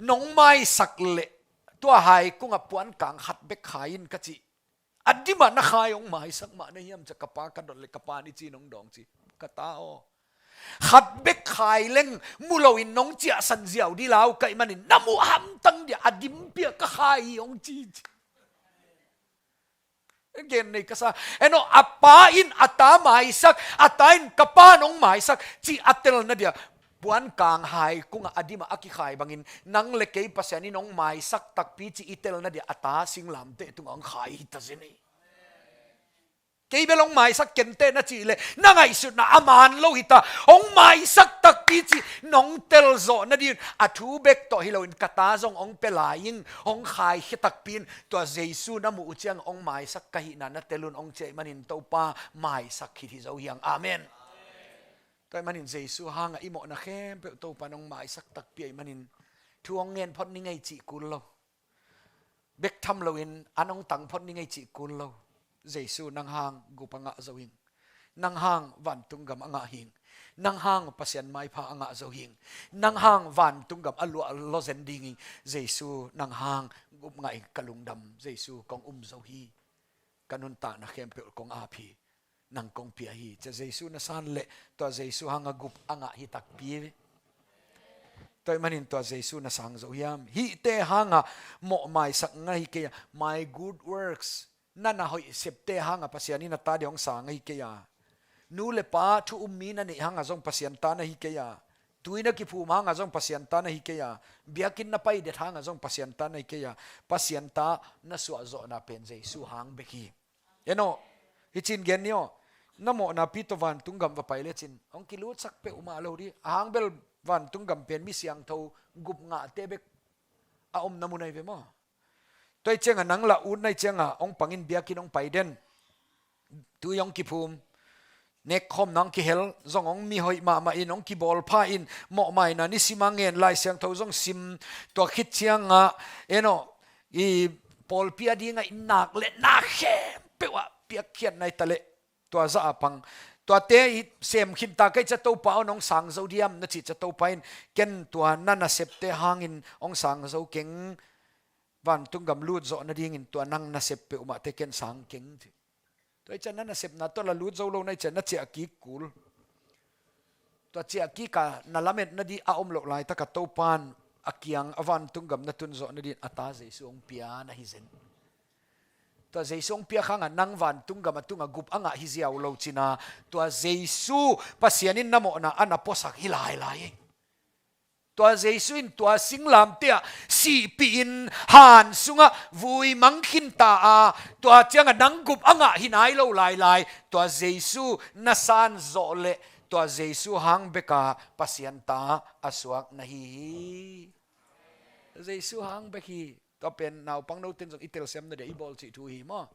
nong maisak leh tua hai kungah puan kang khat bek khai in ka cih. A dimah na khai hong maisak mah na hiam cia ka pa ka dot leh ka pa ni ci nong dawng ci. Ka ta aw. Khat bek khai leng mu loin nong ciahsan ziau di lau kaih manin na muh hamtang dia a dimpia ka khai hi hong ci ci. Gen nei ka sa. Eno, a pa in a ta maisak, a ta in ka pa nong maisak, ci a telna dia. Puan kang hai kungah a dimah a kikhai bangin, nang le kei Pasian in nong maisak takpi ci i telna dia, a ta singlamteh tungah hong khai hi ta zen hi. Kei bel hong maisak kenteh na cih leh, na ngaihsutna a man lo hi ta, hong maisak takpi ci nong telzawh nadin, a thu bek tawh hi loin ka ta zong hong pia lai ing, hong khaikhia takpi in, tua Jesu na muh uh ciang hong maisak ka hihna na tel un hong ciah ih manin Topa maisak khit hi zo hiang. Amen. Tua ih manin Jesu hangah i mawhna khempeuh Topa nong maisak takpi ih manin thu hong ngen phot ni ngei cih kul lo. Bek tham loin an hong tang phot ni ngei cih kul lo. Jesu nang hang gup a ngah zo hing. Nang hang vantung gam a ngah hing. Nang hang Pasian maipha a ngah zo hing. Nang hang vantung gam a luah lo zen ding hing. Jesu nang hang gup ngah hing ka lungdam. Jesu kong um zo hi. Ka nuntakna khempeuh kong ap hi. Nang kong pia hi. Cia Jesu na san leh tua Jesu hanga gup a ngah hi takpi. Tua ih manin tua Jesu na sang zo hiam? Hihte hanga mawhmaisak ngah hi kei a. My good works. Na na hoih septe hanga Pasian in a ta dia hong sang ahi kei a. Nu le pa thu um mi na neih hanga zong Pasian ta na hi kei a. Tui na kiphum hanga zong Pasian ta na hi kei a. Biakinn na paidet hanga zong Pasian ta na hi kei a. Pasian ta na suahzawhna pen Jesu hang bek hi. Eno, hi cin gen ni aw. Na mawhna pi tawh vantung gam va pai lecin hong kilutsak peuhmah lo di. A hang bel vantung gam pen mi siangtho gup ngahte bek a omna mun ahi ve maw? Tua ih cianga nang lah ut na ih cianga hong pangin biakinn hong pai den. Tui hong kiphum. Nekkhawmna hong kihel zong hong mihoih mahmah in hong kibawlpha in mawhmaina nisim a ngen Lai Siangtho zong sim. Tua khit cianga eno i pawlpi a dingah i nak le na khempeuh ah piakkhiat na hi ta leh tua zah a pang. Tuate i sem khinta ka ih cia Topa aw nong sang zo diam na cih cia Topa in ken tua na nasepte hangin hong sang zo keng. Vantung gam lut zawh nadingin tua nang nasep peuhmahte ken sang keng ci. Tua ih cia na nasepna tawh la lut zo lo na ih cia na ciah kik kul. Tua ciah kik a na lametna di a om loh laitaka Topan a kiang a vantung gam na tun zawh nadin a ta Jesu hong pia na hi zen. Tua Jesu hong piak hangah nang vantung gam a tungah gup a ngah hi ziau lo cina. Tua Jesu Pasian in na mawhna a na puasak hi lailai. Tua Jesu in tua singlamteh ah sihpih in han sungah vui mang khinta a, tua ciangah nang gup a ngah hi nai lo lailai. Tua Jesu na san zawh leh tua Jesu hang beka Pasian ta a suak na hi hi. Jesu hang bek hi. Tua pen naupang noten zong i telsiamna dia i bawl cih thu hi maw?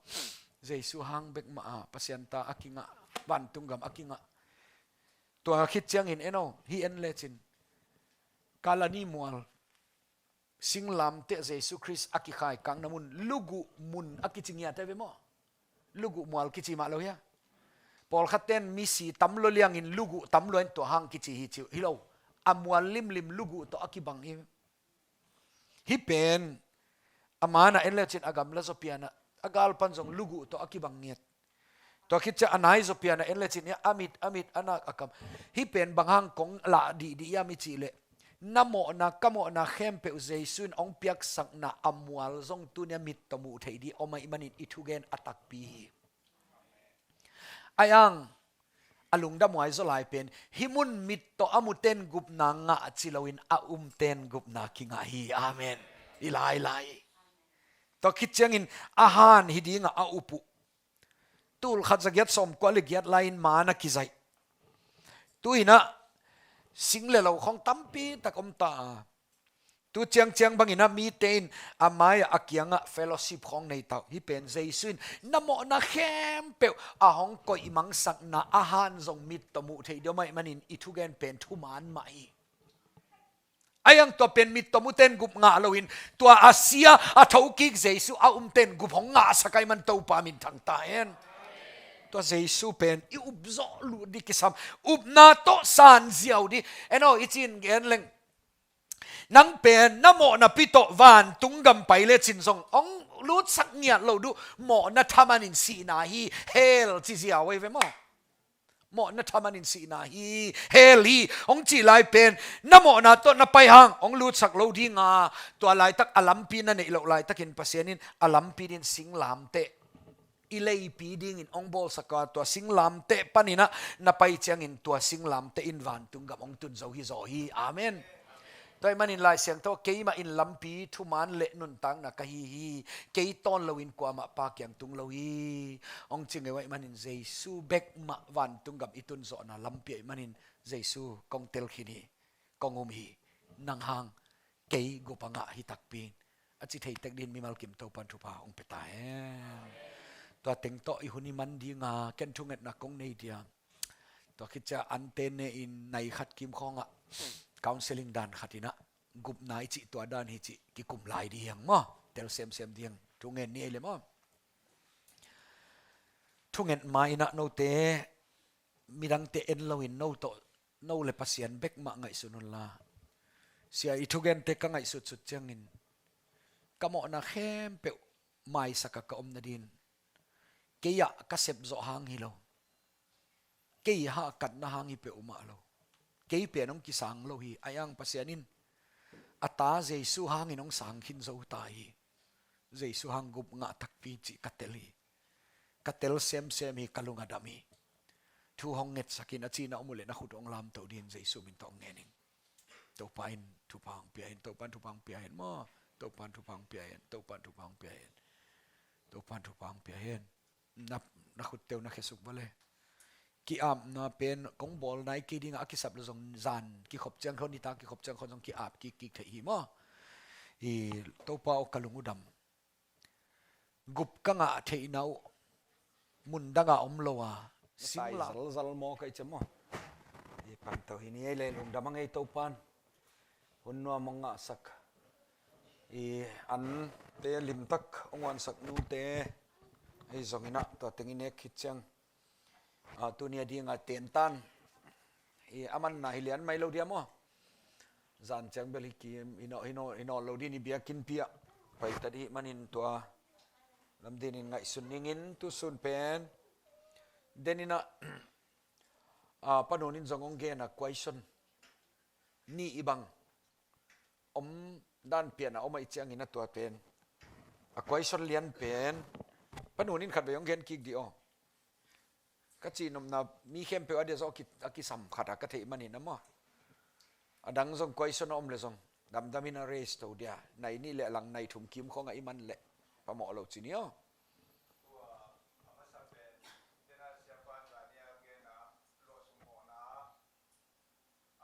Jesu hang bek mah a Pasian ta a kingah, vantung gam a kingah. Tua khit ciangin en aw, hih en lecin Kalvari mual, singlamteh Jesu Khrist a kikhaikakna mun, luguh mun a kici ngiat a ve maw? Luguh mual kici mah lo hia? Pawlkhat ten misi tam lua liangin luguh tam lua in tua hang kici hi ci uh hi lo. A mual limlim luguh tawh a kibang hi. Hih pen a man ah en lecin a gamla zaw pianah a gal pan zong luguh tawh a kibang ngiat. Tua khit ciah a nai zaw pianah en lecin a mit, a mit, a nak, a kam. Hih pen bang hang kong lah dihdih hiam i cih leh, na mawhna, ka mawhna khempeuh Jesu in hong piaksakna a mual zong tuni a mit tawh muh theih ding om ahih manin i thugen a takpi hi. Ai ang, a lungdam huai zaw lai pen, hih mun mit tawh a mu ten gupna ngah ci loin a um ten gupna kingah hi. Amen. I lai lai. Tua khit ciangin a han hi dingah a up uh. Tul khat za giat sawm kua le giat lai-in man a kizaih. Tu-in ah sing le lo khawng tampi tak om ta a. Tu ciangciang bangin ah mite in a mai-ah a kiangah fellowship khawng nei ta uh. Hih pen Jesu in na mawhna khempeuh a hong koih mangsakna a han zong mit tawh muh theih ding om ahih manin i thugen pen thuman mah hi. Ai ang, tua pen mit tawh mu ten gup ngah loin, tua a sia a thokik Jesu a um ten gup hong ngahsak ahih man Topa minthang ta hen. Tua Jesu pen i up zawh lut ding kisam, upna tawh san ziau ding. En aw, i cih in gen leng, nang pen na mawhnapi tawh vantung gam pai lecin zong hong lutsak ngiat lo duh, mawhna thaman in sihna hi, hell ci ziau ahi ve maw? Mawhna thaman in sihna hi, hell hi, hong cih lai pen, na mawhna tawh na pai hang hong lutsak lo ding a, tua laitak a lampi na neih loh laitakin Pasian in a lampi dingin singlamteh i leipi dingin hong bawlsak a, tua singlamteh panin ah na pai ciangin tua singlamteh in vantung gam hong tun zo hi zaw hi. Amen. Tua ahih manin Lai Siangtho, keimah in lampi, thuman le nuntakna ka hi hi, kei tawn loin kuamah Pa kiang tung lo hi, hong ci ngei uh ahih manin Jesu bek mah vantung gam i tun zawhna lampi ahih manin Jesu kong tel khin hi, kong um hi, nang hang kei gup a ngah hi takpi in, a ci thei tek dingin mimal kim Topan thupha hong pia ta hen. Tua teng tawh i hun i man ding a, ken thungetna kong nei dia. Tua khit ciah an te ne in nai khat kim khawngah counseling dan khat in ah gupna i cih tua dan hi cih kikum lai ding hi hang maw? Tel semsem ding hi hang, thungen ni ei le maw? Thunget ma in ah note midangte en loin no tawh, no le Pasian bek mah ngaihsun unla, sia, i thugente ka ngaihsutsut ciangin ka mawhna khempeuh maisak a ka om nadingin kei ah ka sep zawh hang hi lo. Kei hahkatna hang hi peuhmah lo. Kei pen hong kisang lo hi. Ai ang, Pasian in a ta Jesu hangin hong sang khin zo ta hi. Jesu hang gup ngah takpi cih ka tel hi. Ka tel semsem hi, ka lung a dam hi. Thu hong ngetsak in, a cihna om uh leh na khut hong lamto dingin Jesu min tawh hong ngen ing. Topa in thupha hong pia hen, Topa in thupha hong pia hen maw? Topa in thupha hong pia hen, Topa in thupha hong pia hen. Topa in thupha hong pia hen. Na, na khutte uh na khesuk vale. Ki-apna pen kong bawl nai kei ding a, a kisap le zong zan kikhop ciang khawng, nitak kikhop ciang khawng zong ki-ap kikkik theih hi maw? Hi, Topa aw, ka lung uh dam. Gup ka ngah theihna uh mun dang a om lo a, singla zalzal maw ka i cih maw? I pan to hi ni ei le, lungdam a ngei Topan. Hun nuam hong ngahsak, i ante limtak hong huansak nute ahi zongin ah, tua teng i nek khit ciang, a, tuni a ding a tentan, i a manna hi lian mai lo dia maw? Zan ciang bel hi kim, hi naw, hi naw, hi naw lo ding, i biakinnpi ah paitat i hih manin tua lam dingin ngaihsun ning in, tu sun pen den in ah, a, Pa Nun in zong hong gen a, question nih i bang om dan pian a om ahih ciangin a, tua pen a question lian pen Pa Nun in khatvei hong gen kik dih aw. Ka cihnopna, mi khempeuh a dia zawh a ki, a kisam khat a ka theih manin a maw, a dang zong question a om le zong damdam in a raise to dia. Nai nih le a lang nai thum kim khawngah i man leh phamawh lo ci ni aw.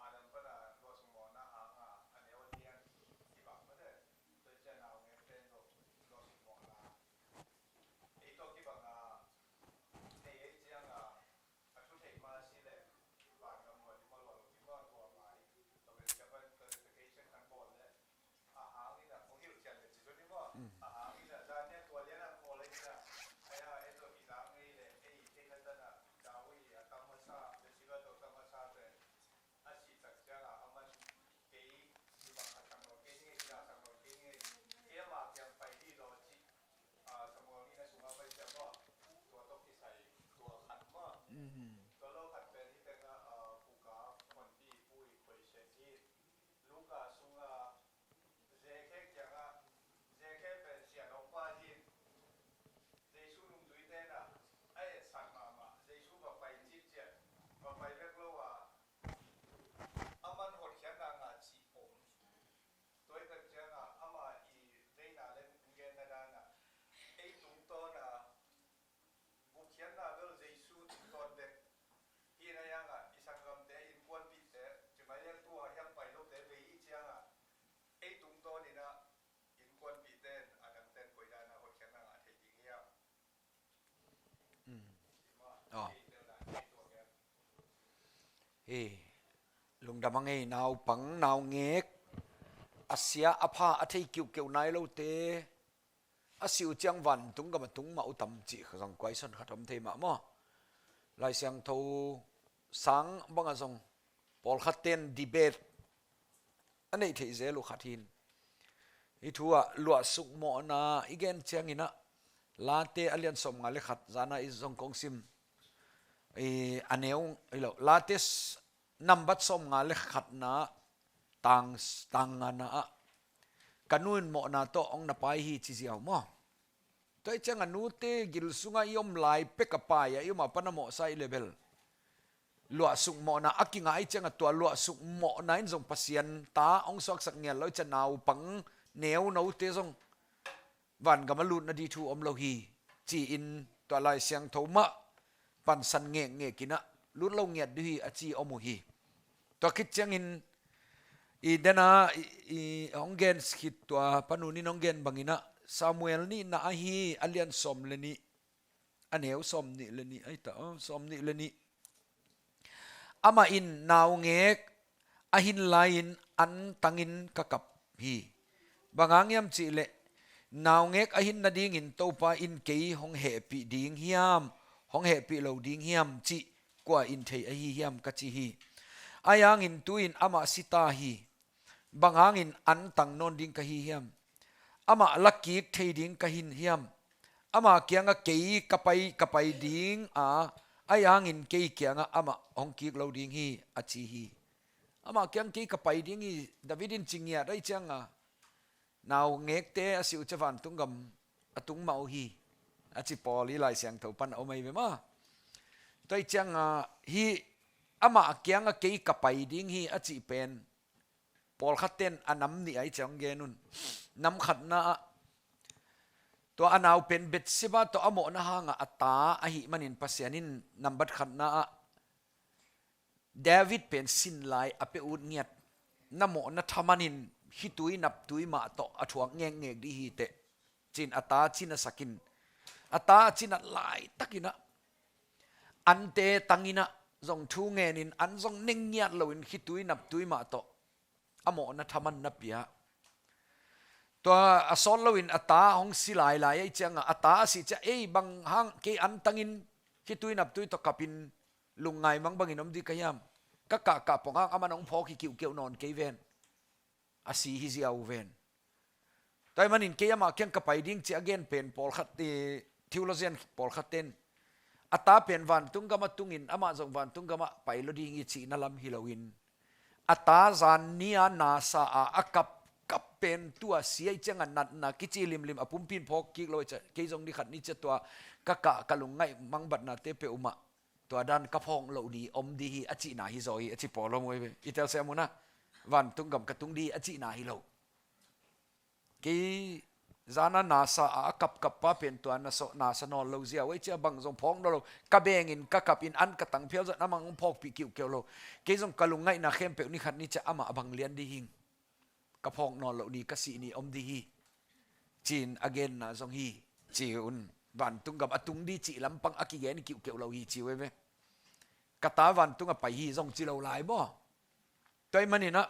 Adam pana luahsuk mawhna hanga a neu a dian kibang mate, tua ciang naungek pen zong luahsuk mawhna, ei tawh kibanga Tua lo khat pen hih tengah, ah, kuka honpi pu i question hi. Luka sunga Zekhe kiangah, Zekhe pen sian hong pa hi. Jesu nungzuite na a etsak mahmah. Jesu va pai citciat, va pai bek lo a, aman hotkhiatna ngah cih om. Tua i pen ciangah ama i veina le hong genna dana ei tungtawna gupkhiatna bel Jesu tungtawn bek. Hi na yangah i sanggamte innkuanpihte, cimai le tua hiang pai lote vei i ciangah ei tungtawn inah innkuanpihte in a dangten koidana hotkhiatna ngah thei ding hiam? Mm. Aw. Hi, lungdam a ngei, naupang naungek a sia a pha a thei kiuhkeuh nai lote a si uh ciang vantung gam a tung mah uh tam cih zong kuaison khat om thei mah maw? Lai Siangtho sang bangah zong pawlkhat ten debate a neih theih zel uh khat hin. Hih thu ah luahsuk mawhna i gen cianginah Late a lian sawmnga le khat zana i zong kong sim. I a neu i lo Late s-, nambat sawmnga le khatna tang, tang ngana ah ka nu in mawhna tawh hong na pai hi ci ziau maw? Tua i ciang a nute gil sungah i om lai pek a pai ah i om a pan a mawhsa i le bel luahsuk mawhna a kingah i ciang a tua luahsuk mawhna in zong Pasian ta hong suaksak ngiat lo i ciang naupang neunote zong vangam a lutna ding thu om lo hi ci-in tua Lai Siangtho mah pansan ngekngek inah lut lo ngiat ding hi a ci om uh hi. Tua khit ciangin i dena i, i hong gen khit tua panun in hong gen banginah Samuel nihna ahi a lian sawm le nih, a neu sawm nih le nih ahi ta, aw, sawm nih le nih. Amah in naungek a hin lai-in an tangin ka kap hi. Bang hang hiam cihleh naungek a hin nadingin Topa in kei hong hehpih ding hiam, hong hehpih lo ding hiam cih kua in thei ahi hiam ka ci hi. Ahi hangin tu-in amah si ta hi. Bang hangin an tang nawn ding ka hi hiam? Amah la kik thei ding ka hin hiam? Ama kiangah kei ka pai, ka pai ding a, ahi hangin kei kiangah amah hong kik lo ding hi a ci hi. Ama kiang kei ka pai ding hi, David in ci ngiat ahi cianga naungekte a si uh ciang vantung gam a tung mah uh hi a ci pawl i Lai Siangtho pan a om ahi ve maw? Tua i cianga hih amah kiangah kei ka pai ding hi a cih pen pawlkhat ten a nam nih ahi ciang gen un. Nam khatna ah tua a nau pen Bathsheba tawh a mawhna hangah a ta ahih manin Pasian in nambat khatna ah David pen sin lai a pia ut ngiat, na mawhna thaman in khitui naptui mah tawh a thuak ngekngek ding hi teh ci-in a ta cina sakin, a ta a cinat laitakinah ante tanginah zong thu ngenin an zong neng ngiat loin khitui naptui mah tawh a mawhna thaman na pia. Tua a sawt loin a ta hong si lailai ahi cianga a ta a si ciah ei bang hang kei an tangin khitui naptui tawh kapin lungngai mang bangin om ding ka hiam? Ka kahkah pong hang aman hong phawk hi kiuhkeuh nawn kei ven. A si hi ziau ven. Tua ahih manin kei amah kiang ka pai ding ci a gen pen pawlkhat, eh, theologian pawlkhat ten a ta pen vantung gam a tungin amah zong vantung gamah pai lo ding hi cihna lam hi loin a ta zan ni-a nasa a a kapkap pen tua si ahi cianga natna kici limlim a pumpi in phawk kik lo ahi ciah kei zong ni khat ni ciah tua ka kah ka lungngaih mangbatnate peuhmah tua dan ka phawk loh ding om ding hi a cihna hi zaw hi a ci pawl om uh hi ve. I telsiam uh na, vantung gam ka tung ding hi a cihna hi lo. Kei zana nasa a a kapkap pa pen tua na sawh nasa nawn lo ziau ahi ciah bang zong phawk nawn lo. Ka bengin ka kapin an ka tang phial zat amah hong phawkpih kiuhkeuh lo. Kei zong ka lungngaihna khempeuh ni khat ni ciah amah a bang lian ding hing. Ka phawk nawn loh ni ka sih ni om ding hi. Ci-in a genna zong hi. Ci un vantung gam a tung ding cih lampang a kigen kiuhkeuh lo hi ci uh hi ve. Ka ta vantung a pai hi zong ci lo lai maw? Tua ahih maninah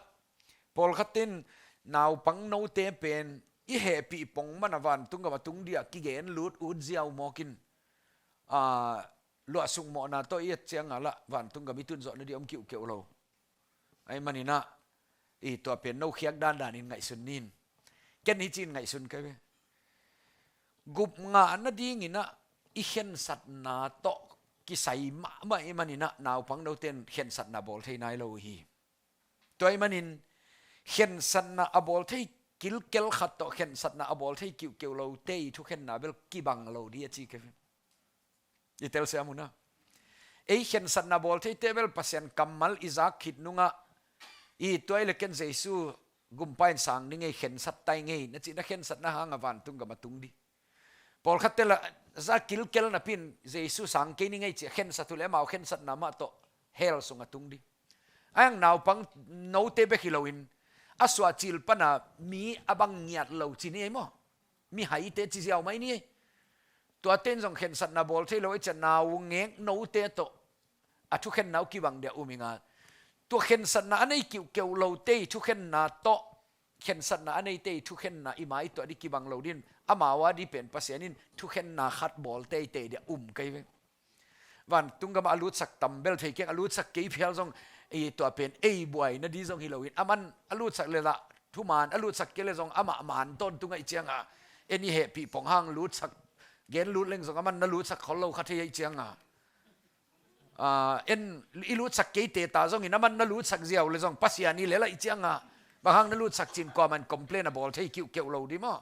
pawlkhat in naupang note pen i hehpih pong mana vantung gam a tung ding a kigen lut ut ziau mawkin, a, luahsuk mawhna tawh i et cianga lah vantung gam i tunzawhna ding om kiuhkeuh lo. Ahih maninah i tua pen no khiak dandanin ngaihsun nin. Ken hi ci-in ngaihsun ka hi ve. Gup ngah nadinginah i khensatna tawh kisai mahmah ih maninah naupang note in khensatna bawl thei nai lo uh hi. Tua ih manin khensatna a bawl thei kilkel khat tawh khensatna a bawl thei kiuhkeuh lote ih thukhenna bel kibang lo dih a ci kei ve. I telsiam uh na. Ei khensatna bawl theite bel Pasian kammal i zak khit nungah i tua ih le ken Jesu gumpa in sang ning ei, khensat tai ngei na cih na khensatna hangah vantung gam a tung dih. Pawlkhatte la za kilkel napi in Jesu sang kei ning ei ci a khensat uh le amau khensatna mah tawh hell sung a tung dih. A hang naupang note bek hi loin a suahcil pana mi a bang ngiat lo ci ni ei maw? Mihaite ci ziau mai ni ei. Tuate in zong khensatna bawl thei lo ei ci a naungek note tawh a thukhenna uh kibang dia um inga. Tua khensatna a nei kiuhkeuh lote ih thukhenna tawh khensatna a neite ih thukhenna i mai tuah dih kibang lo dih in amau a dih pen Pasian in thukhenna khat bawl teitei dia um kei ve. Vantung gamah a lutsak tam bel thei keng, a lutsak kei phial zong i tua pen ei buaina dih zong hi loin aman a lutsak le lah thuman a lutsak kei le zong amah man tawntung ahih cianga en i hehpih pong hang lutsak gen lut leng zong aman na lutsak khol lo kha thei ahih cianga. Ah, en i lutsak keite ta zongin aman na lutsak ziau le zong Pasian i le laih cianga bang hang na lutsak cin kuaman complain a bawl thei kiuhkeuh lo dih maw?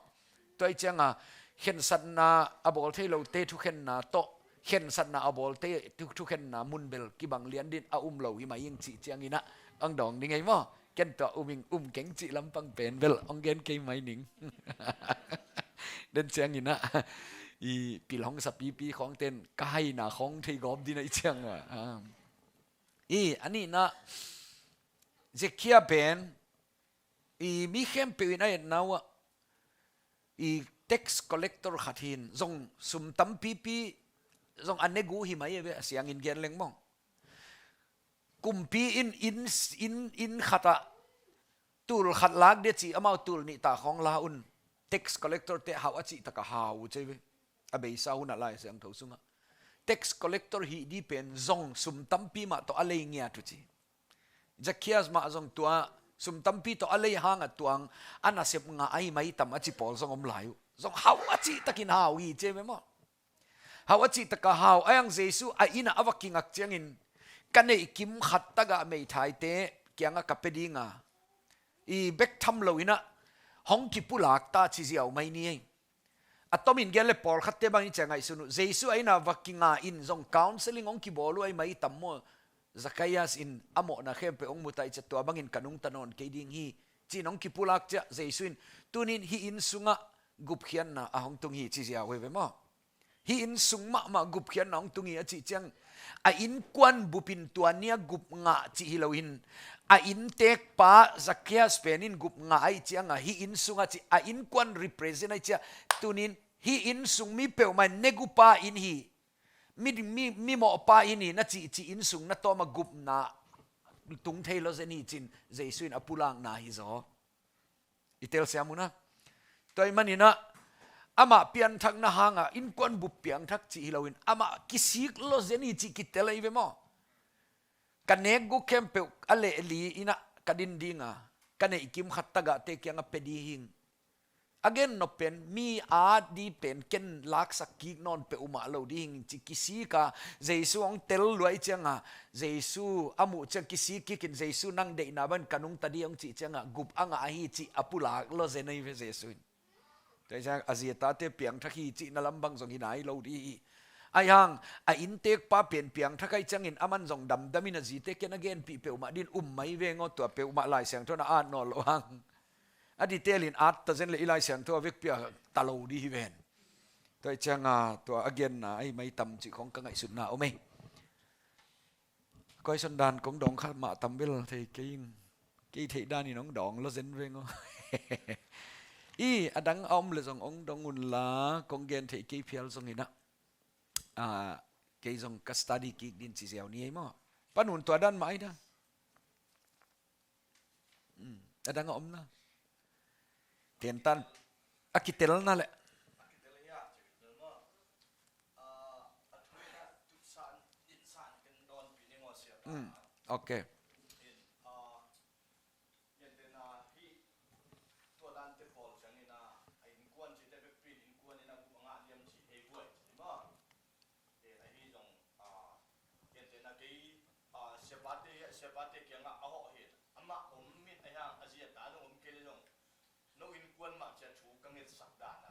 Tua ih cianga khensatna a bawl thei lote thukhenna tawh khensatna a bawlte thu-, thukhenna mun bel kibang lian dih in a um lo hi mai ing cih cianginah ang dawng ni ngei maw? Ken tua um ing, um keng cih lampang pen bel hong gen kei mai ning. Den cianginah i pil hong sa pipi khawngten ka haina khawng thei gawp dih na ih cianga. Ah. I a nihna Zekhia pen i mi khempeuh in a etna uh ah i tax collector khat hin zong sum tampipi zong a ne gu hi mai e ve a siangin gen leng mawng. Kumpi in inn, inn, inn khatah tul khat lak dia ci amau tul nih ta khawng la un tax collector te hauh a cih taka hau uh cei ve. A beisa hunah Lai Siangtho sungah tax collector hih dih pen zong sum tampi mah tawh a lei ngiat uh ci. Zacchaeus mah zong tua sum tampi tawh a lei hangah tuang a nasep ngah ahi mai tam a ci pawl zong om lai uh. Zong hauh a cihtakin hau hi ci ve maw? Hauh a cihtaka hau a, a hang Jesu a innah a va kingak ciangin ka neih kim khat tagah meithaite kiangah ka pia dinga i bek tham loinah hong kipulak ta ci ziau mai ni ei. A tomin gen le pawlkhatte bangin i ciah ngaihsun uh. Jesu a innah va kinga in zong counseling hong kibawl uh ahi mai tam maw? Zacchaeus in a mawhna khempeuh hong muta i ciah tua bangin ka nungta nawn kei ding hi. Ci-in hong kipulak ciah Jesu in tunin hih inn sungah gupkhiatna a hong tung hi ci ziau hi ve maw? Hih inn sung mahmah gupkhiatna hong tung hi a cih ciang a innkuan bupin tua ni-a gup ngah cih hi loin a inntekpa Zacchaeus pen in gup ngah ahih cianga hih inn sungah cih a innkuan represent ahih ciah tunin hih inn sung mi peuhmah in ne gupa inn hi, mi, mi, mi mawhpa inn hi na cih cih inn sung na tawma gupna tung thei lo zen hi cin Jesu in a pulakna hi zaw. I telsiam uh na. Tua ih maninah amah pianthakna hangah innkuan bup piangthak cih hi loin amah kisik lo zen hi cih kitel ahi ve maw? Ka nekguk khempeuh a lehli innah ka din dinga ka neih kim khat tagahte kiangah pia ding hing. A gen nop pen mi at dih pen ken laksak kik nawn peuhmah lo ding hing ci kisika Jesu hong tel luai cianga Jesu a muh ciang kisik kikin Jesu nang deihna bangin ka nungta dih hong cih cianga gup a ngah ahi cih a pulak lo zen ahi ve Jesu in. Tua ciang a ziatate piangthak hi cihna lam bang zong hi nai lo dih hi. Ahi hang a inntekpa pen piangthak ahi ciangin aman zong damdamin a zite ken a genpih peuhmah din um mai veng aw, tua peuhmah Lai Siangtho na at nawn lo hang. A detail in at ta zen le i Lai Siangtho a vekpi a ta lo dih hi ven. Tua ih cianga tua a genna ahi mai tam cih khong ka ngaihsutna om ei. Koi son dan kong dawng kha mah tam bel thei kei in. Kei theih dan in hong dawng lo zen veng aw. I a dang a om le zong hong dawng unla kong gen theih kei phial zong inah. Ah, kei zong ka study kik din ci ziau ni ei maw? Panun tua dan mah ai da. Hmm, a dang a om na. Tentan a kitelna le. Hmm, ok. Siapate kiangah a hawh hi. Amah om in a hiang a zi a ta zong om kei le zong no innkuan mah ci a thu ka ngetsak dan a.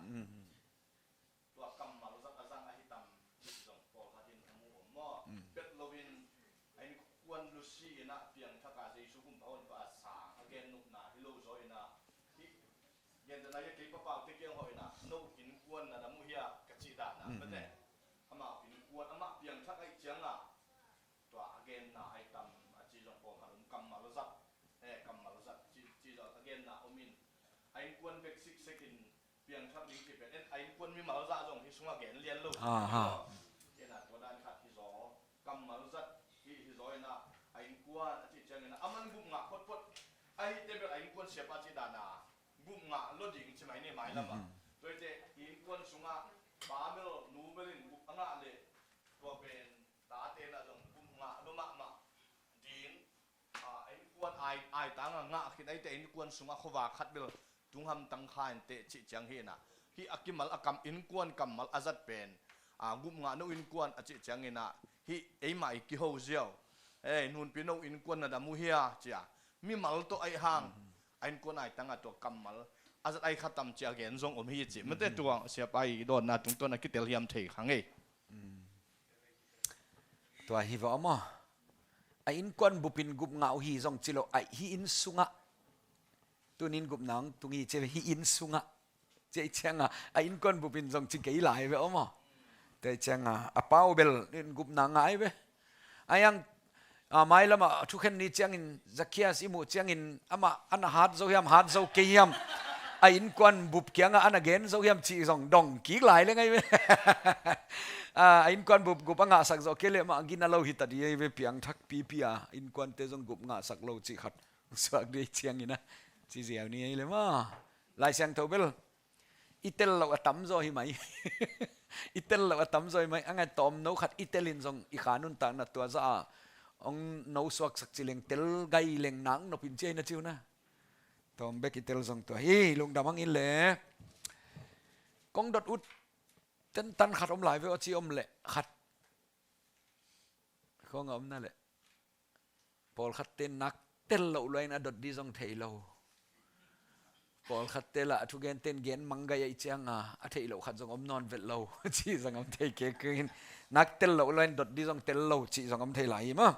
Tua kammal zat a zang ahi tam cih zong pawlkhat in a mu om maw? Bet loin a innkuan Lucy in a piangthak a Jesu humpha honpa a sang a gen nopna hi lo zaw in a, hih gen dan a, kei papaute kiang hawh in a no innkuan na dam uh hia ka cih dan a, mate. Amau innkuan, amah piangthak ahih ciang a tua a genna ahi tam a ci zong pawlkhat om, kammal zat, eh, kammal zat ci, ci zong a genna om in, a innkuan bek siksek in piangthak ding ci pen, en a innkuan mimal zah zong hih sungah gen lian lo. Aha. En a tua dan khat hi zaw, kammal zat hi, hi zaw in a, a innkuan a cih ciangin a, aman gup ngah photphot, ahih teh bel a innkuan siapa cih dan a gup ngah lo ding ci mai ni mailam ah. Tua hi teh innkuan sungah pa bel nu bel in gup a ngah leh tua pen tate na zong gup ngah lo mahmah ding. A, innkuan ai, ai tang a ngah khin ahih teh innkuan sungah khuavak khat bel tung hamtang kha in teh cih ciang hi in a, hih a kimal a kam, innkuan kammal a zat pen, a, gup ngah no innkuan a cih ciang in a, hih eimah i kiho ziau, ei, nunpi no innkuan na dam uh hia ci a, mimal tawh ahi hang a innkuan ai tang a tua kammal a zat ahi kha tam ci a gen zong om hi ci. Mate, tua siapa i dawnna tungtawn a kitel hiam thei kha ngei. Tua hi va maw? A innkuan bupin gup ngah uh hi zong ci lo, a hih inn sungah. Tunin gupna hong tung hi ci, hih inn sungah. Ci ahih ciangah a innkuan bupin zong ci kei lai ve aw maw? Tua ahih ciangah a pau bel in gupna ngai ve. A hiang, a, mailamah a thukhen ni ciangin Zacchaeus i muh ciangin amah a na hat zo hiam, hat zo kei hiam? A innkuan bup kiangah a na gen zo hiam cih zong dong kik lai le ngai ve. A, a innkuan bup gup a ngahsak zawh kei leh mah gina lo hi ta dih ei ve, piangthak pipi a innkuante zong gup ngahsak lo cih khat suak dih ei ciangin a ci ziau ni ei le maw? Lai Siangtho bel i tel loh a tamzaw hi mai. I tel loh a tamzaw hi mai. A ngai tawm no khat i tel in zong i kha nuntakna tua zah a hong no suaksak ci leng, tel gai leng nak nop in ci ei na ci uh na. Tawm bek i tel zong tua hi, lungdam hang in le. Kong dot ut tentan khat om lai ve aw ci om leh khat. Kong a om na leh. Pawlkhatte nak tel loh luain a dot dih zong thei lo. Pawlkhatte lah a thugente in gen mang gai ahih cianga a theih loh khat zong om nawn vet lo. Cih zong om thei kei kei in. Nak tel loh luain dot dih zong tel lo cih zong om thei lai hi maw?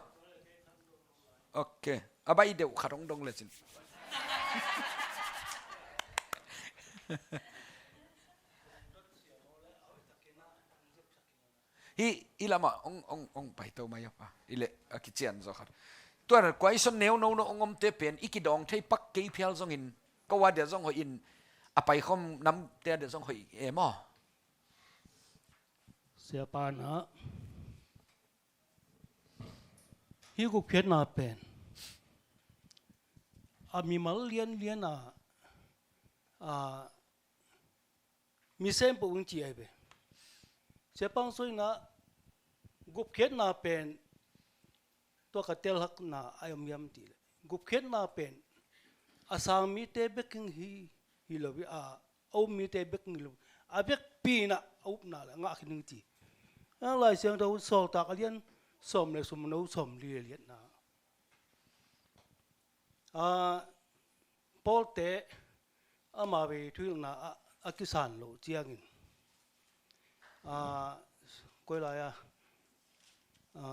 Ok. A baih deuh khat hong dong lecin. Hih, hih lamah hong, hong, hong paito mai a pa. Hih leh a kician zaw khat. Tua na kuaison neu no no hong omte pen i kidawng thei pak kei phial zongin, ko a dia zong hoih in, a paikhawm namte a dia zong hoih e maw? Siapa na hih gupkhiatna pen a mimal lianlian a, a, mi sem peuh in ci ahi ve. Siapa Hong Suah in a gupkhiatna pen tua ka telhakna a om hiam ti leh, gupkhiatna pen a sang mite bek hi, hi lo hi a, a um mite bek hi lo. A vekpi in a upna le a ngah khin ding ci. A Lai Siangtho Sawltak a lian sawm le sawm no, sawm li le liatna. A, Pawlte ama vei thuhilhna ah a kisan loh ciangin, a, koi lai a, a,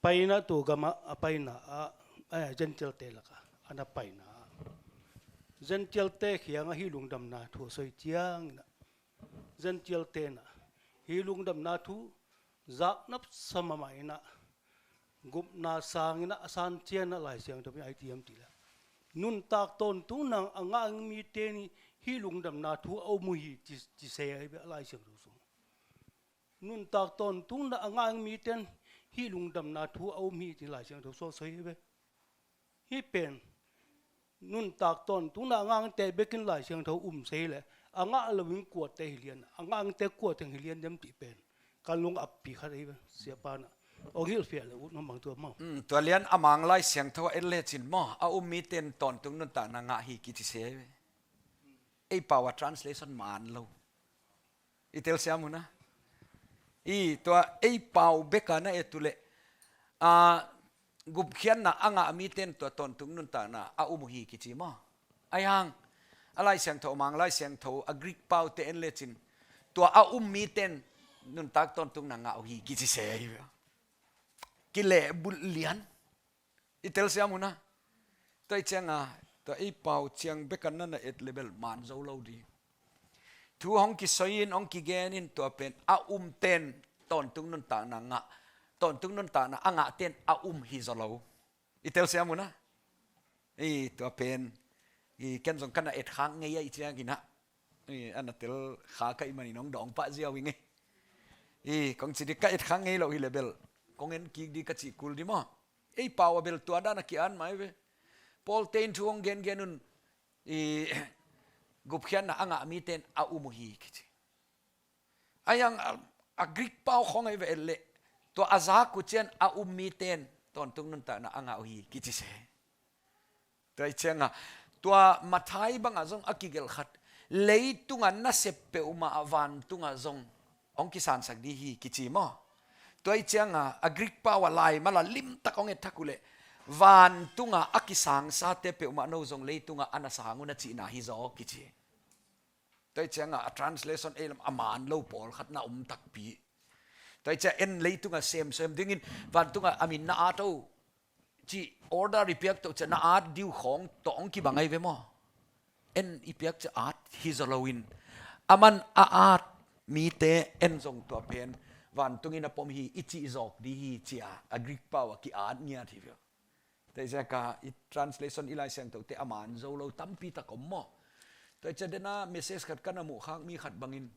paina tua gamah a paina ah, a, Gentile-te lakah a na paina ah Gentile-te kiangah hih lungdamna thu a soi ciangin ah, Gentile-te in ah hih lungdamna thu zak nopsa mahmah in ah, gupna sangin ah a san ciangin ah Lai Siangtho in a i ti hiam ti leh, nuntak tawntung nang a ngah mite in hih lungdamna thu a um uh hi ci, ci se ahi ve a Lai Siangtho sung. Nuntak tawntung nang a ngah mite in hih lungdamna thu a um hi ci Lai Siangtho sung soi hi ve. Hih pen nuntak tawntung nang a ngah te bekin Lai Siangtho um se leh, a ngah loin kuate hi lian, a ngah te kuate hi lian dem ti pen kan lung appi khat ahi ve. Siapa na hong hilhfiah le ut mah bang tua maw? Mm, tua lian a mang Lai Siangtho a et lecin maw, a um mite in tawntung nuntakna ngah hi kici se ahi ve. Ei pau a translation man lo. I telsiam uh na. I tua ei pau bek a na et uh leh, a, gupkhiatna a ngah mite in tua tawntung nuntakna a um uh hi kici maw? Ahi hang a Lai Siangtho, a Mang Lai Siangtho, a Greek paute en lecin tua a um mite in nuntak tawntungna ngah uh hi kici se hi. Kilehbulh lian. I telsiam uh na. Tua i cianga tua ei pau ciang bek a na na et leh bel man zo lo ding. Thu hong kisoi in, hong kigen in, tua pen a umte in tawntung nuntakna ngah, tawntung nuntakna a ngahte in a um hi zaw lo. I telsiam uh na. I tua pen i ken zong ka na et khak ngei a i ciangin ah. I a na tel khak ahih manin hong dawng pah ziau ing e. I kong ci ding, ka et khak ngei loh hi leh bel kong en kik ding ka cih kul ding maw? Ei pau ah bel tua dan a ki-at mah hi ve. Pawlte in thu hong gengen un, i gupkhiatna a ngah mite in a um uh hi kici. Ahi hang a, a Greek pau khawng ahi ve et leh tua a zak uh ciang a um mite in tawntung nuntakna a ngah uh hi kici se. Tua i cianga tua Matthai bangah zong a kigelh khat, leitunga nasep peuhmah ah vantungah zong hong kisansak ding hi kici maw? Tua i cianga a Greek pau ah laimal a limtak hong et thak uh leh vantunga a kisangsate peuhmah no zong leitunga a na sang uh na cihna hi zaw kici. Tua i cianga a translation ei lam a man lo pawlkhat na om takpi. Tua i cianga en leitunga semsem dingin vantunga a min na at o cih order i piak tawh ciang na at ding uh khawng tawh hong kibang ahi ve maw? En i piak ciang at hi zaw loin a man a at mite en zong tua pen vantungin a pom hi i cih zawk ding hi ci-a a Greek pau ah ki-at ngiat hi ve. Tua i cianga i translation i Lai Siangthote a man zo lo tampi tak om maw? Tua i cianga dena message khat ka na muh khak mi khat bangin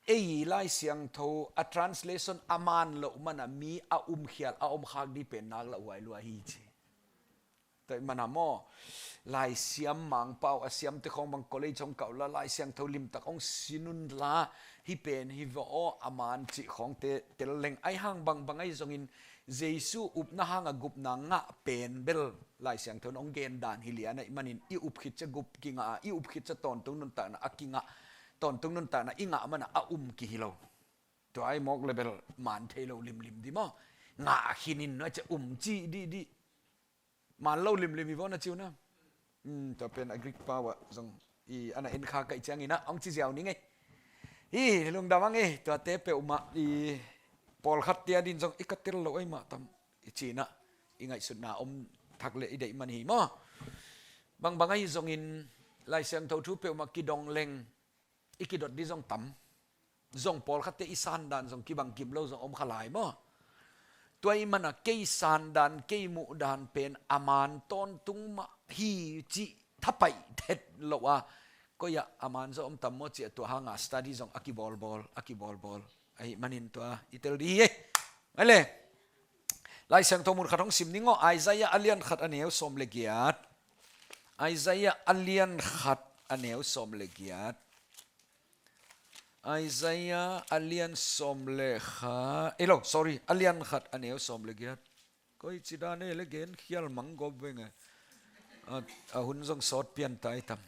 ei Lai Siangtho a translation a man loh mana mi a umkhial a omkhak ding pen nak lauhuai lua hi ci. Tua i mana maw, Laisiam Mangpau a siamte khawng bang college hong kah uh la, Lai Siangtho limtak hong sin un la, hih pen hi va aw a man cih khawngte tel leng. Ahi hang bangbang ahi zongin Jesu upna hanga gupna ngah pen bel Lai Siangtho in hong gen dan hi lian ahih manin i up khit ciang gup kingah a, i up khit ciang tawntung nuntakna a kingah, tawntung nuntakna i ngah mana a um kihi lo. Tua ahi mawk leh bel man thei lo limlim ding maw? Ngah khin in nua ciang um cih dihdih. Man lo limlim hi vaw na ci uh na. Tua pen a Greek pau ah zong i a na en khak ahih ciangin ah hong ci ziau ning ei. Hi lungdam ang ei, tuate peuhmah i pawlkhatte adingin zong i ka tel lo ahih mah tam i ci-in ah i ngaihsutna om thak leh i deih man hi maw? Bangbang ahi zongin Lai Siangtho thu peuhmah kidong leng i kidot ding zong tam. Zong pawlkhatte i sandan zong kibang kim lo zong om kha lai maw? Tua ahih mana kei sandan, kei muhdan pen a man tawntung mah hi cih thapaih thet loh a, koi ah a man zaw om tam maw ci-a tua hanga study zong a kibawlbawl, a kibawlbawl ahih manin tua i tel ding hi ei. Ai le. Lai Siangtho mun khat hong sim ning aw, Isaiah a lian khat a neu sawm le giat. Isaiah a lian khat a neu sawm le giat. Isaiah a lian sawm le khat, ei lo, sorry, a lian khat a neu sawm le giat. Koi ci dan ei le gen khial mang gawp veng e. A, a hun zong sawt pian tai tam.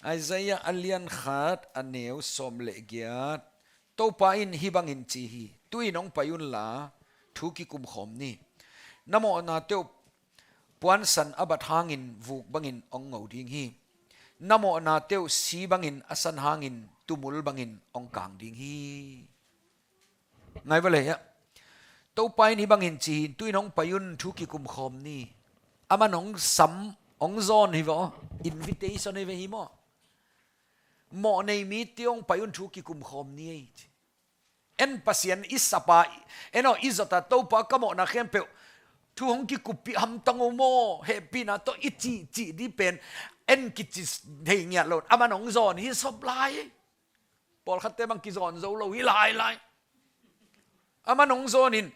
Isaiah a lian khat a neu sawm le giat. Topa in hih bangin ci hi, tu-in hong pai unla, thu kikum khawm ni. Na mawhnate uh puansan a bat hangin vuk bangin hong ngo ding hi. Na mawhnate uh si bangin a san hangin tumul bangin hong kang ding hi. Ngai va le hiah. Topa in hih bangin ci hi, tu-in hong pai un thu kikum khawm ni. Aman hong sam, hong zawn hi vaw. Invitation hi ve hi maw? Mawh nei mite hong pai un thu kikum khawm ni ei ci. En Pasian i sapa, en aw i zota Topa ka mawhna khempeuh thu hong kikuppih hamtang o maw, hehpihna tawh i cihcih ding pen en kici thei ngiat lo. Aman hong zawn hi sop lai. Pawlkhatte bang kizawn zo lo hi lailai. Aman hong zawnin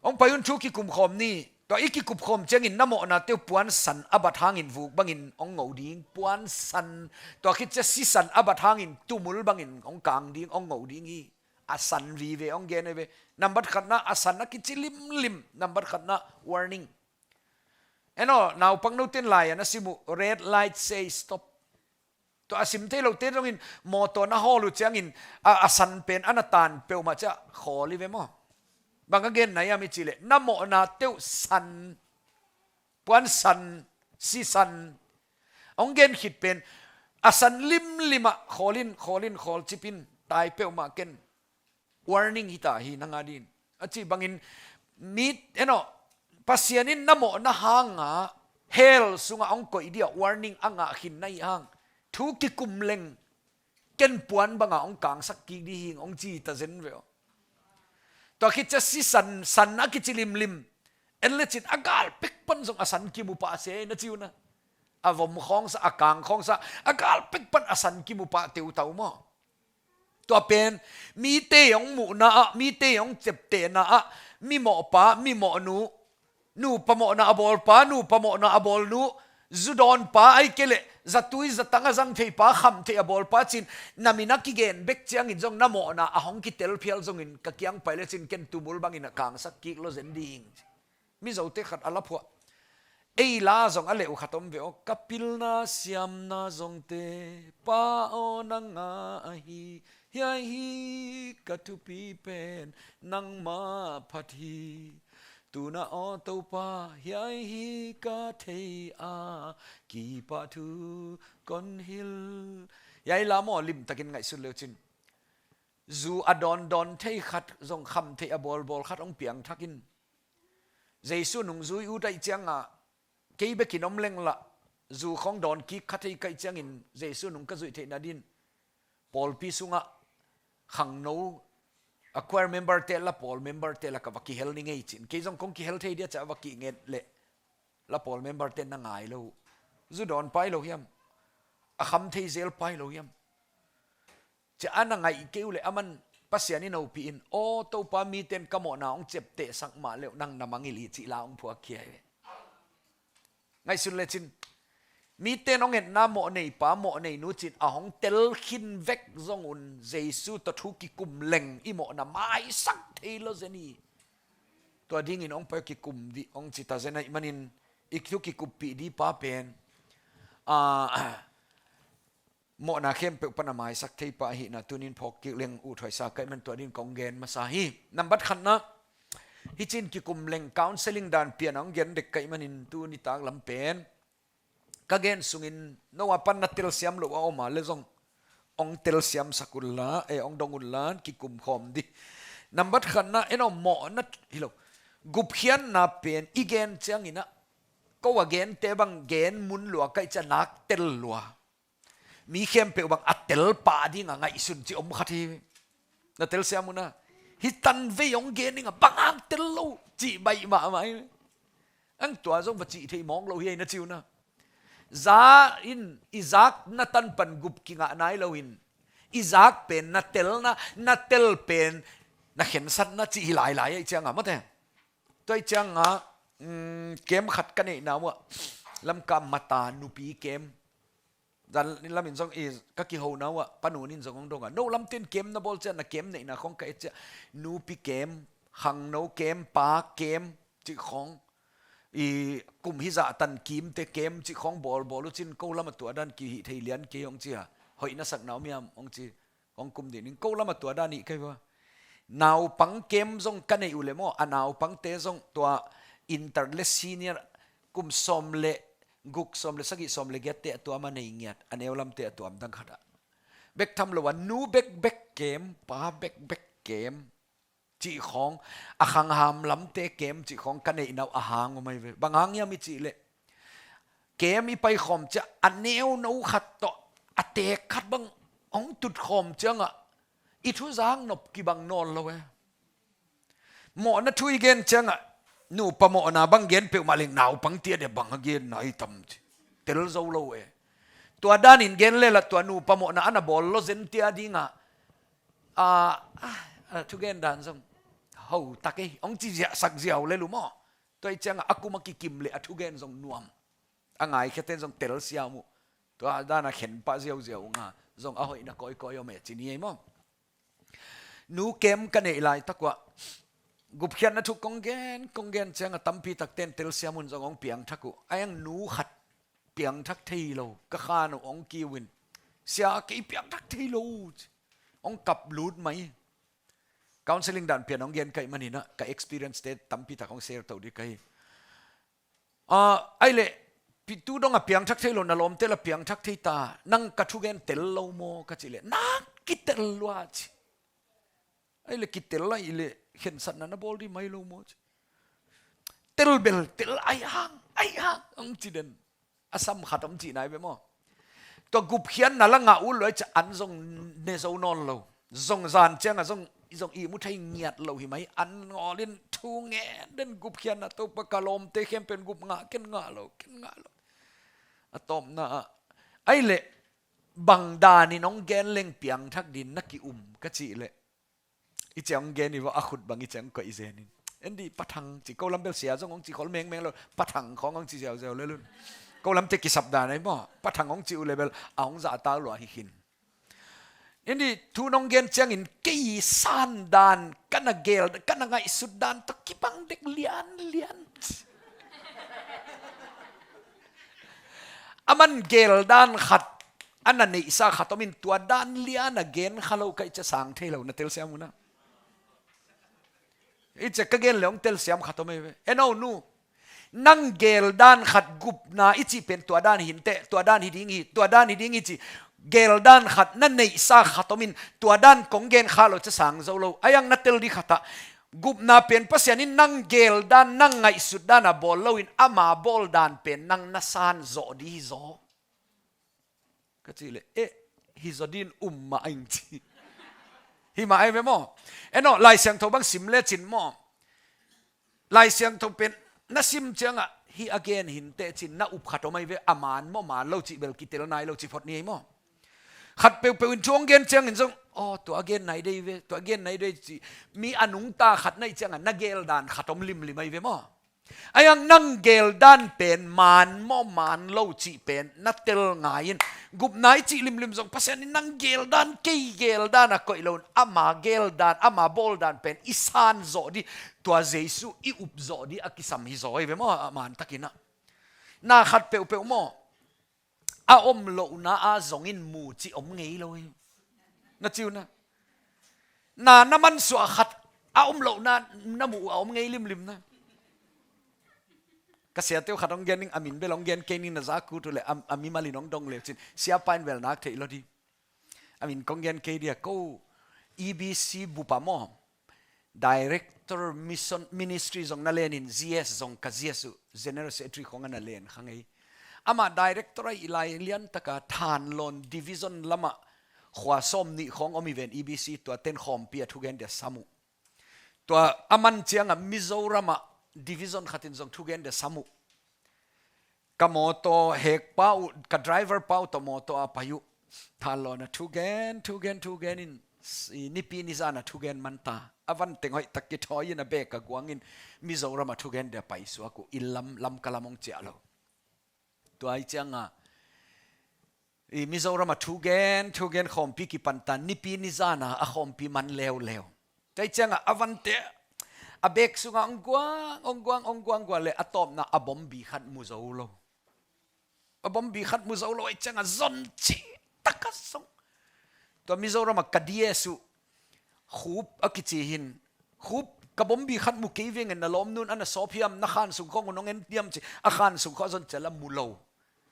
hong pai un thu kikum khawm ni. Tua i kikup khawm ciangin na mawhnate uh puansan a bat hangin vuk bangin hong ngo ding. Puansan, tua khit ciang sisan a bat hangin tumul bangin hong kang ding, hong ngo ding hi. A san vive hong gen hi ve. Nambat khatna a san a kici limlim. Nambat khatna warning. En aw, naupang note in lai-ah na sim uh, red light say stop. Tua a sim thei lote zongin mawtaw na hawl uh ciangin a, a san pen a na tan peuhmah ciah khawl hi ve maw? Bang a genna hiam i cih leh, na mawhna teuh san, puan san, si san. Hong gen khit pen, a san limlim ah khawl in, khawl in, khawl cip in, tai peuhmah ken. Warning hi ta hi nang a dingin. A cih bangin, mi, en aw, Pasian in na mawhna hangah hell sungah hong koih ding a warning a ngah khin na hih hang, thu kikum leng, ken puan bangah hong kangsak kik ding hi ing, hong ci ta zen ve aw. Tua khit ciang si san, san a kici limlim. En lecin a gal pek pan zong a san kimu pah se na ci uh na. A vom khawngsa, a kang khawngsa, a gal pek pan a san kimu pah teutau maw. Tua pen, mite hong muhna ah, mite hong ciaptehna ah, mimawhpa, mimawhnu, nupa mawhna a bawlpa, nupa mawhna a bawlnu, zu dawnpa, ahih kei leh zatui zatang a zang theipa, khamtheih a bawlpa ci-in, na min a kigen bek ciangin zong na mawhna a hong kitel phial zongin ka kiang pai lecin ken tumul bangin a kangsak kik lo zen ding. Mizote khat a la phuah. Ei la zong a leh uh khat om ve aw. Ka pilna siamna zongte, Pa aw nang a ahi, hiai hi ka thupi pen, nangmah phat hi. Tuna aw Topa, hiai hi ka thei a, kipahthu kon hilh. Hiai la maw, limtakin ngaihsun le uh cin. Zu a dawndawn thei khat, zong khamtheih a bawlbawl khat hong piangthak in. Jesu nungzui ut ahih ciangah, kei bekin om leng lah, zu khawng dawn kik kha thei ka hih ciangin, Jesu nung ka zuih theihna dingin, pawlpi sungah khangno, a choir member te lah, pawl member te lah ka va kihel ni ngei ci-in. Kei zong kong kihel thei dia ci-a va kinget leh, lah pawl member te na ngai lo. Zu dawnpa hi lo hiam? A kham thei zelpa hi lo hiam? Ci-a na ngaih kei uh leh aman Pasian in hopih in, aw Topa, mite in ka mawhna hong ciaptehsak mah leh nang na mangngilh hi cih la hong phuakkhia hi. Ngaihsun lecin, mite in hong etna mawh neipa, mawh neinu ci-in a hong tel khin vek zong un, Jesu tawh thu kikum leng i mawhna maisak thei lo zen hi. Tua dingin hong pai kikum dih hong ci ta zen ahih manin, i thu kikuppih ding pa pen, ah, mawhna khempeuh pan a maisak thei pa ahihna tuni-in phawk kik leng uh thuaisa ka hih man tua dingin kong gen masa hi. Nambat khatna, hih ci-in kikum leng counselling dan pian a hong gen dek ka hih manin tuni taklam pen ka gen sungin no a pan na telsiam loh a om a leh zong hong telsiamsak un la, eh, hong dong un la, kikum khawm dih. Nambat khatna, en aw, mawhna hi lo, gupkhiatna pen i gen ciangin ah, ko a gente bang gen mun lua ka hih ciang nak tel lua. Mi khempeuh bang a tel pah ding a ngaihsun cih om khat hi. Na telsiam un a, hih tanvei hong gen ding a bang hang tel lo cih baih mahmah hi. Ang tua zong va cih theih mawk lo hi, na ci un a. Za in i zakna tan pan gup kingah nai lo in, i zak pen na telna, na tel pen na khensatna cih hi lailai ahih ciangah mawte. Tua ahih ciangah, mm, camp khat ka neihna uh ah, Lamka Mata nupi camp. Zan lamin zong i ka kihona uh ah, Pa Nun in zong hong dong a. No lamte in camp na bawl ciang, na camp neihna khawng ka et ciang, nupi camp, khangno camp, pa camp cih khawng, i kum hizah tan kimte camp cih khawng bawlbawl uh cin, ko lam a tua dan kihih thei lian kei hong ci a. Hoih na sakna om hiam hong ci. Hong kum dih ning, ko lam a tua dan hih kei va. Naupang camp zong ka neih uh leh maw, a naupangte zong tua inter le senior, kum sawm le guk, sawm le sagih, sawm le giatte a tuam a nei ngiat, a neu lamte a tuam dang khat ah. Bek tham lo a, nu bekbek camp, pa bekbek camp cih khawng, a khangham lamte camp cih khawng ka neihna uh a hang uh mai ve. Bang hang hiam i cih leh, camp i paikhawm ciang a neuno khat tawh a teek khat bang hong tutkhawm ciangah i thuzak nop kibang nawn lo e. Mawhna thu i gen ciangah, nupa mawhna bang gen peuhmah leng naupangte a dia bang a genna hi tam ci. Tel zo lo e. Tua danin gen leh lah tua nupa mawhna a na bawl lo zente a dingah, ah, ah, ah, thugen dan zong ho tak e, hong ci ziahsak ziau lel uh maw. Tua ahih ciangah a kum a kikim leh a thugen zong nuam. A ngaikhiate in zong telsiam uh. Tua dan a khenpah ziauziau uh nga. Zong a hoihna kawikawi om e ci ni ei maw. Nu camp ka neih laitak uh ah, gupkhiatna thu kong gen, kong gen ciangah tampi takte in telsiam un zong hong piangthak uh. A hiang nu khat piangthak thei lo, ka khan uh hong kiu in, "Sia, kei piangthak thei lo," hong kap lut mai. Counseling dan pian hong gen ka hih manin ah ka experience te tampi tak hong share to ding ka hi. Ah, ahih leh, pi-, tu dong a piangthak thei lo, na lawmte la piangthak thei ta, nang ka thugen tel lo maw ka cih leh, nang kitel lua ci. Ahih leh kitel ahih leh khensatna na bawl ding mai lo maw ci. Tel bel tel, ahi hang, ahi hang, hong ci den. A sam khat om cihna hi ve maw. Tua gupkhiatna la ngah ut lua ahih ciang an zong ne zo nawn lo. Zong zan ciangah zong, zong ihmu thei ngiat lo hi mah hi, an ngawl in thu ngen den, gupkhiatna, Topa ka lawmte khempeuh in gup ngah, ken ngah lo, ken ngah lo. A tawpna ah, ahih leh bang danin hong gen leng piangthak ding na ki-um ka cih leh, hih ciang hong gen hi vua, a khut bang hih ciang koih zen in. En dih, Pa Thang ci, ko lam bel sia zong hong ci khol mengmeng lo, Pa Thang khawng hong ci ziauziau lel un. Ko lamte kisap dan ahi maw, Pa Thang hong ci uh leh bel a hong zahtak lua hi khin. En dih, thu nong gen ciangin kei san dan, ka na gel, ka na ngaihsut dan tawh kibang dek lianlian. A man gel dan khat, a na neihsa khat om in, tua dan lian a gen kha lo ka hih ciang sang thei lo, na telsiam uh na. Hih ciang ka gen leh hong telsiam khat om ahi ve. En aw nu, nang gel dan khat, gupna i cih pen tua dan hi inteh, tua dan hi ding hi, tua dan hi ding hi ci. Gel dan khat, na neihsa khat om in, tua dan kong gen kha lo ciang sang zo lo. Ahi hang na tel ding khat ah, gupna pen Pasian in nang gel dan, nang ngaihsut dan a bawl lo in, ama bawl dan pen nang na san zawh ding hi zaw ka cih leh, eh, hi zaw ding in um mah ing ci. Hi mah ahi ve maw. En aw, Lai Siangtho bang sim lecin maw, Lai Siangtho pen na sim ciangah hih a gen hi inteh ci-in na up khat om ahi ve, a man maw man lo cih bel kitel nai lo cih phot ni ahi maw. Khat peuhpeuh in thu hong gen ciangin zong, aw, tua a gen nai dei ve, tua a gen nai dei ci. Mi a nungta khat na hih ciangah na gel dan khat om limlim ahi ve maw. Ahi hang nang gel dan pen man maw man lo cih pen na tel ngai in. Gupna i cih limlim zong Pasian in nang gel dan, kei gel dan a koih lo in, ama gel dan, ama bawl dan pen i san zawh ding, tua Jesu i up zawh ding a kisam hi zaw ahi ve maw, a man takin ah. Na khat peuhpeuh maw, a om lohna ah zong in mu cih om ngei lo hi. Na ci uh na. Na, na mansuah khat a om lohna na muh uh a om ngei limlim na. Ka siate uh khat hong gen ning, a min bel hong gen kei ning, na zak ut uh leh a, a mimal in hong dong le uh cin, siapa in bel nak theih lo ding. A min kong gen kei dia, ko E B C bup ah maw, Director Mission Ministry zong na len in, G S zong ka G S uh, General Secretary khawng a na len kha ngei. Amah Director ahih lai lian taka Thanlon Division lamah khua sawm nih khawng om hi ven, E B C, tua ten khawmpi a thugen dia sam uh. Tua a man ciangah Mizoram ah Division khat in zong thugen dia sam uh. Ka mawtaw hekpa uh, ka driver pa uh tawh mawtaw a pai uh. Thanlon a thugen, thugen, thugen in, s-, i nipi nizan a thugen man ta. A van teng hoih tak kithawi in a bag a guang in Mizoram a thugen dia paisuak uh. Inn lam, Lamka lam hong ciah lo. Tua ahih ciangah i Mizoram a thugen, thugen khawmpi kipan ta, nipi nizan a a khawmpi man leuleu. Tua ahih ciangah a vante a bag sungah hong guang, hong guang, hong guang, guang leh a tawpna a bombi khat mu zo lo. A bombi khat mu zo lo ahih ciangah zon cih taka zong. Tua Mizoram ah ka D S uh, Khup a kici hi in, Khup, ka bombi khat mu kei veng in, na lawmnu in a na sawp hiam, na khan sung khawng uh nong en diam ci, a khan sung khawng a zon ciang la mu lo.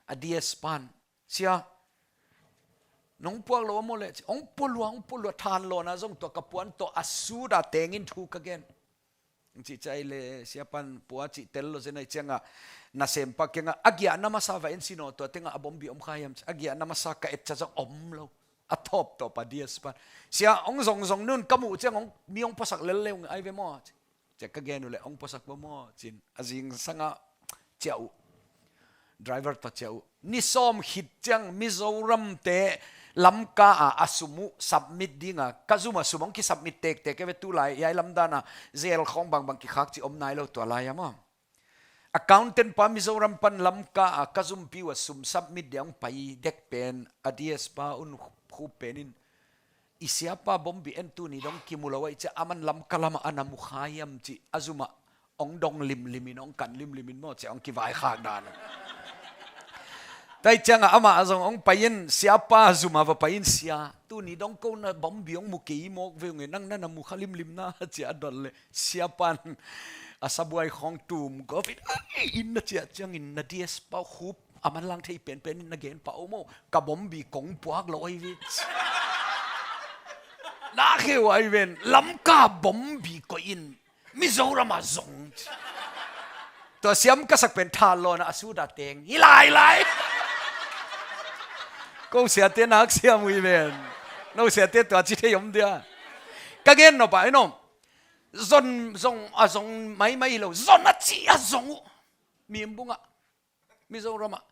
A D S pan, Sia, nong puak lo a maw leh ci. Hong pua lua, hong pua lua, Thanlon ah zong tua ka puan tawh a sut a teng in thu ka gen. Cih ciang leh siapan pua cih tel lo zen ahih ciangah, nasempa kiangah, a giahna masa va en sin aw, tua tengah a bombi om kha hiam ci. A giahna masa ka et ciang zong om lo. A tawptawp a D S pan, Sia, hong zongzong ni un, ka muh ciang hong, mi hong puasak lel leu ahi ve maw ci. Ciang ka gen uh leh, hong puasak maw maw ci-in a zingsangah ciah uh. Driver tawh ciah uh. Ni sawm khit ciang Mizoramte Lamka ah a sum uh submit ding a, ka zum ah sum hong kisubmit tektek e ve, tulai hiai lam dan a jail khawng bangbang kikhak cih om nai lo tua lai ah maw. Accountant pa Mizoram pan Lamka ah ka zumpi uh a sum submit dia hong pai dek pen a D S pa un, Khup pen in, i siapa bombi en tuni dong kimu lo ahih ciang, aman Lamka lamah a na mu kha hiam cih a zum ah hong dong limlim in, hong kan limlim in maw, ciang hong kivaikhak dan uh. Tua ciangah amah zong hong pai in, siapa zum ah va pai in, sia, tuni dong ko na bombi hong mu kei mawk ve ung e, nang na na mu kha limlim na, ci a dot leh siapa'n a sabuai khawng tum gawp in, "Ai, inn na ciah ciangin na dias pau khup a manlang thei penpen in na gen pah om aw, ka bombi kong puak lo ahi ve." Na kheu ahi ven, Lamka bombi koih in Mizoram ah zong. Tua siam ka sak pen thalawna a suda teng hi lailai. Ko siate nak siam uh hi ven. No siate tua ci thei om dia. Ka gen nop ah, i no, zon zong a zong maimai hi lo, zon a ci a zong uh. Mimbung ah, Mizoram ah,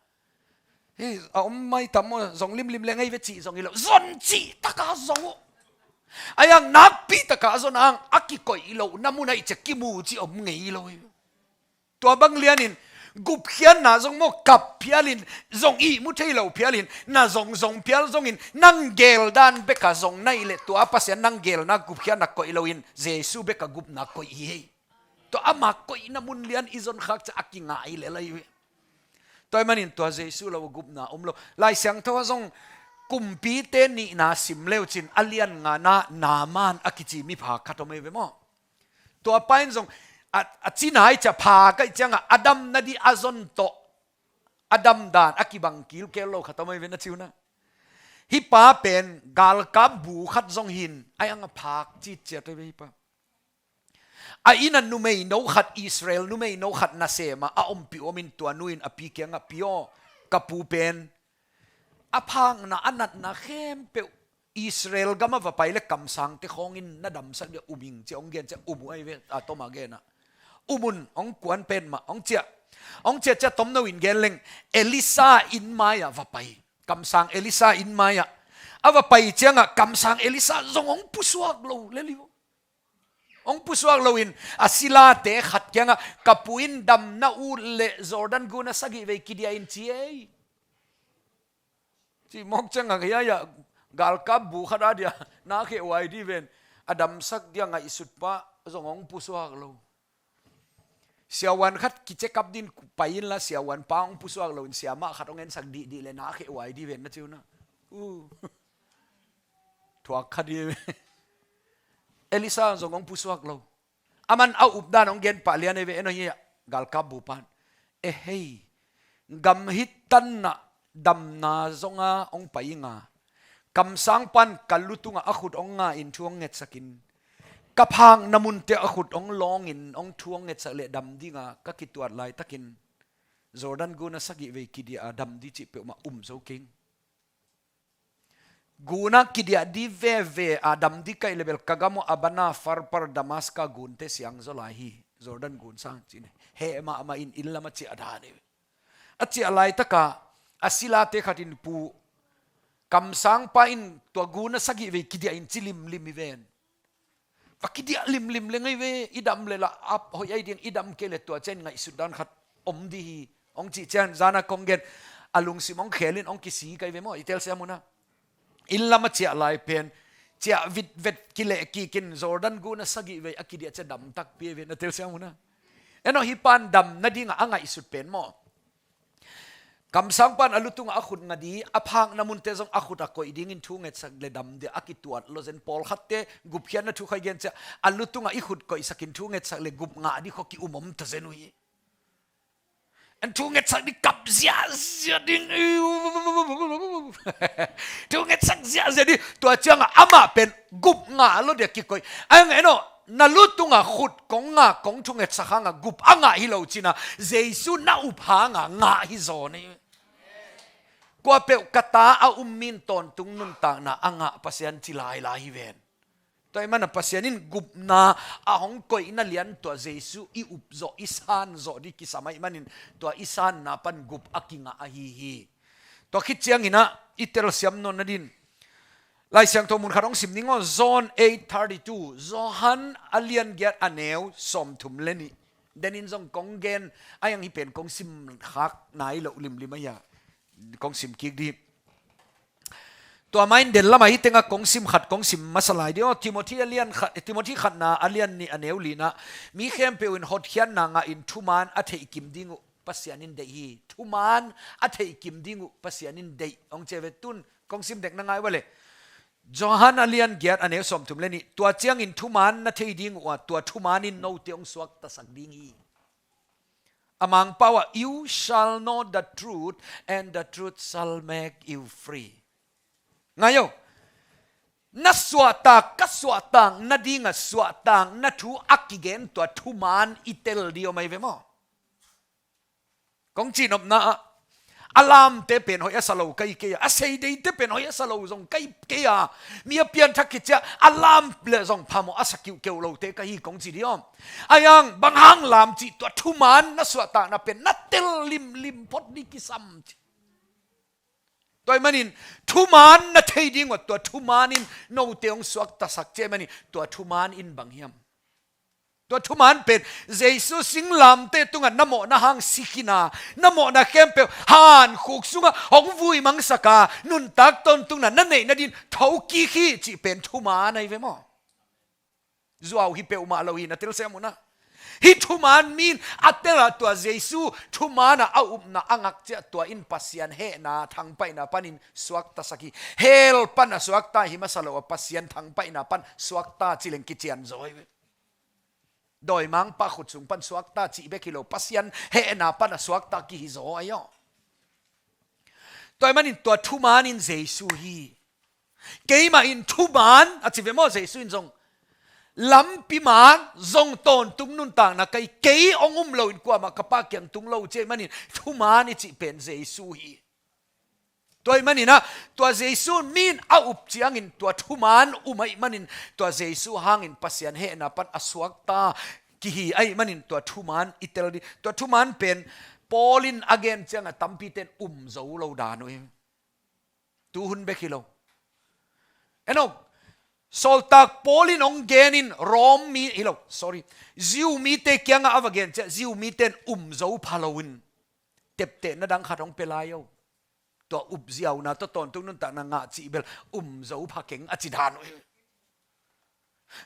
hei, a om mai tam maw, zong limlim leng ahi ve cih zong hi lo, zon cih taka zong uh. A iang nakpi taka a zon ang a kikoih lo na mun ah i ciah kimu cih om ngei lo hi. Tua bang lianin gupkhiatna zong maw, kap phialin, zong ihmu thei lo phialin, na zong zong phial zongin, nang gel dan beka zong na hih leh tua Pasian nang gelna gupkhiatna koih loin Jesu beka gupna koih hi hei. Tua ama koihna mun lian i zon khak ciah a kingah hi lel ahi ve. Tua ahih manin tua Jesu lo gupna om lo. Lai Siangtho ah zong kumpite nihna sim leucin a lian ngana Naaman a kici miphak khat om ahi ve maw. Tua pa in zong a, a cina ahih ciah phak ahih ciangah a damna ding a zon tawh a damdan a kibang kilkel lo khat om ahi ve, na ci uh na. Hih pa pen galkap bu khat zong hi in, a iang a phak citciat ahi ve hih pa. A inn ah numeino khat, Israel numeino khat nasem a a ompih om in, tua nu in a pi kiangah, "Pi aw, ka pu pen a phakna a natna khempeuh Israel gam ah va pai leh kamsangte khawngin na damsak ding a um ing," ci a hong gen ciah um uh ahi ve, a tom a gen ah. Um un, hong kuan pen mah, hong ciah. Hong ciah ciah tomno in gen leng, Elisha inn mai ah va pai. Kamsang Elisha inn mai ah a va pai ciangah kamsang Elisha zong hong pusuak lo lel hi uh. Hong pusuak loin a silate khat kiangah, "Ka pu in dam na ut leh Jordan gun ah sagih vei kidiah in," ci ei. Cih mawk ciangah hiai ah galkap bu khat a dia na kheh huai dih ven, a damsak dia ngaihsut pa zong hong pusuak lo. Siavuan khat ki-check up dingin pai inla, siavuan pa hong pusuak loin siamah khat hong ensak dihdih leh na kheh huai dih ven, na ci uh na. Uh. Thuak kha dih. Elisha zong hong pusuak lo. Aman a updan hong gen pah lian ahi ve, en aw, hiah galkap bu pan, "E hei, gam hih tan ah damna zonga hong pai ing a, kamsangpa'n ka lu tungah a khut hong ngah in thu hong ngetsak in, ka phakna munte a khut hong lawngin hong thu hong ngetsak leh dam dinga ka kituat laitakin Jordan gun ah sagih vei kidiah a dam ding cih peuhmah um zo keng. Gun ah kidiah ding veve a dam ding ka hih leh bel ka gam uh Abana, Farpar, Damaska gunte siang zaw lai hi, Jordan gun sang," ci-in heh mahmah in inn lam ah ciah dan hi. A ciah laitakah a silate khat in, "Pu, kamsangpa in tua gun ah sagih vei kidiah in ci limlim hi ven. Va kidiah limlim leng ahi ve, i dam leh lah a hoih ahi ding, i dam kei leh tua ciang ngaihsut dan khat om ding hi," hong cih ciang, zan a kong gen, a lungsim hong khelin hong kisik ahi ve maw, i telsiam uh na. Inn lam ah ciah lai pen ciah vitvet kileh kikin Jordan gun ah sagih vei a kidiah ciah dam takpi ahi ve, na telsiam uh na. En aw, hih pa'n damna dingah a ngaihsut pen maw, kamsangpa'n a lu tungah a khut ngah ding, a phakna munte zong a khut ah koih dingin thu ngetsak leh dam ding a kituat lua zen. Pawlkhatte gupkhiatna thu khat gen ciah, a lu tungah i khut koihsakin thu ngetsak leh gup ngah ding khawng ki-um om ta zen uh hi. En, thu ngetsak ding kap ziahziah ding. Thu ngetsak ziahziah ding. Tua ciangah amah pen gup ngah lo dia kikoih. Ai, en aw, na lu tungah khut kong ngah, kong thu ngetsak hangah gup a ngah hi lo cihna, Jesu na up hangah ngah hi zaw ni. Kuapeuh ka ta a um mi'n tawntung nuntakna a ngah Pasian ci lailai hi ven. Tua ahih manin Pasian in gupna a hong koihna lian tua Jesu i up zawh, i san zawh ding kisam ahih manin tua i sanna pan gup a kingah ahi hi. Tua khit ciangin ah i telsiam nawn nadingin Lai Siangtho mun khat hong sim ning aw, John eight thirty-two, Johan a lian giat a neu sawmthum le nih. Denin zong kong gen a, hih pen kong sim khak nai loh limlim ahi a, kong sim kik ding. Tua mah in den lamah hih tengah kong sim khat, kong sim masa lai ding aw, Timothy a lian khat, Timothy khatna a lian nih a neu lina, "Mi khempeuh in hotkhiatna ngahin thuman a theihkim ding uh. Pasian in deih hi. Thuman a theihkim ding uh Pasian in deih. Hong ci ve, tun kong sim dekna ngai ua le. Johan a lian giat a neu sawmthum le nih. Tua ciangin thuman na thei ding uh a, tua thuman in note hong suaktasak ding hi. A Mangpau ah, "You shall know the truth, and the truth shall make you free." Ngai o. Na suahtak, ka suahtak nading a suahtakna thu a kigen tua thuman i tel ding om ahi ve maw? Kong cihnopna ah, a lamte pen hoih a sa lo ka hi kei a, a seideite pen hoih a sa lo zong ka hi kei a, mi a pianthak khit ciang a lam le zong phamawh a sa kiuhkeuh lote ka hi kong ci ding om. Ahi hang bang hang lam cih, tua thuman na suahtakna pen na tel limlim phot ding kisam ci. Tua ahih manin thuman na thei ding uh a, tua thuman in note hong suaktasak ci ahih manin tua thuman in bang hiam? Tua thuman pen Jesu singlamteh tungah na mawhna hang si khin a, na mawhna khempeuh hankhuk sungah hong vui mangsak a, nuntak tawntungna na neih nading thokik hi cih pen thuman ahi ve maw? Zuau hi peuhmah lo hi, na telsiam uh na. Hih thuman mi in a tel a, tua Jesu thuman a a upna a ngak ciang tua in Pasian hehna thangpaihna panin suaktasak hi. Hell pan a suakta hi masa lo a, Pasian thangpaihna pan suakta ci leng kician zaw hi ve. Dawimangpa khut sung pan suakta cih bek hi lo, Pasian hehna pan a suakta kihi zaw ahi aw. Tua ahih manin tua thuman in Jesu hi. Keimah in thuman a ci ve maw, Jesu in zong. Lampi man zong tawntung nuntakna ka hi, kei hong um loin kuamah ka Pa kiang tung lo ci ahih manin thuman i cih pen Jesu hi. Tua ahih manin ah, tua Jesu mi in a up ciangin tua thuman um ahih manin, tua Jesu hangin Pasian hehna pan a suakta kihi ahih manin tua thuman i tel ding. Tua thuman pen Paul in a gen ciangah tampite'n um zo lo dan uh hi. Tu hun bek hi lo. En aw, sawltak Paul in hong gen in Rom mi, hi lo, sorry, Jew mite kiangah a va gen ciang Jew mite'n um zo pha loin teptehna dang khat hong pia lai aw. Tua upziauna tawh tawntung nuntakna ngah cih bel um zo pha keng a ci dan uh hi.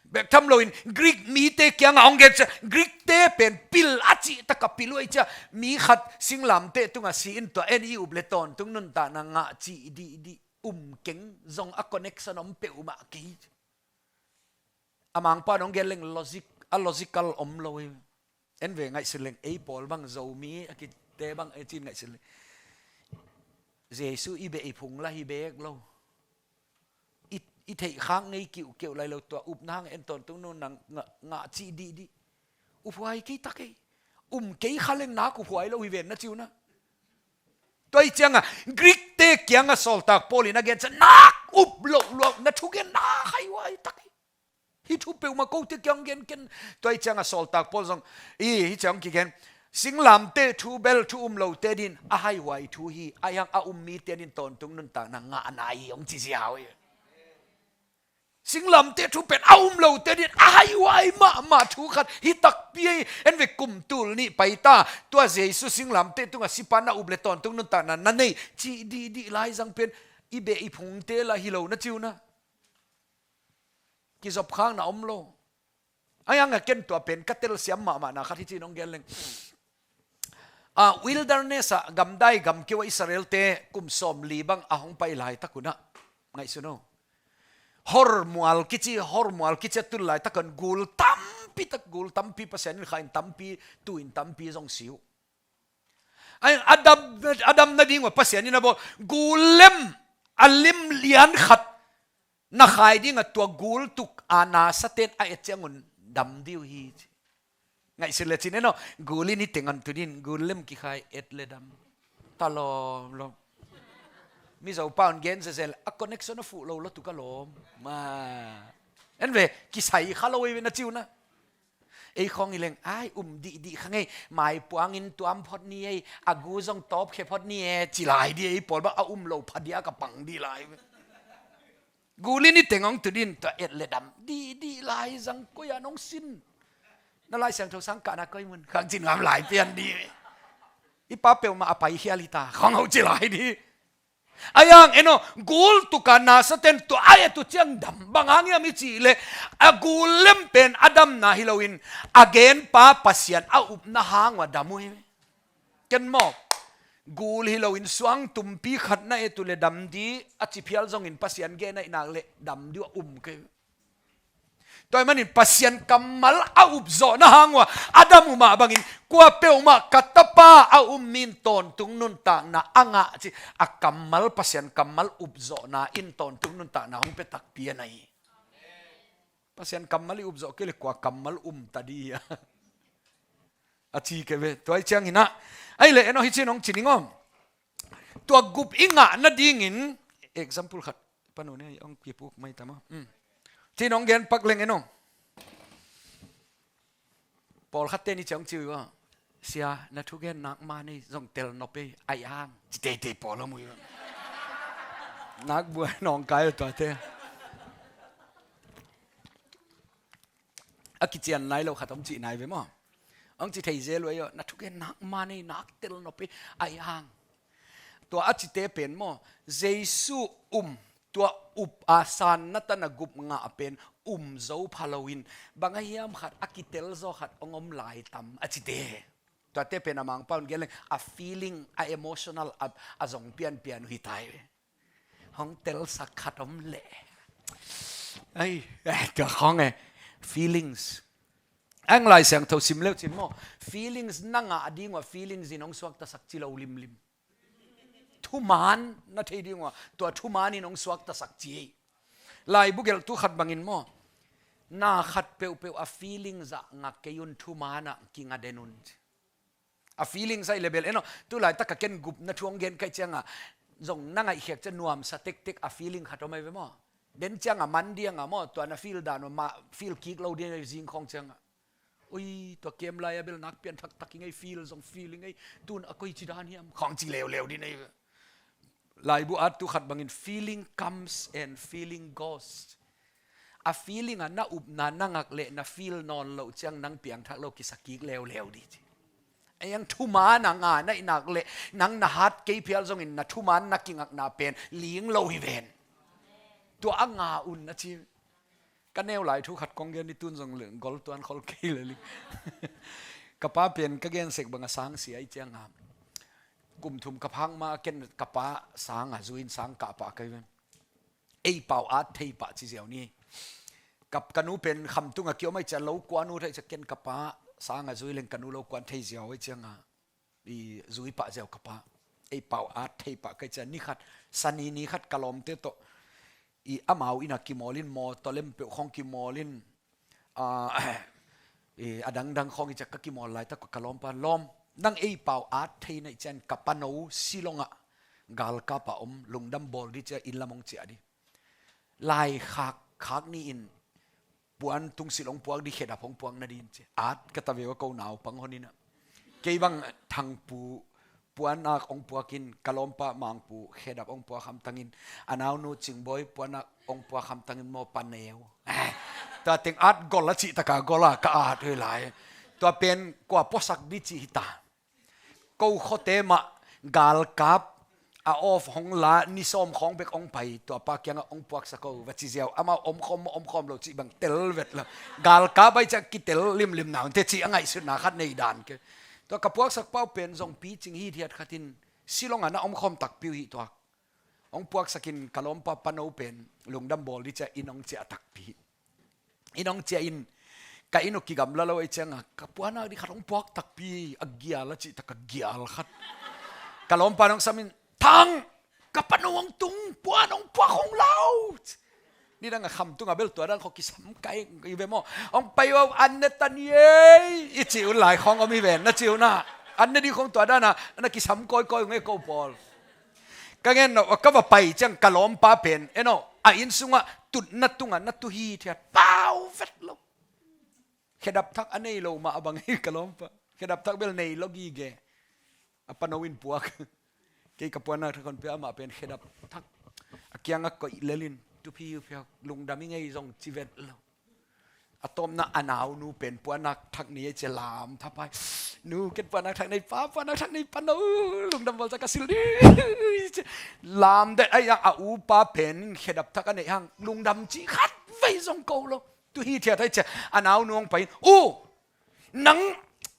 Bek tham loin Greek mite kiangah hong gen ciang, Greek-te pen pil a cih takah pil uh ahih ciang, mi khat singlamteh tungah si in tua en i up leh tawntung nuntakna ngah cih dihdih, um keng, zong a connection om peuhmah kei. A Mangpa in hong gen leng logic, a logical om lo hi. En ve, ngaihsun leng, ei pawl bang Zomi a kite bang ei cin ngaihsun leng, Jesu i beh i phung lah hi bek lo. I, i theih khak ngei kiuhkeuh lai lo, tua upna hang en tawntung nuntakna ngah, ngah cih dihdih. Uphuai kei ta kei. Um kei kha leng nak uphuai lo hi ven na ci uh na. Tua ahih ciangah Greek-te kiangah sawltak Paul in a gen ciang nak up loh lua, na thugen na haihuai ta kei. Hih thu peuhmah kote kiang gen ken. Tua ahih ciangah sawltak Paul zong, i, hih ciang kigen, singlamteh thu bel thu um lote dingin a haihuai thu hi, ahi hang a um mite dingin tawntung nuntakna ngahna hi, hong ci ziau hi. Singlamteh thu pen a um lote dingin a haihuai mahmah thu khat hi takpi hi. En ve, kum tul nih pai ta, tua Jesu singlamteh tungah si pan na up leh tawntung nuntakna na nei cih dihdih lai zang pen i beh i phungte lah hi lo na ci uh na. Kizopkhakna om lo. Ahi hangah ken tua pen ka telsiam mahmahna khat hi ci-in hong gen leng. A, wilderness ah, gamdai gamkeu ah Israel-te kum sawmli bang a hong pai laitak un ah, ngaihsun o. Hor mual kici, Hor mual kici a tul laitak un gul tampi tak, gul tampi, Pasian in kha in tampi, tu in tampi zong si uh. Ahi hang a dam, a dam nading uh a Pasian in a bawl gul lem, a lim lian khat na khai ding a, tua gul tuk a nasate'n a et ciangun dam ding uh hi ci. Ngaihsun le cin en aw, gul in hi teng hong tu dingin, gul lem kikhai, et le dam. Ta lawmlawm. Mizo pa un gen zezen le, a connection a fuh lo lo tuk a lawm. Ma. En ve, kisai kha lo ei ve na ci uh na. Ei khawng hi leng, ai, um dihdih kha ngei, maipuangin tuam phot ni ei, a gu zong tawpkhe phot ni e, ci lai ding ei pawl bang, a um lo phadiak a pang ding lai. Gul in hi teng hong tu dingin, tua et le dam dihdih lai zang koi-ah nong sin. Na Lai Siangtho sang kahna koi mun, khang cin ngam lai pian ding. I pa peuhmah a pai khial hi ta, khawng ho ci lai ding. Ahi hang en aw, gul tuk a nasate'n tua a et uh ciang dam, bang hang hiam i cih leh, a gul lem pen a damna hi loin, a genpa Pasian a upna hang uh a dam uh hi. Ken maw, gul hi loin suang tumpi khat na et uh leh dam di a ci phial zongin Pasian gen ahih nak leh dam di uh a um kei. Tua ahih manin Pasian kammal a upzawhna hang uh a, Adam uh mah bangin kua peuhmah ka tapa a um min tawntung nuntakna a ngah ci. A kammal, Pasian kammal upzawhna in tawntung nuntakna hong pia takpi a na hi. Pasian kammal i upzawh kei leh kua kammal um ta di hia? A ci kei ve. Tua ahih ciangin ah, ahih leh en aw, hih ci-in hong ci ning aw. Tua gup i ngah nadingin example khat, panu ne hong kipuk mai ta maw. Hmm. Ci-in hong gen pak leng en aw. Pawlkhatte ni ciang ci uh hi a, "Sia, na thugen nak man ei, zong tel nop ei, ahih hang," ci teitei pawl om uh hi a. Nak bua nawngkai uh tuate. A kician nai lo khat om cih nai ve maw. Hong ci thei zel uh ei aw, "Na thugen nak man ei, nak tel nop ei, ahih hang." Tua a cite pen maw, Jesu um, tua up a sanna tana gup ngah pen um zo pha loin, bang a hiam khat a kitel zaw khat hong om lai tam a cite. Tuate pen a Mangpau in gen leng a feeling, a emotional, a, a zong pianpian uh hi ta hi ve. Hong telsak khat om leh. Ai, eh, tua khawng e. Feelings. Ang Lai Siangtho sim leu cin maw, feelings na ngah ding uh a feelings in hong suaktasak ci lo limlim. Thuman na thei ding uh a, tua thuman in hong suaktasak ci ei. Laibu gelhtu khat bangin maw, na khat peuhpeuh a feelings ah ngak kei un, thuman ah kinga den un ci. A feelings ahih leh bel en aw, tu laitak a ken gupna thu hong gen ka hih ciangin, zong na ngaihkhiak ciang nuamsa tektek a feeling khat om ahi ve maw. Den ciangin man ding a maw, tua na feel dan uh mah feel kik lo ding ahi zing khawng ciangin. Ui, tua kem lai a bel nak pianthak tak i ngei, feel zong feel i ngei, tun a koici dan hiam khawng ci leuleu ding ahi ve. Laibu attu khat bangin, "Feeling comes and feeling goes." A feeling a na upna na ngak leh na feel nawn loh ciang nang piangthak lo kisa kik leuleu ding ci. Ei ang thuman a ngah na hih nak leh nang na hat kei phial zongin na thuman na kingakna pen ling lo hi ven. Tua a ngah un na ci. Ka neu lai thu khat kong gen ni, tun zong le gol tuan khol kei le ling. Ka pa pen ka gen sek bang a sang sia ahih ciangin, kum thum ka phak ma a ken ka pa sang a zui in sang kah pah kei ven. Ei pau at thei pah ci ziau ni. Ka, ka nu pen Khamtung a kiom ahih ciang lo kuan ut ahih ciang ken ka pa sang a zui leng ka nu lo kuan thei ziau ahih ciangin i zui pah ziau ka pa. Ei pau at thei pah kei ciang ni khat, Sani ni khat ka lawmte tawh i amau inn a kimawl in, mawtaw lem peuh khawng kimawl in, a, i a dangdang khawng i ciang ka kimawl laitak ka lawmpa, "Lawm, nang ei pau at thei na hih ciang ka pano Shillong ah galkap a om, lungdam bawl ding ci a inn lam hong ciah ding. Laikhak khak ni-in puan tungsilh hong puak ding, khedap hong puak nading," ci. At ka ta ve ua, ko naupang hon in ah. Kei bang Thangpu puanak hong puak in, ka lawmpa Mangpu khedap hong puak hamtangin, a naunu Cingbawi puanak hong puak hamtangin maw, paneu. Eh, tua teng at gol a cih taka gol a ka at hoi lai. Tua pen kua puaksak ding ci hi ta. Ko khuate mah galkap a off hong la, ni sawm khawng bek hong pai, tua pa kiangah hong puaksak o va ci ziau. Amau omkhawm maw omkhawm lo cih bang tel vet lo. Galkap ahih ciang kitel limlim na un te cih a ngaihsutna khat nei dan kei. Tua ka puaksak pa uh pen zong picing hithiat khat in, Shillong ah na omkhawm takpi uh hi tuak. Hong puaksak in ka lawmpa pano pen lungdam bawl ding ci a inn hong ciah takpi. Inn hong ciah in, ka inn uh kigamla lo ahih ciangin, ka puanak ding khat hong puak takpi, a gial a cih tak a gial khat. Ka lawmpa in hong sam in, "Thang, ka pano hong tung, puan hong puak hong lau." Nidang a Khamtung a bel tua dan khawng kisam kai hi ve maw. "Hong pai un, an ne ta ni ei," i cih un lai khawng om hi ven, na cih un ah. An ne ding khawng tua dan a na kisam kawikawi uh ngei ko pawl. Ka gen lo, ka va pai ciang ka lawmpa pen, en aw, a inn sungah tutna tungah na tu hithiat, pau vet lo. Khedap thak a nei lo mah a bang hi ka lawmpa. Khedap thak bel nei lo gige. A pano in puak. Kei ka puanak thak hon pia, amah pen khedap thak. A kiangah koih lel in, tu phiuphiau, lungdam i ngei zong ci vet lo. A tawpna a naunu pen puanak thak nei ahih ciang lam thapai. "Nu, ken puanak thak nei pa, puanak thak nei pano, lungdam bawl ta ka sil ding," ci. Lam den ahih ciang a upa pen khedap thak a neih hang lungdam cih khat vei zong ko lo. Tu hithiat ahih ciang a naunu hong pai in, "U, nang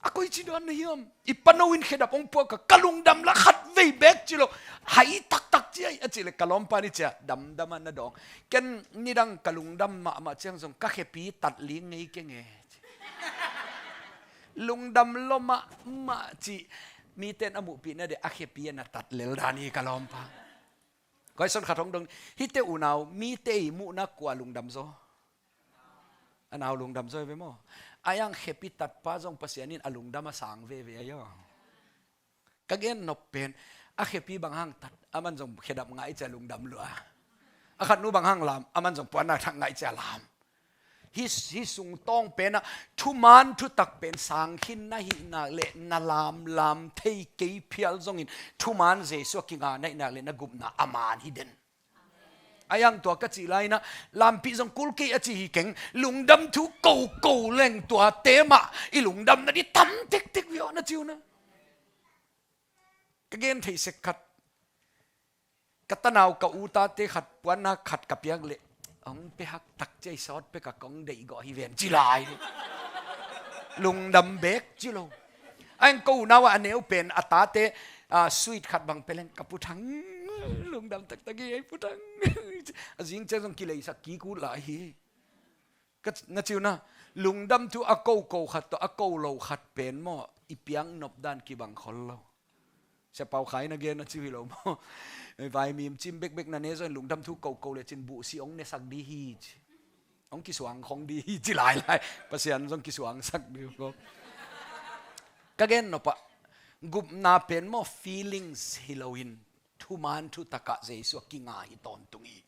A koici dan na hiam? I pano in khedap hong puak a, ka lungdam la khat vei beek ci lo. Hai taktak ci ai a cih leh ka lawmpa ni cia damdam a na dawng. Ken nidang ka lungdam mahmah ciang zong ka khepi tat ling ngei keng e. Lungdam lo mahmah cih mite in a muhpih nading a khepi a na tat lel dan hi ka lawmpa. Question khat hong dong, hihte unau mite i muhna kua lungdam zaw? A nau lungdam zaw hi ve maw? A iang khepi tatpa zong Pasian in a lungdam a sang veve ahi aw. Ka gen nop pen, a khepi bang hang tat, aman zong khedap ngah i cia lungdam lua. A khatnu bang hang lam, aman zong puannak thak ngah i cia lam. Hih, hih sungtawng penah thuman thutak pen sang khin na hih nak leh na lamlam thei kei phial zongin thuman Jesu a kinga na hih nak leh na gupna a man hi den. A iang tua ka cih lai-inah lampih zong kul kei a cih hi keng, lungdam thu koko leng tuate mah i lungdam nading tam tektek viau na ci uh na. Ka gen thei sek khat. Ka tanau ka u tate khat puannak khat ka piak leh hong pe hak tak cia i sawt pek a kong deih gawh hi ven ci lai. Lungdam beek ci lo. A eng ko unau ah a neu pen a tate, ah, sweet khat bang pe leng ka Pu Thang. Lungdam taktak hi ei Pu Thang. A zing cia zong kileisak kik uh lai hi. Ka, na ci uh na, lungdam thu a koko khat tawh a ko lo khat pen maw, i piak nop dan kibang khol lo. Sia Pau Khai na gen a ci uh hi lo maw? Vaimim cim bekbek na ne zong lungdam thu koko le cin buhsi hong nesak ding hi ci. Hong kisuang khong ding hi ci lailai. Pasian zong kisuangsak ding uh ko. Ka gen nop ah, gupna pen maw feelings hi loin thuman thutak ah Jesu a kinga hi tawntung hi.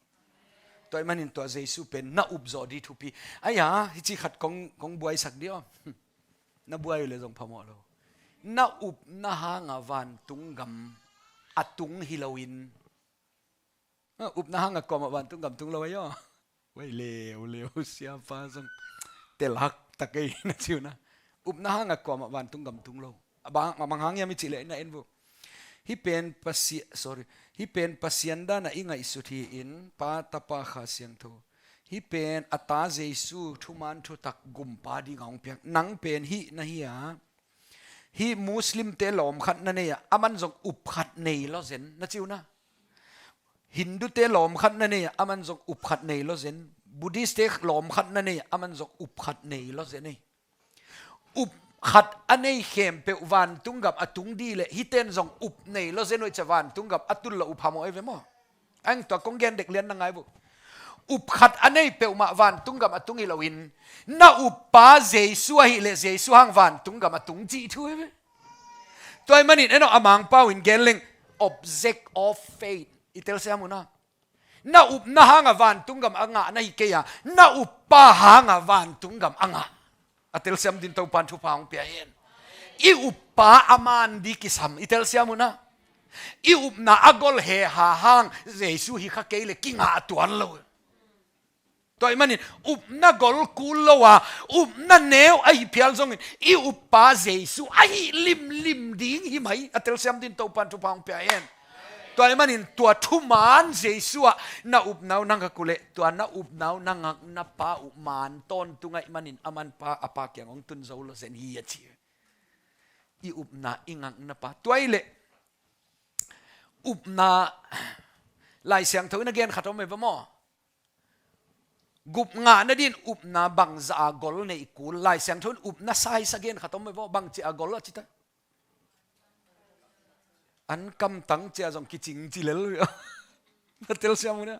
Tua ahih manin tua Jesu pen na up zawh ding thupi. Aia, hici khat kong, kong buaisak ding aw. Na buai uh leh zong phamawh lo. Na upna hang a vantung gam a tung hi loin. Na upna hang a kuamah vantung gam tung lo ahi aw. Uai leuleu siapa zong telhak tak ei na ci uh na. Upna hang a kuamah vantung gam tung lo. A bang, a bang hang hiam i cih leh na en vo. Hih pen Pasia-, sorry. Hih pen Pasian dan a i ngaihsut hi-in Pa, Tapa, Kha Siangtho. Hih pen a ta Jesu thuman thutak gumpa ding a hong piak. Nang pen hih na hi a. Hih Muslimte lawm khat na nei a, aman zong up khat nei lo zen na ci uh na. Hindute lawm khat na nei a, aman zong up khat nei lo zen. Buddhistte lawm khat na nei a, aman zong up khat nei lo zen ei. Up khat a nei khempeuh vantung gam a tung ding leh hihte in zong up nei lo zen uh ei cia vantung gam a tul lo uh phamawh ei ve maw? Eng tua kong gen dek lian na ngai vo. Up khat a nei peuhmah vantung gam a tung hi loin na uppa Jesu ahih leh Jesu hang vantung gam a tung cih thu hi ve. Tua ahih manin en aw a Mangpau in gen leng object of faith i telsiam uh na. Na upna hang a vantung gam a ngah na hi kei a, na uppa hang a vantung gam a ngah. A telsiam ding Topan thupha hong pia hen. I uppa a man ding kisam i telsiam uh na. I upna a gol heha hang Jesu hi kha kei leh kingah a tuan lo. Tua ahih manin upna gol kul lo a, upna neu ahi phial zongin i uppa Jesu ahi limlim ding hi mai. A telsiam ding Topan thupha hong pia hen. Tua ahih manin tua thuman Jesu ah na upna uh na ngak uh leh tua na upna uh na ngakna pa uh man tawntung ahih manin aman pa a pa kiang hong tun zo lo zen hi a ci. I upna i ngakna pa. Tua ahih leh upna Lai Siangtho in a gen khat om ei va maw? Gup ngah nading upna bangzah a gol nei kul? Lai Siangtho in upna size a gen khat om ei va? Bangci a gol a ci ta? An kamtang cia zong kicing ci lel uh. Na telsiam uh na.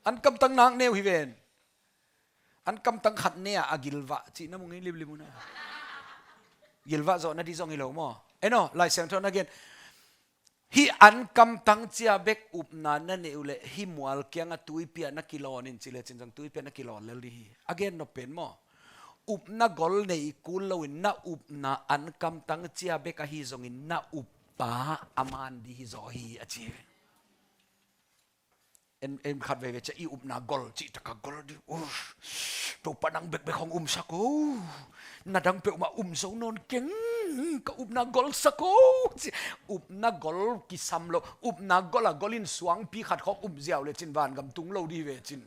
An kamtang nak neu hi ven. An kamtang khat ne a, a gilvah cih na mu ngei limlim uh na. Gilvah zawh nading zong hi lo maw? En aw, Lai Siangtho na gen. Hih an kamtang cia bek upna na neih uh leh hih mual kiangah tuipi ah na kilawn in ci lecin zong tuipi ah na kilawn lel ding hi. A gen nop pen maw? Upna gol nei kul loin na upna an kamtang cia bek ahi zongin na uppa a man ding hi zaw hi a ci. En, en khat veve cia i upna gol cih taka gol ding. Uff, Topa nang bekbek hong umsak o. Na dang peuhmah um zo nawn keng. Ka upna gol sak o. Ci, upna gol kisam lo. Upna gol a gol in suangpi khat khawng um ziau lecin vangam tung lo ding hi vecin.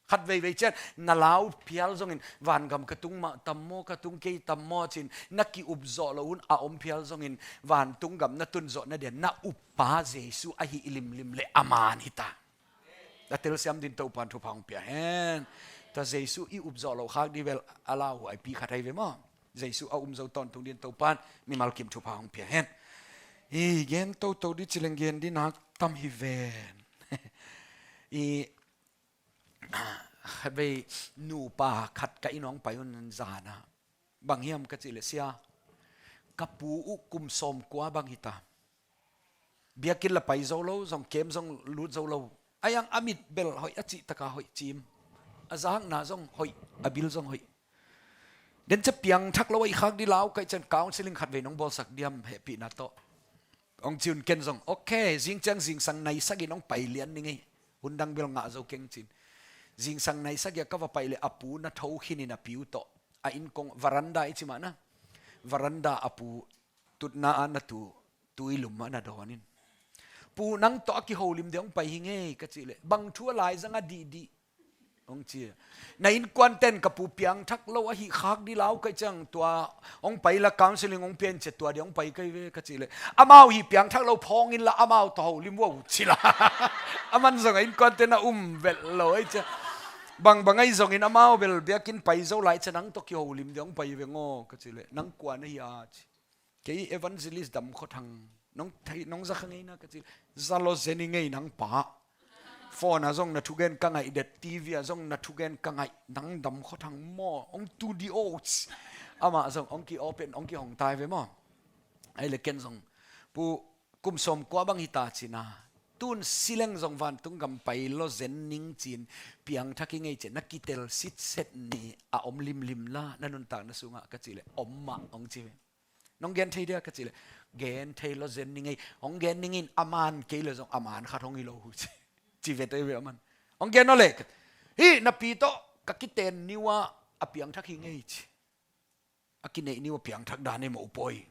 Khat veivei ciang na lau phial zongin, vangam ka tung mah tam maw, ka tung kei tam maw ci-in na ki-up zawh loh hun a om phial zongin, vantung gam na tun zawh na dia na uppa Jesu ahi i limlim leh a man hi ta. A telsiam dingin Topa'n thupha hong pia hen. Tua Jesu i up zawh loh khak ding bel a lauhuaipi khat ahi ve maw. Jesu a um zo tawntung dingin Topa'n mimal kim thupha hong pia hen. I gen toto ding ci leng gen ding nak tam hi ven. I khat vei nupa khat ka inn ah hong pai un zan a, bang hiam ka cih leh, sia, ka pu uh kum sawmkua bang hi ta. Biakinn la pai zo lo, zong camp zong lut zo lo. A iang a mit bel hoih, a cih taka hoih cim. A zakna zong hoih, a bil zong hoih. Den ciang piangthak lo ahih khak ding lau ka hih ciang counseling khat vei nong bawlsak diam hehpihna tawh. Hong ci un, ken zong, ok, zing ciang zingsang nai sagih in hong pai lian ning ei. Hun dang bel ngah zo keng ci-in. Zingsang nai sagih a ka va pai leh a pu na tho khin in a pi uh tawh. A inn kong veranda i ci mah na. Veranda a pu tutna ah na tu, tui lum ah na dawn in. Pu, nang tawh a kiholim ding hong pai hi ing ei ka cih leh, bang thu a laizang a dihdih hong ci. Na innkuante'n ka pu piangthak lo ahih khak ding lau ka hih ciang tua hong pai la, counseling hong pia in ci a, tua ding hong pai ka hi ve ka cih leh, amau hi piangthak lo phawng inla amau tawh holim uh a, uh ci la. Aman zong a innkuante'n a um vet lo ei ci a. Bang bang ahi zongin amau bel biakinn pai zo lai ciang nang tawh kiholim ding hong pai hi veng aw ka cih leh, nang kua na hi a ci. Kei evangelist Dam Khua Thang. Nong thei, nong za kha ngei na ka cih leh, za lo zen ing ei nang pa. Phone ah zong na thugen ka ngaih det, TV ah zong na thugen ka ngaih, nang Dam Khua Thang maw, hong tu dih aw ci. Amah zong hong ki-open, hong kihong ta hi ve maw. Ahih leh ken zong, pu, kum sawmkua bang hi ta ci-in a, tu-in si leng zong vantung gam pai lo zen ning ci-in piangthak hi ing ei ci-in na kitel sitset ni a om limlim la na nuntakna sungah ka cih leh, om mah hong ci ve. Nong gen thei dia ka cih leh, gen thei lo zen ning ei, hong gen ning in, a man kei leh zong a man khat hong hi lo uh ci. Ci vet ei ve aman. Hong gen aw leh, hih na pi tawh ka kiten ni uh a, a piangthak hi ing ei ci. A kineih ni uh a piangthak dan ei maw, u pawi.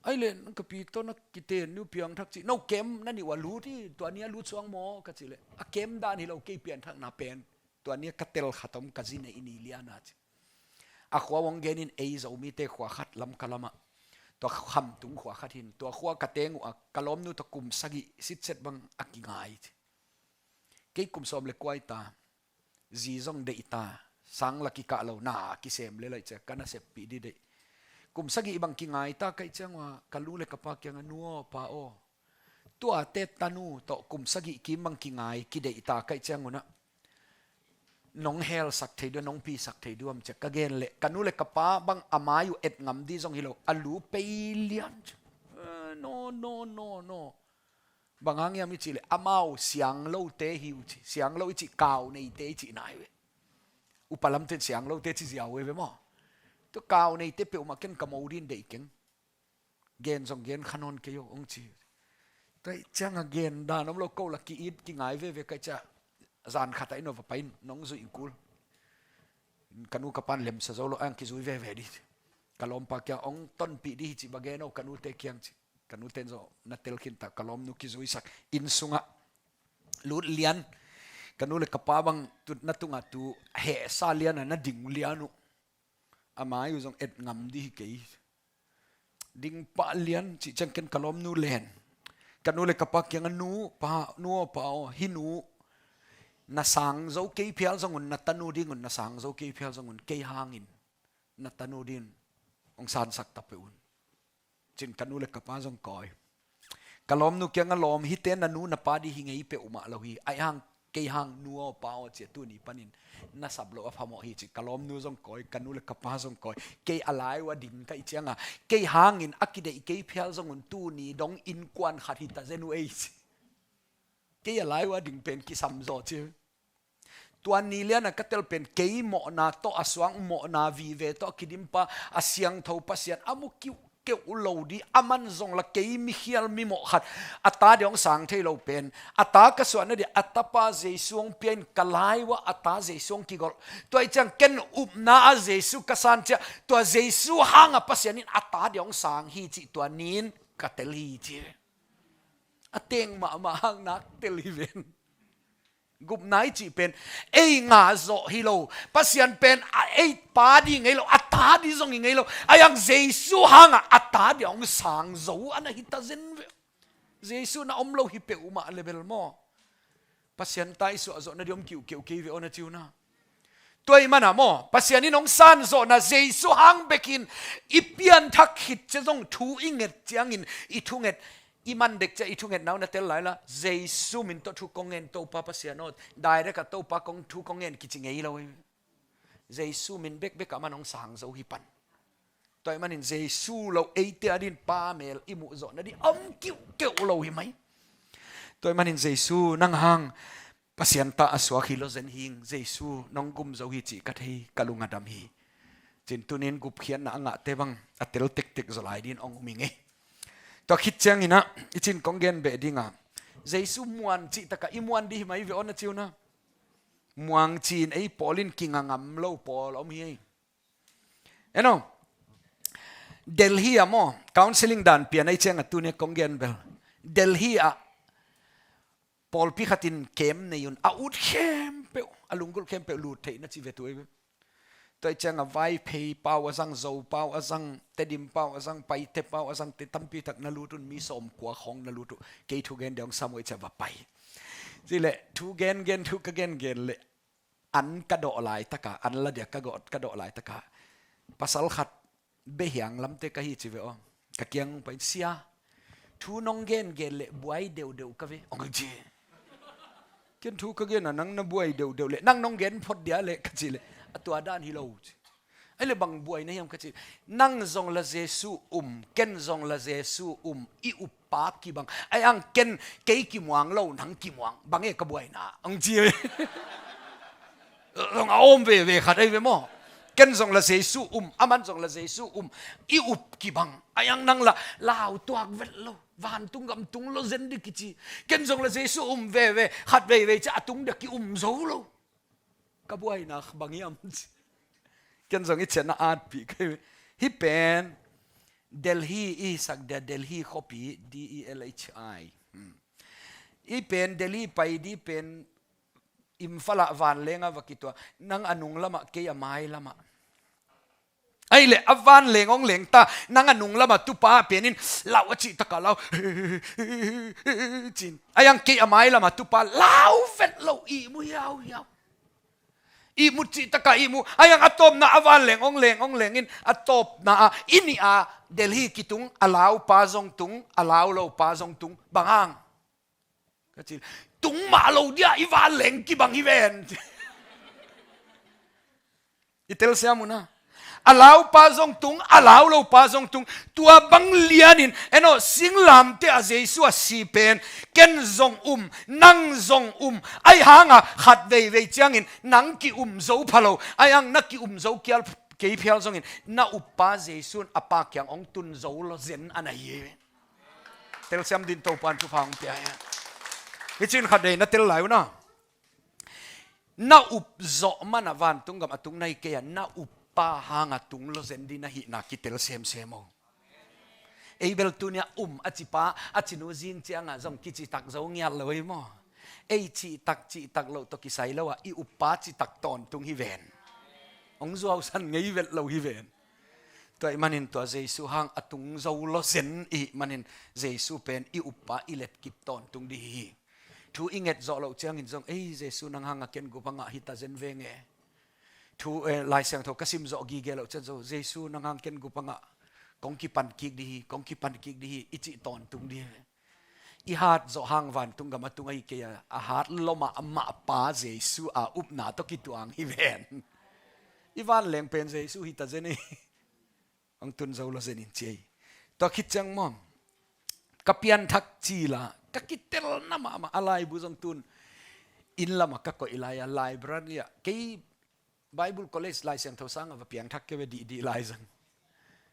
Ahih leh ka pi tawh na kiten ni uh piangthak ci, no camp na nih uh a lut hi, tua ni a lut suang maw ka cih leh, a camp dan hi lo, kei pianthakna pen tua ni a ka tel khat om ka zi neih ni lian a ci. A khua uh hong gen in, ei Zomite khua khat Lamka lamah, tua Khamtung khua khat hi in, tua khua ka teng uh a ka lawmnu tawh kum sagih sitset bang a kingai ci. Kei kum sawm le kua hi ta, zi zong deih ta, sang la kikah lo, na kisem lel ahih ciang ka naseppih ding deih. Kum sagih bang kingai ta ka hih ciang uh a, ka nu le ka pa kiangah, nu aw, pa aw, tuate tanu tawh kum sagih kim bang kingai, kideih ta ka hih ciang un ah, nong helsak thei diam, nong pisak thei diam ci a ka gen leh, ka nu le ka pa bang a mai uh et ngam ding zong hi lo, a lu pei lian ci. Eh, no, no, no, no. Bang hang hiam i cih leh, amau siang lote hi uh ci. Siang lo i cih, kau neite i cih nai ve. Upa lamte'n siang lote ci ziau ve maw. Tua kau neite peuhmah ken ka mo ding deih keng. Gen zong gen kha nawn kei aw hong ci. Tua ciang a gen dan om lo, ko la ki-it kingai veve ka hih ciang, zan khat ah inn ah va pai in, nong zuih in kul. Ka nu ka pa'n lemsa zo lo, a hang kizui veve ding. Ka lawmpa kiang hong tonpih ding hi ci, va gen aw ka nute kiang ci. Ka nute'n zong na tel khin ta, ka lawmnu kizuisak, inn sungah lut lian. Ka nu le ka pa bang tu, na tungah tu hehsa lian a na ding lian uh. A mai uh zong et ngam ding hi kei. Ding pah lian cih ciang ken ka lawmnu len. Ka nu le ka pa kiangah, nu, pa, nu aw, pa aw, hih nu na sang zo kei phial zong un, na tanu ding un na sang zo kei phial zong un, kei hangin na tanu ding un hong sansak ta peuh un. Ci-in ka nu le ka pa zong kawi. Ka lawmnu kiangah, lawm, hihte na nu na pa ding hi ngei peuhmah lo hi. Ahih hang kei hang nu aw pa aw ci a tuni panin na sap loh a phamawh hi ci. Ka lawmnu zong kawi, ka nu le ka pa zong kawi. Kei a lai uh a ding ka hih ciangah, kei hangin a kideih kei phial zong un tuni dong innkuan khat hi ta zen uh ei ci. Kei a lai uh a ding pen kisam zaw ci. Tua ni lian a ka tel pen kei mawhna tawh, a suang mawhna vive tawh a kidimpa a siangtho Pasian a mu kiuhkeuh lo ding, aman zong la kei mikhial mimawh khat a ta ding hong sang thei lo pen, a ta ka suahna ding a tapa Jesu hong pia in, ka lai uh ah a ta Jesu hong kigolh. Tua ahih ciang ken upna ah Jesu ka san ciang, tua Jesu hang a Pasian in a ta ding hong sang hi cih tua ni-in ka tel hi ci. A teng mahmah hang nak tel hi ven. Gupna i cih pen ei ngah zawh hi lo. Pasian pen a ei pa ding ngei lo, a ta ding zong hi ngei lo. Ahi hang Jesu hangah a ta ding hong sang zo a na hi ta zen ve. Jesu na om lo hi peuhmah le bel maw, Pasian ta i suahzawhna ding om kiuhkeuh kei ve aw, na ci uh na. Tua ahih manin maw, Pasian in hong sanzawhna Jesu hang bekin i pianthak khit ciang zong thu i nget ciangin i thunget, i man dek ciang i thungetna uh na tel lai la, Jesu min tawh thu kong ngen, Topa Pasian aw, direct ah Topa kong thu kong ngen kici ngei lo hi. Jesu min bekbek ah man hong sang zo hi pan. Tua ahih manin Jesu lo eite adingin Pa mel i muh zawh nading om kiuhkeuh lo hi mai. Tua ahih manin Jesu nang hang Pasian ta a suak hi lo zen hing, Jesu nong gum zo hi cih ka thei, ka lung a dam hi. Cin tunin gupkhiatna a ngahte bang a tel tektek zaw lai dingin hong um hi ngei. Tua khit ciangin ah i cin kong gen beh ding a, Jesu muan cih takah i muan ding hi mai ve aw, na ci uh na. Muang cin ei pawl in kinga ngam lo pawl om hi ei. Eno, Delhi ah maw, counseling dan pian ei ciang a tuni kong gen bel, Delhi ah pawlpi khatin camp nei un, a ut khempeuh, a lunggulh khempeuh lut theih na ci ve tu ei ve. Tua ei ciang a Vaiphei pau a zang, Zo pau a zang, Tedim pau a zang, Paite pau a zang, te tampi tak na lut un, mi sawmkua khawng na lut uh. Kei thu gen ding hong sam uh ei ciang va pai. Ci leh thu gen gen, thu ka gen gen leh an ka dawh laitakah, an la dia ka gawh, ka dawh laitakah, pasal khat behiang lamte ka hi ci ve aw. Ka kiang hong pai in, "Sia, thu nong gengen leh buai deuhdeuh ka ve," hong ci. Ken thu ka gen a nang na buai deuhdeuh leh, nang nong gen phot dia leh ka ci leh, "A tua dan hi lo," ci. Ahi leh bang buaina hiam ka ci, "Nang zong la Jesu um, ken zong la Jesu um, i uppa kibang. Ahi hang ken, kei kimuang lo, nang kimuang. Bang e ka buaina?" hong ci. Zong a om veve khat ahi ve maw. Ken zong la Jesu um, aman zong la Jesu um, i up kibang. Ahi hang nang la lau tuak vet lo, vantung gam tung lo zen ding kici. Ken zong la Jesu um veve, khat veivei ciang a tung dia ki-um zo lo. Ka buaina bang hiam ci. Ken zong i ciatna atpih ka hi. Hih pen Delhi i sak dia, Delhi khuapi, D E L H I. Hmm. Hih pen Delhi pai ding pen Imphal ah vanleng ah va kituah, nang a nung lamah, kei a mai lamah. Ahi leh a vanleng hong leng ta, nang a nung lamah tupa pen in lau a cih takah lau. Cin. Ahi hang kei a mai lamah tupa lau vet lo, ihmu hiauhiau. Ihmu cih takah ihmu. Ahi hang a tawpna a vanleng hong leng, hong leng in a tawpna ah i nih a Delhi kitung, a laupa zong tung, a lau lopa zong tung. Bang hang? Ka ci, tung mah lo dia, i vanleng kibang hi ven. I telsiam uh na. A laupa zong tung, a lau lopa zong tung. Tua bang lianin, eno, singlamteh a Jesu a si pen, ken zong um, nang zong um. Ahi hang a khat veivei ciangin nang ki-um zo pha lo. Ahi hang na ki-um zo kial kei phial zongin, na uppa Jesu in a Pa kiang hong tun zo lo zen a na hi. Telsiam dingin Topa'n thupha hong pia hi. Hih cin khat dei na tel lai uh na. Na up zawh man a vantung gam a tung na hi kei a, na uppa hang a tung lo zen ding na hihna kitel semsem o. Ei bel tuni a um a cipa, a cinu zing ciang a zong kicitak zo ngiat lo hi maw. Ei cihtak, cihtak loh tawh kisai lo a, i uppa citak tawntung hi ven. Hong zuausan ngei vet lo hi ven. Tua ahih manin tua Jesu hang a tung zo lo zen i hih manin Jesu pen i uppa i letkip tawntung ding hi. Thu i nget zawh loh ciangin zong, "Ei, Jesu, nang hang a ken gup a ngah hi ta zen veng e." Thu, eh, Lai Siangtho ka sim zawh gige loh ciang zong, "Jesu, nang hang ken gup a ngah, kong kipan kik ding hi, kong kipan kik ding hi," i cih tawntung ding hi. I hat zawh hang vantung gam a tung ahi kei a, a hat lua mahmah Pa Jesu a upna tawh kituang hi ven. I vanleng pen Jesu hi ta zen hi. Hong tun zo lo zen in ci ei. Tua khit ciang maw, ka pianthak cil a ka kitelna mahmah a laibu zong tun inn lamah ka koih lai a, library ah, kei Bible College Lai Siangtho sang a va piangthak kei ve dihdih lai zang.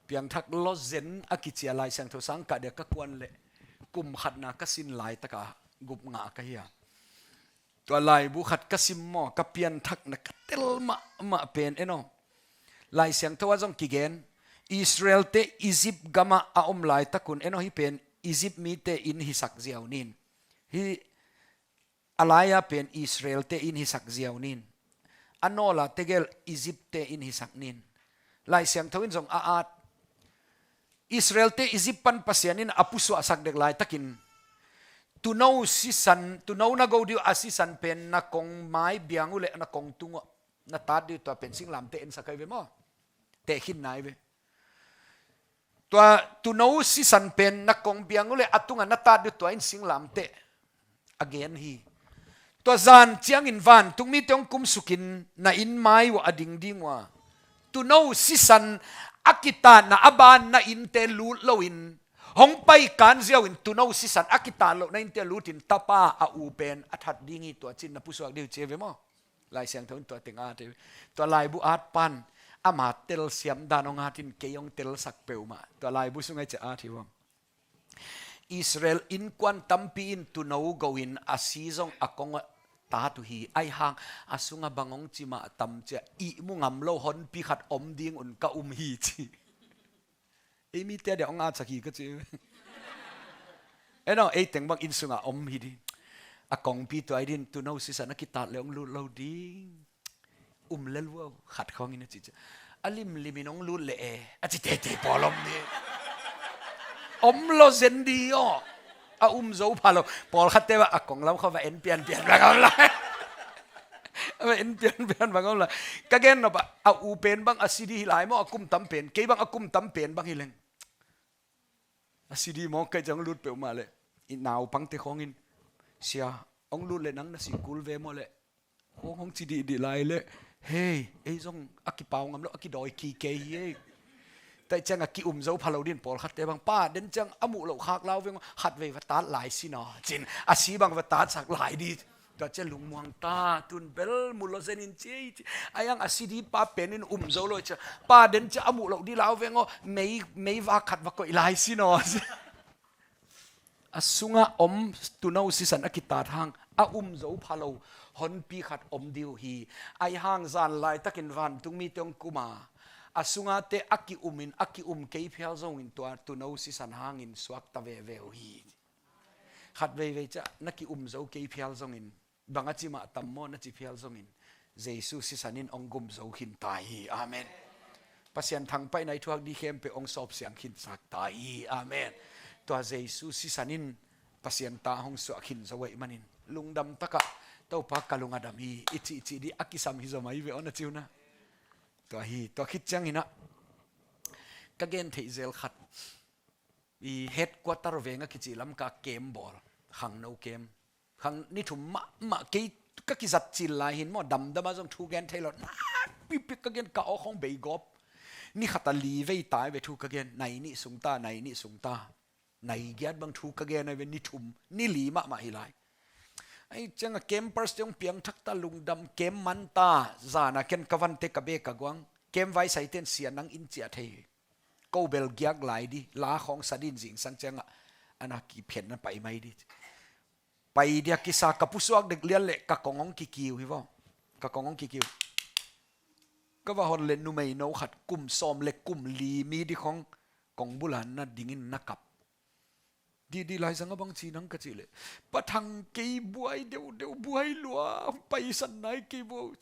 Piangthak lo zen a kici a, Lai Siangtho sang kah dia ka kuan leh kum khatna ka sin laitak a gup ngah ka hi a. Tua laibu khat ka sim maw, ka pianthakna ka tel mahmah pen, eno, Lai Siangtho ah zong kigen, Israel-te Egypt gamah a om laitak un, eno, hih pen Egypt mite inn hisak ziau nin. Hih a lai-a pen Israel-te in hisak ziau nin. A nawla tegel Egypt-te in hisak nin. Lai Siangtho in zong a at. Israel-te Egypt pan Pasian in a pusuahsak dek laitakin, tuuno sisan, tuuno na go dih uh a sisan pen na kong mai biang uh leh na kong tung uh na tat dih uh, tua pen singlamteh en sak ahi ve maw? Tehkhin nai ve. Tua tuuno sisan pen na kong biang uh leh a tungah na tat dih uh, tua in singlamteh a gen hi. Tua zan ciangin vantung mite hong kumsukin na inn mai uh ah a ding ding uh a, tuuno sisan a kitatna a ban na innte lut loin, hong pai kan ziau in tuuno sisan a kitat loh na innte lutin tapa a u pen a that ding hi, tua cin na pusuak dih uh ci ve maw? Lai Siangtho in tua teng at hi. Tua laibu at pan ama telsiam dan hong at in kei hong telsak peuhmah. Tua laibu sungah i ciah at hi uh. Israel innkuan tampi in tuuno go in a si zong a kong ah tat uh hi. Ahi hang a sungah bang hong ci mah tam ciah ihmu ngam lo honpi khat om ding un ka um hi ci. Ei mite a dia hong atsak hi ka ci. Eno, ei teng bang inn sungah om hi ding. A kongpi tua hi ding, tuuno sisan a kitat leh hong lut lo ding. Um lel uh, khat khawng in a ci ciah, a limlim in hong lut leh e, a ci teitei pawl om ding. Om lo zen ding aw. A um zo pha lo. Pawlkhatte bang a kong lam khawng va en pianpian bang om lai. Va en pianpian bang om lai. Ka gen nop ah, a u pen bang a si dih hi lai maw, a kum tam pen. Kei bang a kum tam pen bang hi leng. A si dih maw, kei ciang lut peuhmah leh i naupangte khawng in, sia, hong lut leh nang na si kul ve maw leh? Hong, hong ci dihdih lai leh, hei, ei zong a kipau ngam lo, a kidawi kikei hi ei. Tua ciang a ki-um zo pha lo ding, pawlkhatte bang, pa den ciang a muh loh khak lau veng, khatvei va tat lai si naw, cin, a si bang va tatsak lai ding. Tua ciang lungmuang ta, tun bel mu lo zen in ci ei ci. Ahi hang a si dih pa pen in um zo lo ciang, pa den ciang a muh loh dih lau veng aw, mei, mei va khat va koih lai si naw. A sungah om tuuno sisan a kitat hang, a um zo pha lo honpi khat om ding uh hi. Ahi hang zan laitakin vantung mite hong kum a, a sungah te a ki-um in, a ki-um kei phial zongin tua tuuno sisan hangin suakta veve uh hi. Khat veivei ciah na ki-um zo kei phial zongin, bang a ci mah tam maw na ci phial zongin, Jesu sisan in hong gum zo khin ta hi. Amen. Pasian thangpaihna i thuak ding khempeuh hong sawp siang khinsak ta hi. Amen. Tua Jesu sisan in Pasian ta hong suah khin zo ahih manin lungdam takah, Topa ka lung a dam hi, i cihcih ding a kisam hi zaw mai ve aw na ci uh na. Tua hi, tua khit ciangin ah ka gen theih zel khat. I headquarter veng a kici Lamka camp bawl, khangno camp. Khang ni thum mahmah kei ka kizat cil lai hin maw, damdam ah zong thu gen thei lo. Nakpipik ka gen, ka aw khawng bei gawp. Ni khat a li vei tai ve thu ka gen, nai nih sung ta, nai nih sung ta. Nai giat bang thu ka gen ai ve, ni thum, ni li mahmah hi lai. Ahi ciang a campers te hong piangthak ta, lungdam, camp man ta, zan a ken ka vante ka bek a guang. Camp vaisaite in sia nang in ciah thei hi. Ko bel giak lai di, la khawng sa din zingsang ciangah, a na kiphiatna pai mai di. Pai dia kisa ka pusuak dek lian leh ka kong hong kikiu hi vaw. Ka kong hong kikiu. Ka va hon leh numei no khat kum sawm leh kum li mi di khawng kong bul ah na dingin na kap. Di, di lai zang a bang ci nang ka cih leh, Pa Thang kei buai deuhdeuh, buai lua, paisan nai kei buai.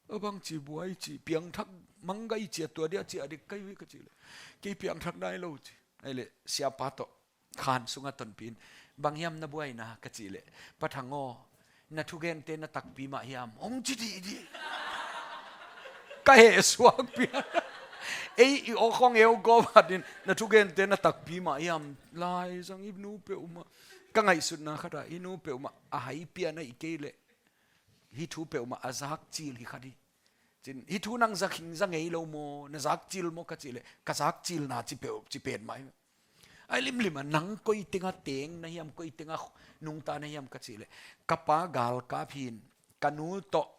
A bang ci buai ci, piangthak manggai cia tua dia cia dik kai ve ka cih leh, kei piangthak nai lo ci. Ai leh siapa tawh khan sungah tonpih in, bang hiam na buaina ka cih leh, Pa Thang aw, na thugente na takpi mah hiam, hong ci dihdih. Ka heh suak pian. Ei i aw khawng eu gawp hatin, na thugente na takpi mah hiam, lai zang i nu peuhmah. Ka ngaihsutna khatah i nu peuhmah a hai pian a i kei leh, hih thu peuhmah a zak cil hi kha di. Cin, hih thu nang za khing za ngei lo maw, na zak cil maw ka cih leh, ka zak cilna ci peuh, ci pen mah hi. Ai limlim a nang koi tengah teng na hiam, koi tengah nungta na hiam ka cih leh, ka pa galkap hin, ka nu tawh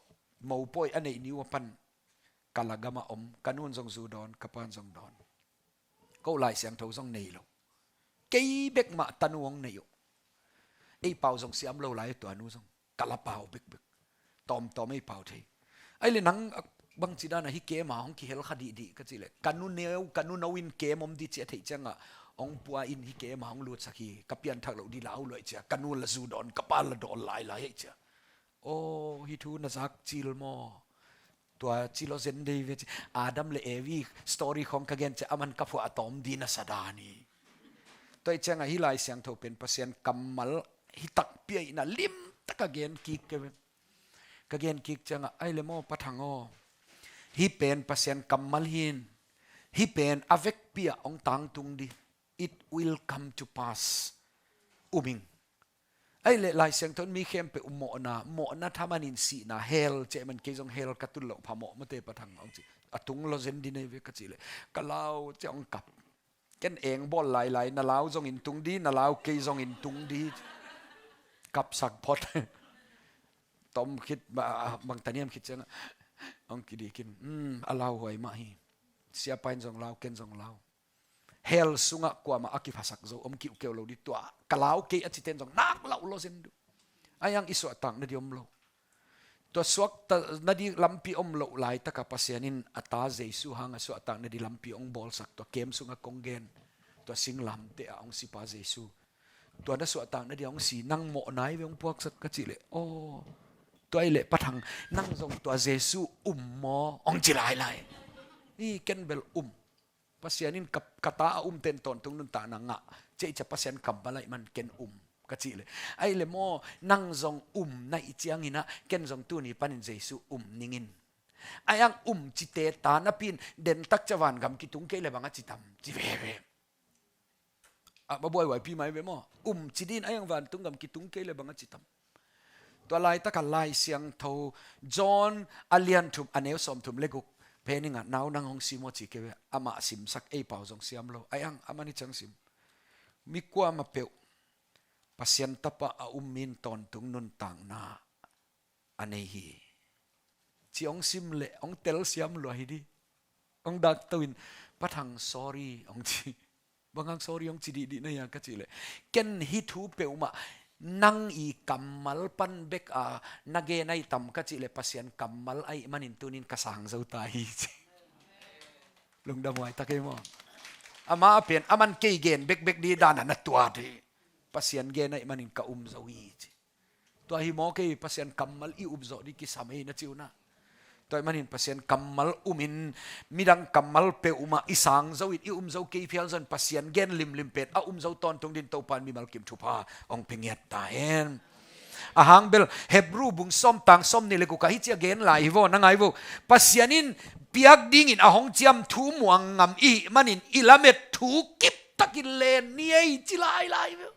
mopawi a neih ni uh a pan ka lagam ah om, ka nun zong zu dawn, ka pan zong dawn. Ko Lai Siangtho zong nei lo. Kei bek mah tanu hong nei uh. Ei pau zong siam lo lai tua nu zong. Ka la pau bekbek. Tawmtawm ei pau thei. Ai leh nang bangci dan a hih camp ah hong kihel kha dihdih ka cih leh, ka nu neu, ka nu no in camp om di ci a theih ciangah, hong pua in hih keima hong lutsak hi, ka pianthak loh dih lau luai cia, ka nu la zu dawn, ka pa la dawn lailai hei cia. Aw, hih thu na zak cil maw? Tua cilo zen dei ve ci. Adam le Evi story khong ka gen cia, aman ka phuah a tawm dih na sa dan hi. Tua ih ciangah hih Lai Siangtho pen Pasian kammal hi takpi a ih na limtak a gen kik ke ve. Ka gen kik ciangah, ai le maw Pa Thang aw, hih pen Pasian kammal hin, hih pen a vekpi ah hong tangtung dih. It will come to pass. Um ing. Ai le Lai Siangtho in mi khempeuh mawhna, mawhna thaman in sihna, hell, ceh man kei zong hell ka tun loh phamawh mate Pa Thang hong ci. A tung lo zen dih nei ve ka cih leh, ka lau cia hong kap. Ken eng bawl lailai, na lau zongin tung dih, na lau kei zongin tung dih. Kapsak phot. Tom khit, ba, bangtaniam khit ciangah hong kidik in, "Hmm, a lauhuai mah hi. Siapa in zong lau, ken zong lau. Hell sungah kuamah a kiphasak zo om kiuhkeuh lo dih, tua ka lau kei a citen zong nak lauh lo zen duh." Ai ang i suahtak nadih om lo. Tua suakta nadih lampi om loh laitaka Pasian in a ta Jesu hanga suahtak nadih lampi hong bawlsak, tua kem sungah kong gen, tua singlamteh ah hong sipa Jesu. Tua na suahtak nadih hong si, nang mawhna hi ve hong puaksak ka cih leh, aw, tua ih leh Pa Thang, nang zong tua Jesu um maw hong ci lailai. Hi ken bel um. Pasian in ka, ka ta a um ten tawntung nuntakna ngah, ceh cia Pasian kammal aih man ken um ka cih leh, ai le maw, nang zong um na ih ciangin ah, ken zong tuni panin Jesu um ningin. Ai ang um cite ta napi in, dentak cia vangam kitung kei le bang a ci tam, ci veve. A, ma buaihuaipi mai ve maw? Um ci din ai ang vantung gam kitung kei le bang a ci tam. Tua laitaka Lai Siangtho, John a lian thum, a neu sawmthum le guk, pen ingah, nau nang hong sim aw ci kei ve, amah simsak, ei pau zong siam lo. Ai ang, aman i ciang sim. Mi kuamah peuh Pasian tapa a um in tawntung nuntakna a nei hi, ci hong sim leh hong telsiam lua hi dih. Hong dakto in, Pa Thang sorry hong ci. Bang hang sorry hong ci dihdih na hia ka cih leh, ken hih thu peuhmah nang i kammal pan bek a na gen aih tam ka cih leh, Pasian kammal aih manin tunin ka sang zo ta hi ci. Lungdam huai ta kei maw? Amah a pen aman kei gen bekbek dih dana na tuat hi. Pasian gen aih manin ka um zo hi ci. Tua hi maw, kei Pasian kammal i up zawh dih kisam ei na ci uh na. Tua ahih manin Pasian kammal umin, midang kammal peuhmah i sang zo in i um zo kei phial zong, Pasian gen limlim pen a um zo tawntung din Topan mimal kim thupha hong pia ngiat ta hen. A hang bel Hebru bung sawm tang sawmnih le guk ah hih cia gen lai hi vaw, na ngai vaw. Pasian in piak dingin a hong ciam thu muang ngam i hih manin i lamet thu kiptakin len ni ei ci lailai vaw.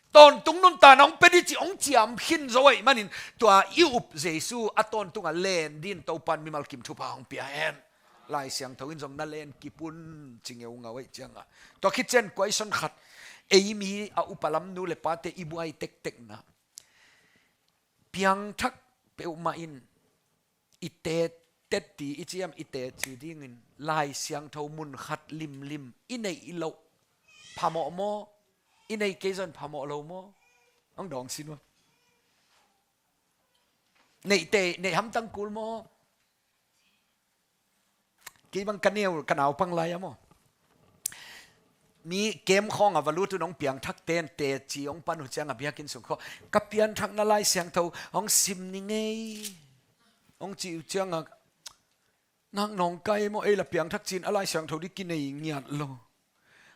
Tawntung nuntakna hong pia dih cih hong ciam khin zo ahih manin, tua i up Jesu a tawntungah len din Topan mimal kim thupha hong pia hen. Lai Siangtho in zong na len kip un ci ngeungau ahih ciangah. Tua khit ciang question khat, ei mi a upa lam nu le pate i buai tektekna, piangthak peuhmah in i tet, tetti i ciam, i tetci dingin Lai Siangtho mun khat limlim i neih loh phamawh maw? I neih kei zong phamawh lo maw? Hong dawng sin maw? Neihte, neih hamtang kul maw? Kei bang ka neu, ka naupang lai a maw, mi kem khawng a va lut un hong piangthak ten tetci hong pan uh ciang a biakinn sung khawng, ka pianthakna Lai Siangtho hong sim ni ngei hong cih uh ciang a, nak nawngkai maw, ei la piangthak cin a Lai Siangtho dih kinei ngiat lo.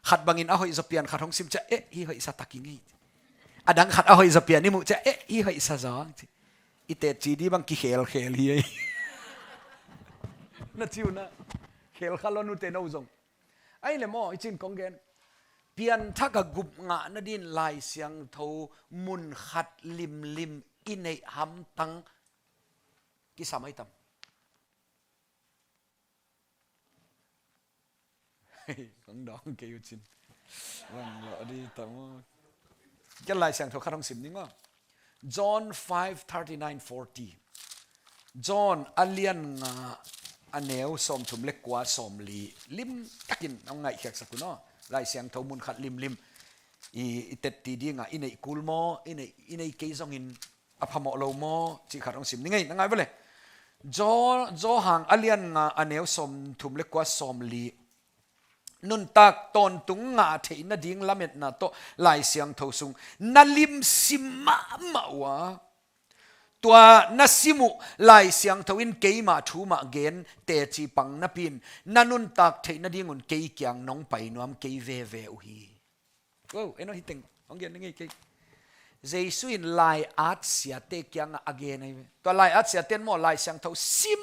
Khat bangin a hoih zaw pian khat hong sim ciah, eh, hih hoih sa tak i ngei. A dang khat a hoih zaw pian i muh ciah, eh, hih hoih sa zaw ang ci. I tetci dih bang kikhelkhel hi ei. Na ci uh na. Khel kha lo nute no zong. Ai le maw, i cin kong gen. Pianthak a gup ngah nadin Lai Siangtho mun khat limlim i neih hamtang kisam ai tam. Kong dawng kei uh cin. Bang lo di tam aw. Ken Lai Siangtho khat hong sim ning aw. John five thirty-nine forty. John a lian nga a neu sawmthum le kua sawmli limtakin hong ngaihkhiatsak un aw. Lai Siangtho mun khat limlim i, i tetti dingah i neih kul maw, i neih, i neih kei zongin a phamawh lo maw, cih khat hong sim ni ngei, na ngai vele. Johan a lian nga a neu sawmthum le kua sawmli. nuntak tawntung ngah theih nading lametna tawh Lai Siangtho sung na limsim mahmah uh a, tua na sim uh Lai Siangtho in keimah thu mah gen teci pang napi-in na nuntak theih nadingun kei kiang nong pai nuam kei veve uh hi. Wow, eno hi teng hong gen ngei kei. Jesu in lai-at siate kiangah a gen ahi ve. Tua lai-at siate in maw, Lai Siangtho sim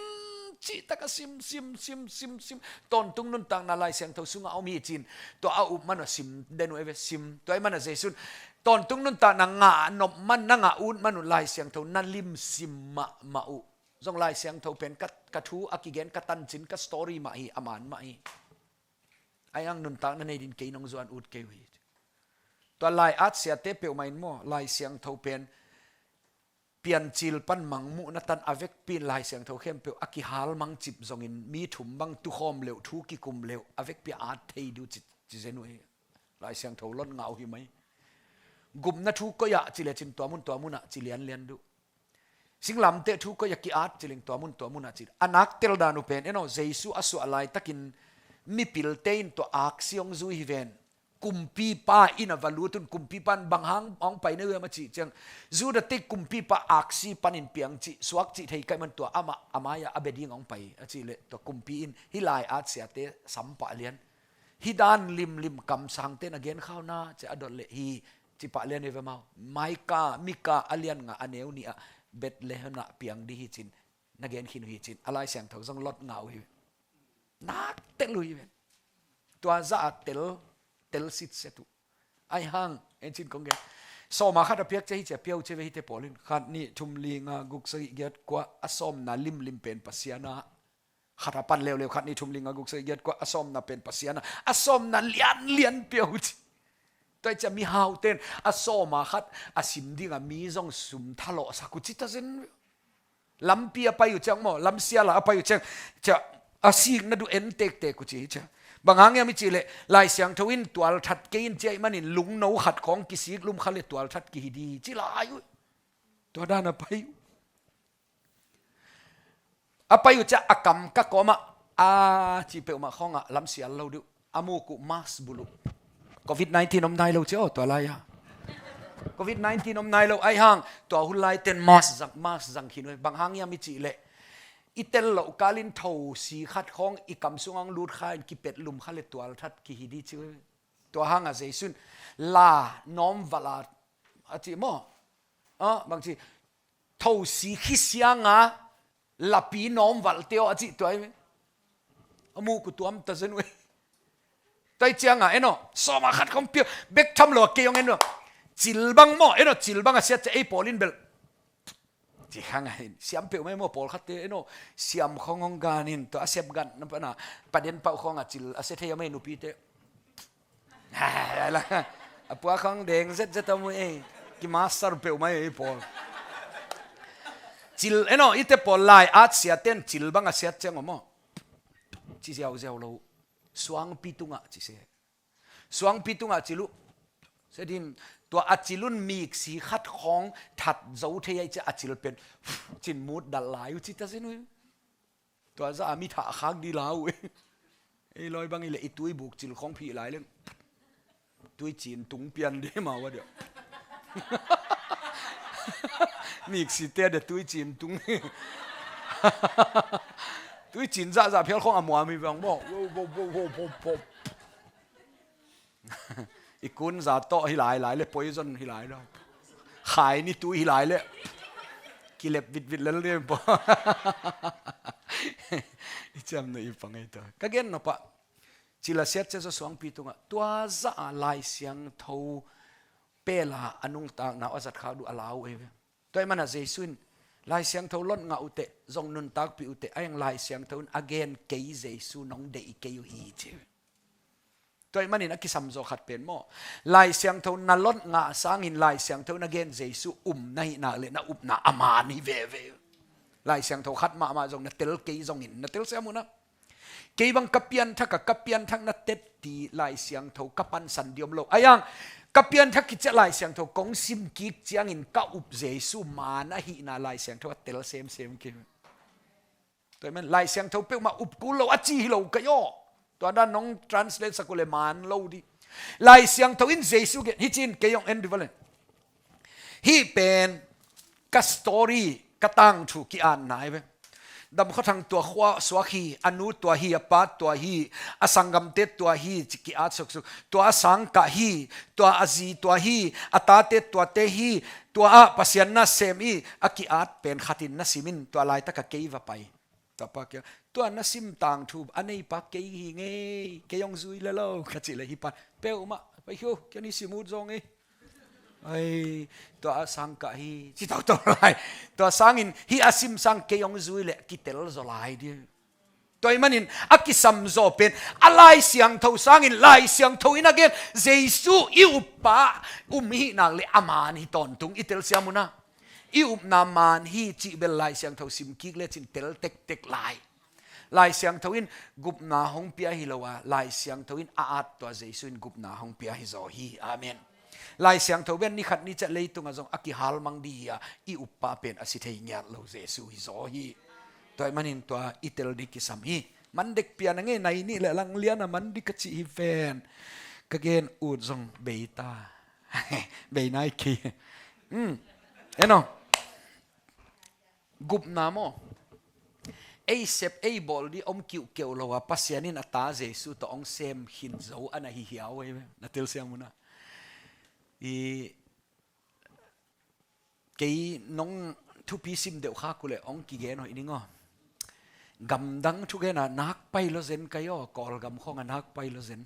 cihtak a sim, sim, sim, sim, sim. Tawntung nuntakna Lai Siangtho sungah a om hi ci-in tua a up man uh a sim den uh ahi ve, sim. Tua ahih manin Jesu in tawntung nuntakna ngah nop man, na ngah ut man uh Lai Siangtho na limsim mahmah uh. Zong Lai Siangtho pen ka, ka thu a kigen, ka tancin, ka story mah hi, a man mah hi. Ahi hang nuntakna nei dingin kei nong zuan ut kei uh hi. Tua lai-at siate peuhmah in maw, Lai Siangtho pen Piancil pan Mangmuhna tan a vekpi in Lai Siangtho khempeuh a kihal mangcip zongin mi thum bang tukhawm leuh, thu kikum leuh, a vekpi a at thei ding uh ci, ci zen uh hi. Lai Siangtho lot ngah uh hi mai. Gupna thu koi ah ci lecin tua mun tua mun ah ci lianlian ding uh. Singlamteh thu koi ah ki-at ci leng tua mun tua mun ah ci. A nak tel dan uh pen, eno, Jesu a suah laitakin mipilte in tua aksi hong zui hi ven. Kumpipa inn ah va lut un, kumpipa in bang hang hong pai na uh hiam a cih ciang, Judate kumpipa aksi panin piang cih, suak cih thei ka hih man tua amah a mai-ah a bia ding hong pai a cih leh tua kumpi in hih lai-at siate sam pah lian. Hih dan limlim kamsangte na gen khau na ci a dot leh hi, ci pah lian hi ve mau. Mika, Mika a lian nga a neu nih ah Bethlehem ah piang ding hi ci-in na gen khin uh hi ci-in a Lai Siangtho zong lot ngah uh hi. Nak tel uh hi ve. Tua zah a tel, tel sitset uh. Ahi hang, en ci-in kong gen. Sawm a khat a piak ciang hi ci a pia uh ci ve hihte pawl in. Khat, nih, thum, li, nga, guk, sagih, giat, kua, a sawmna limlim pen Pasian a. Khat a pan leuleu, khat, nih, thum, li, nga, guk, sagih, giat, kua, a sawmna pen Pasian a, a sawmna lianlian pia uh ci. Tua hi ciang mihaute in a sawm a khat a sim ding a mi zong sum thalawhsak uh ci ta zen. Lampi a pai uh ciang maw, lamsial a pai uh ciang, ciang a sikna duh en tektek uh ci hi ciang. Bang hang hiam i cih leh Lai Siangtho in tualthat kei in ci ahih manin lungno khat khawng kisik lum kha leh tualthat kihi ding hi ci lai uh. Tua dan a pai uh. A pai uh ciang a kam ka kawmah a ci peuhmah khawngah lamsial lo ding uh. A muk uh mask bul uh. Covid nineteen om nai lo ci aw tua lai-a. Covid nineteen om nai lo ahi hang tua hun laite in mask zang, mask zang khin uh. Bang hang hiam i cih leh i tel loh kalin thosi khat khawng i kam sungah hong lut kha in kipet lum kha leh tualthat kihi ding ci uh. Tua hangah Jesu in la nawmvalh a a cih maw? Ah, bangci thosi khisiang a lapi nawmvalhte aw a cih tua hi ve. A muk uh tuam ta zen uh hi. Tua hi ciangah, eno, sawm a khat khawng pia uh, bek tham lo a kei hong en uh. Cil bang maw, eno, cil bang a siat ciang ei pawl in bel ci khang a hin. Siam peuhmah hi maw, pawlkhatte, eno, siam khawng hong gan in, tua a sep gan, na pana, paden pauh khawngah cil a sia thei a mei nupite. A pua khawng deng zetzet a mu ei. Kimasar peuhmah ei pawl. Cil, eno, ite pawl lai-at siate in cil bang a siat ciang om aw. Ci ziauziau lo. Suangpi tungah ci se. Suangpi tungah cil uh. Sia din, tua a cil un miksi khat khawng that zo thei ahi ciang a cil pen cin mut dalh lai uh ci ta zen uh. Tua zah a mi thah khak ding lau. Ei lawi bang i leh i tuibuk cil khawng phih lai leng. Tuicin tung pian dih mau a diah. Miksi te a diah tuicin tung. Tuicin zahzah phial khawng a muam hi vang maw. Wo, wo, wo, wo, wo, wo. I kun za tawh hi lai lai le, poison hi lai lai. Khai ni tu hi lai le. Kilep vitvit lel ni po. I ciam na i pang ei ta. Ka gen nop ah. Cil a siat cia zaw suangpi tungah. Tua zah a Lai Siangtho pela a nungtakna uh a zat khak duh a lau ei ve. Tua ahih manin Jesu in Lai Siangtho lot ngah uh teh, zong nuntakpih uh teh, a hiang Lai Siangtho in a gen kei Jesu nong deih kei uh hi ci. Tua ahih manin a kisam zaw khat pen maw, Lai Siangtho na lot ngah sangin Lai Siangtho na gen Jesu um na hih nak leh na upna a man hi veve. Lai Siangtho khat mahmah zong na tel kei zongin na telsiam uh na. Kei bang ka pianthak a, ka pianthak na tetti Lai Siangtho ka pansan ding om lo. A hiang ka pianthak kiciah Lai Siangtho kong sim kik ciangin ka up Jesu man ahihna Lai Siangtho a tel semsem kei. Tua ahih manin Lai Siangtho peuhmah up kul lo a ci hi lo ka hi aw. Tua dan nong translate sak uh le man lo dih. Lai Siangtho in Jesu gen, hi cin kei hong en dih valen. Hih pen ka story, ka tangthu ki-atna hi ve. Damkhaw Thang tua khua suak hi, a nu tua hi, a pa tua hi, a sanggamte tua hi, ci ki-at suksuk. Tua a sangkah hi, tua a zi tua hi, a tate tuate hi, tua ah Pasian na sem hi, a ki-at pen khatin na simin, tua laitaka kei va pai. Tua pa kia, tua na sim tangthu a neipa kei hi ngei, kei hong zui le lo, ka cih le hi pan, peuhmah, pai hiu, kia ni sim ut zong hi. Ai, tua a sangkah hi, ci toto lai. Tua sangin, hi a sim sang kei hong zui le, kitel zaw lai di. Tua hi manin, a kisam zaw pen, a Lai Siangtho sangin, Lai Siangtho in a gen, Jesu i uppa, um hi nak le a man hi tawntung, i telsiam una. I upna man hi cih bel Lai Siangtho sim kik le cin tel tektek lai. Lai Siangtho in gupna hong pia hi lo a, Lai Siangtho in a at tua Jesu in gupna hong pia hi zaw hi. Amen. Lai Siangtho pen ni khat ni ciat leitungah zong a kihalmang dih hi a, i uppa pen a si thei ngiat lo Jesu hi zaw hi. Tua hi manin tua i tel dih kisam hi. Man dek pian a ngei nai nih le lang lian a man dih ka cih hi ven. Ka gen ut zong bei ta. Bei nai kei. Hmm. Eno. Gupna maw? Ei sep, ei bawl dih om kiuhkeuh lo a, Pasian in a ta Jesu tawh hong sem khin zo a na hi hiau ei ve. Na telsiam una. I, kei nong thupi sim deuh khak uh le hong kigen hoih ning aw. Gamdang thugen a nak pai lo zen kai aw, Kawlgam khawng a nak pai lo zen.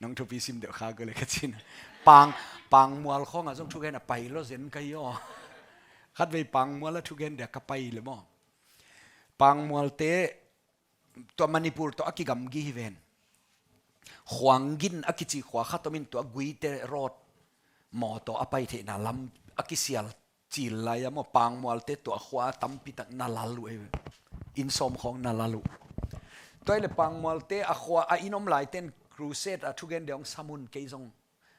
Nong thupi sim deuh khak uh le ka cin. Pang, Pangmual khawng a zong thugen a pai lo zen kai aw. Khatvei Pangmual a thugen dia ka pai le maw. Pangmualte tua Manipur tawh a kigamgi hi ven. Khuanggin a kici khua khat om in tua Guite Road mawtaw a pai theihna lam a kisial cil lai a maw, Pangmualte tua khua a tampi tak na lal uh ei ve. Inn sawm khawng na lal uh. Tua hi le Pangmualte a khua a inn om laiten crusade a thugen dia hong sam un kei zong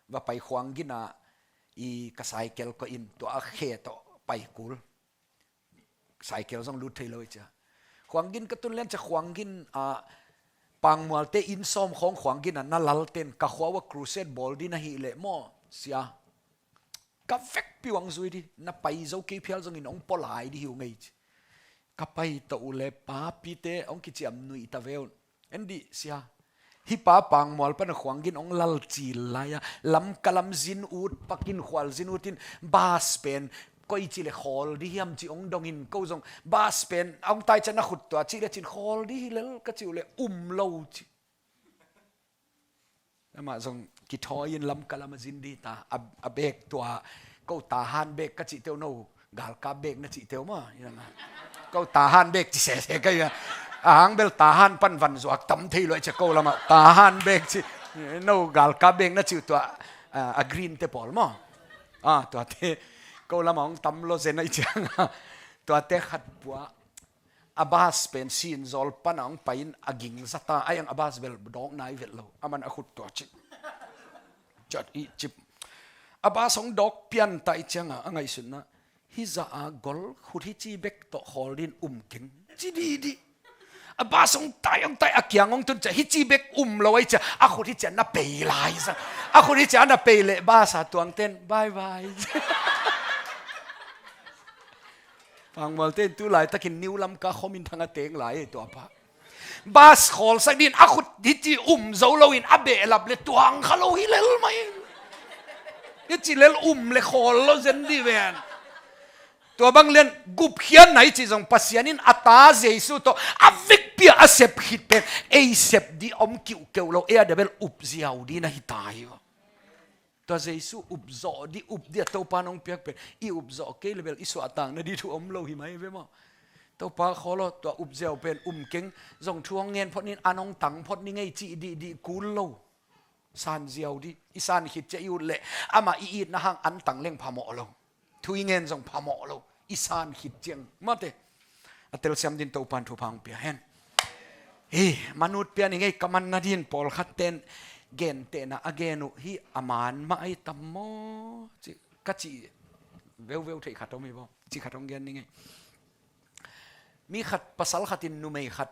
va pai Khuanggin a i ka cycle kawh in tua a khe tawh pai kul. Cycle zong lut thei lo i cia. Khuanggin ka tun lian cia Khuanggin a Pangmualte inn sawm khawng Khuanggin a na lalten ka khua uh a crusade bawl dih na hi le maw sia. Ka vekpi uh hong zui dih, na pai zo kei phial zongin hong pua lai dih hi uh ngei ci. Ka pai tawh uh le papite hong kiciam nuih ta ve uh. En dih sia. Hih pa Pangmual pan a Khuanggin hong lal cil lai a, lamka lam zin ut, pakin khual zin ut in bus pen koi ci le khawl dih hiam ci hong dongin ko zong bus pen hong tai cian na khut tua ci le cin khawl dih hi lel ka ci uh le um lo ci. Amah zong kithawi in lamka lam a zin dih ta, a, a bag tua, ko Tahan bag ka cih teuh no, galkap bag na cih teuh maw, ko Tahan bag ci sese ka ia. A hang bel Tahan pan van zuak tam thei luai cia ko lamah, Tahan bag ci, no galkap bag na cih tua, a, a green te pawl maw. A, tuate, ko lamah hong tam lo zen a i ciang a, tuate khat pua, a bus pen Sinzawl pana hong pai in a ging zata, a iang a bus bel dawk nai vet lo, a man a khut tua cip. Cat i cip. A bus hong dawk pian ta i cianga, a ngaihsutna. Hi za a gol khut hi ci bek tawh khawl din um keng. Ci di di. A bus hong tai, hong tai, a kiang hong tun cia, hi ci bek um lo ai cia, a khut hi cia na pei lai sa. A khut hi cia na pei le bus a tuang ten. Bye bye. Pangmualte in tu laitakin New Lamka khawm in thang a teng lai ei tua pa. Bus khawlsak din a khut hiti um zo loin a behlap le tuang kha lo hi lel mai. Hiti lel um le khawl lo zen di ven. Tua bang lian gupkhiatna hi ci zong Pasian in a ta Jesu tawh a vekpi a sep khit pen ei sep di om kiuhkeuh lo, ei a debel up ziau di na hi ta hi. Tua Jesu upzawh dih, up dih a Topa nong piak pen i upzawh kei le bel i suahtakna dih thu om lo hi mai ve maw? Topa khawl aw, tua upziau pen um keng, zong thu hong ngen phot ning, a nong tang phot ning ei cih dih dih kul lo. San ziau dih, i san khit ciah i ut leh amah i itna hang an tang leng phamawh lo. Thu i ngen zong phamawh lo, i san khit ciang mate. A telsiam din Topan thupha hong pia hen. Hi, manut pian i ngei ka man nadin pawlkhat ten gentehna a gen uh hi a man mah ahi tam maw? Ci, ka ci veuveu theih khat om hi baw. Ci khat hong gen ni ngei. Mi khat, pasal khat in numei khat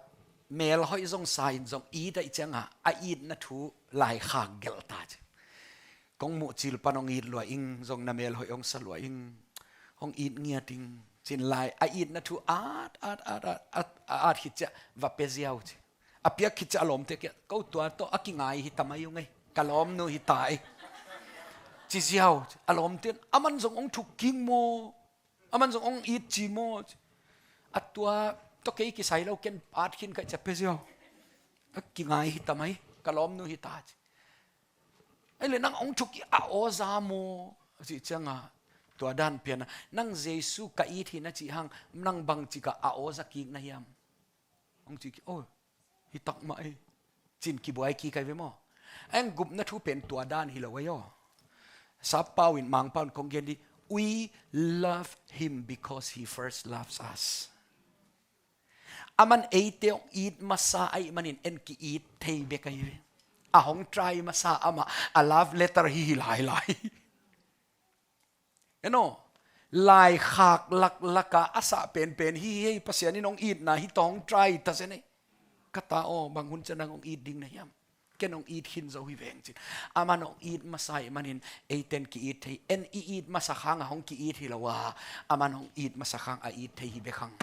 melhoih zong sa in zong it ahih ciangah a itna thu laikhak gelh ta ci. Kong muh cil pan hong it lua ing, zong na melhoih hong sa lua ing, hong it ngiat ing, ci-in lai a itna thu at at at at at, at khit ciah va pia ziau ci. A piak khit ciah a lawmte kiangah, ko tua tawh a kingai hi ta mai ung ei, ka lawmnu hi ta ei, ci ziau ci. A lawmte in, aman zong hong thuk kik maw, aman zong hong it ci maw ci. A tua tawh kei kisai lo, ken at khin ka hih ciah pia ziau. A kingai hi ta mai, ka lawmnu hi ta ci. Ei le nang hong thuk kik a aw za maw, a cih ciangah tua dan pian a, nang Jesu ka it hi na cih hang, nang bangcik ah a aw za kik na hiam? Hong ci kik, oh, hi tak mah ei, ci-in kibuai kik ai ve maw. Eng gupna thu pen tua dan hi lo ei aw. Sappau in, Mangpau in kong gen dih, we love him because he first loves us. Aman eite hong it masa ahih manin en ki-it thei bek ahi ve. A hong try masa amah a love letter hi hi lailai. En aw, laikhak laklak a a sah penpen hi hi ei, Pasian in hong itna hi tawh hong try ta zen ei. Ka ta aw, bang hun ciang nang hong it ding na hiam? Ken hong it khin zo hi veng ci-in. Aman hong it masa ahih manin eite in ki-it thei. En i it masa khang a hong ki-it hi lo a, aman hong it masa khang a it thei hi bek hang.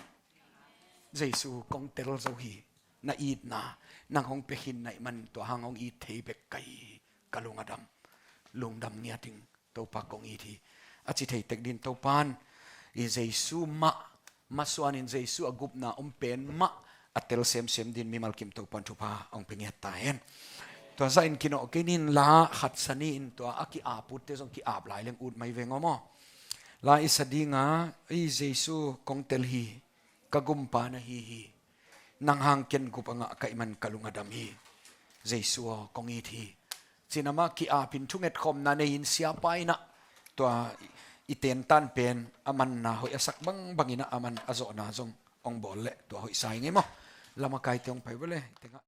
Jesu kong tel zo hi, na itna nang hong pia khin na hih manin tua hang hong it thei bek ka hi hi. Ka lung a dam, lungdam ngiat ing, Topa kong it hi, a ci thei tek dingin Topa'n i Jesu mah, masuanin Jesu a gupna om pen mah a tel semsem dingin mimal kim Topa'n thupha hong pia ngiat ta hen. Tua zahin kinawh kei ning, la khat sa ni-in tua a ki-ap utte zong ki-ap lai leng ut mai veng aw maw. La i sa dinga, i Jesu kong tel hi, ka gumpa na hi hi, nang hang ken gup a ngah ka hih man ka lung a dam hi. Jesu aw, kong it hi, ci-in amah ki-apin thungetkhawmna nei-in siapa in ah tua i tentan pen a manna hoih a sak bangbangin ah aman a zawhna zong hong bawl leh tua hoih sa ing ei maw. Lamakaite hong pai vua le, tengah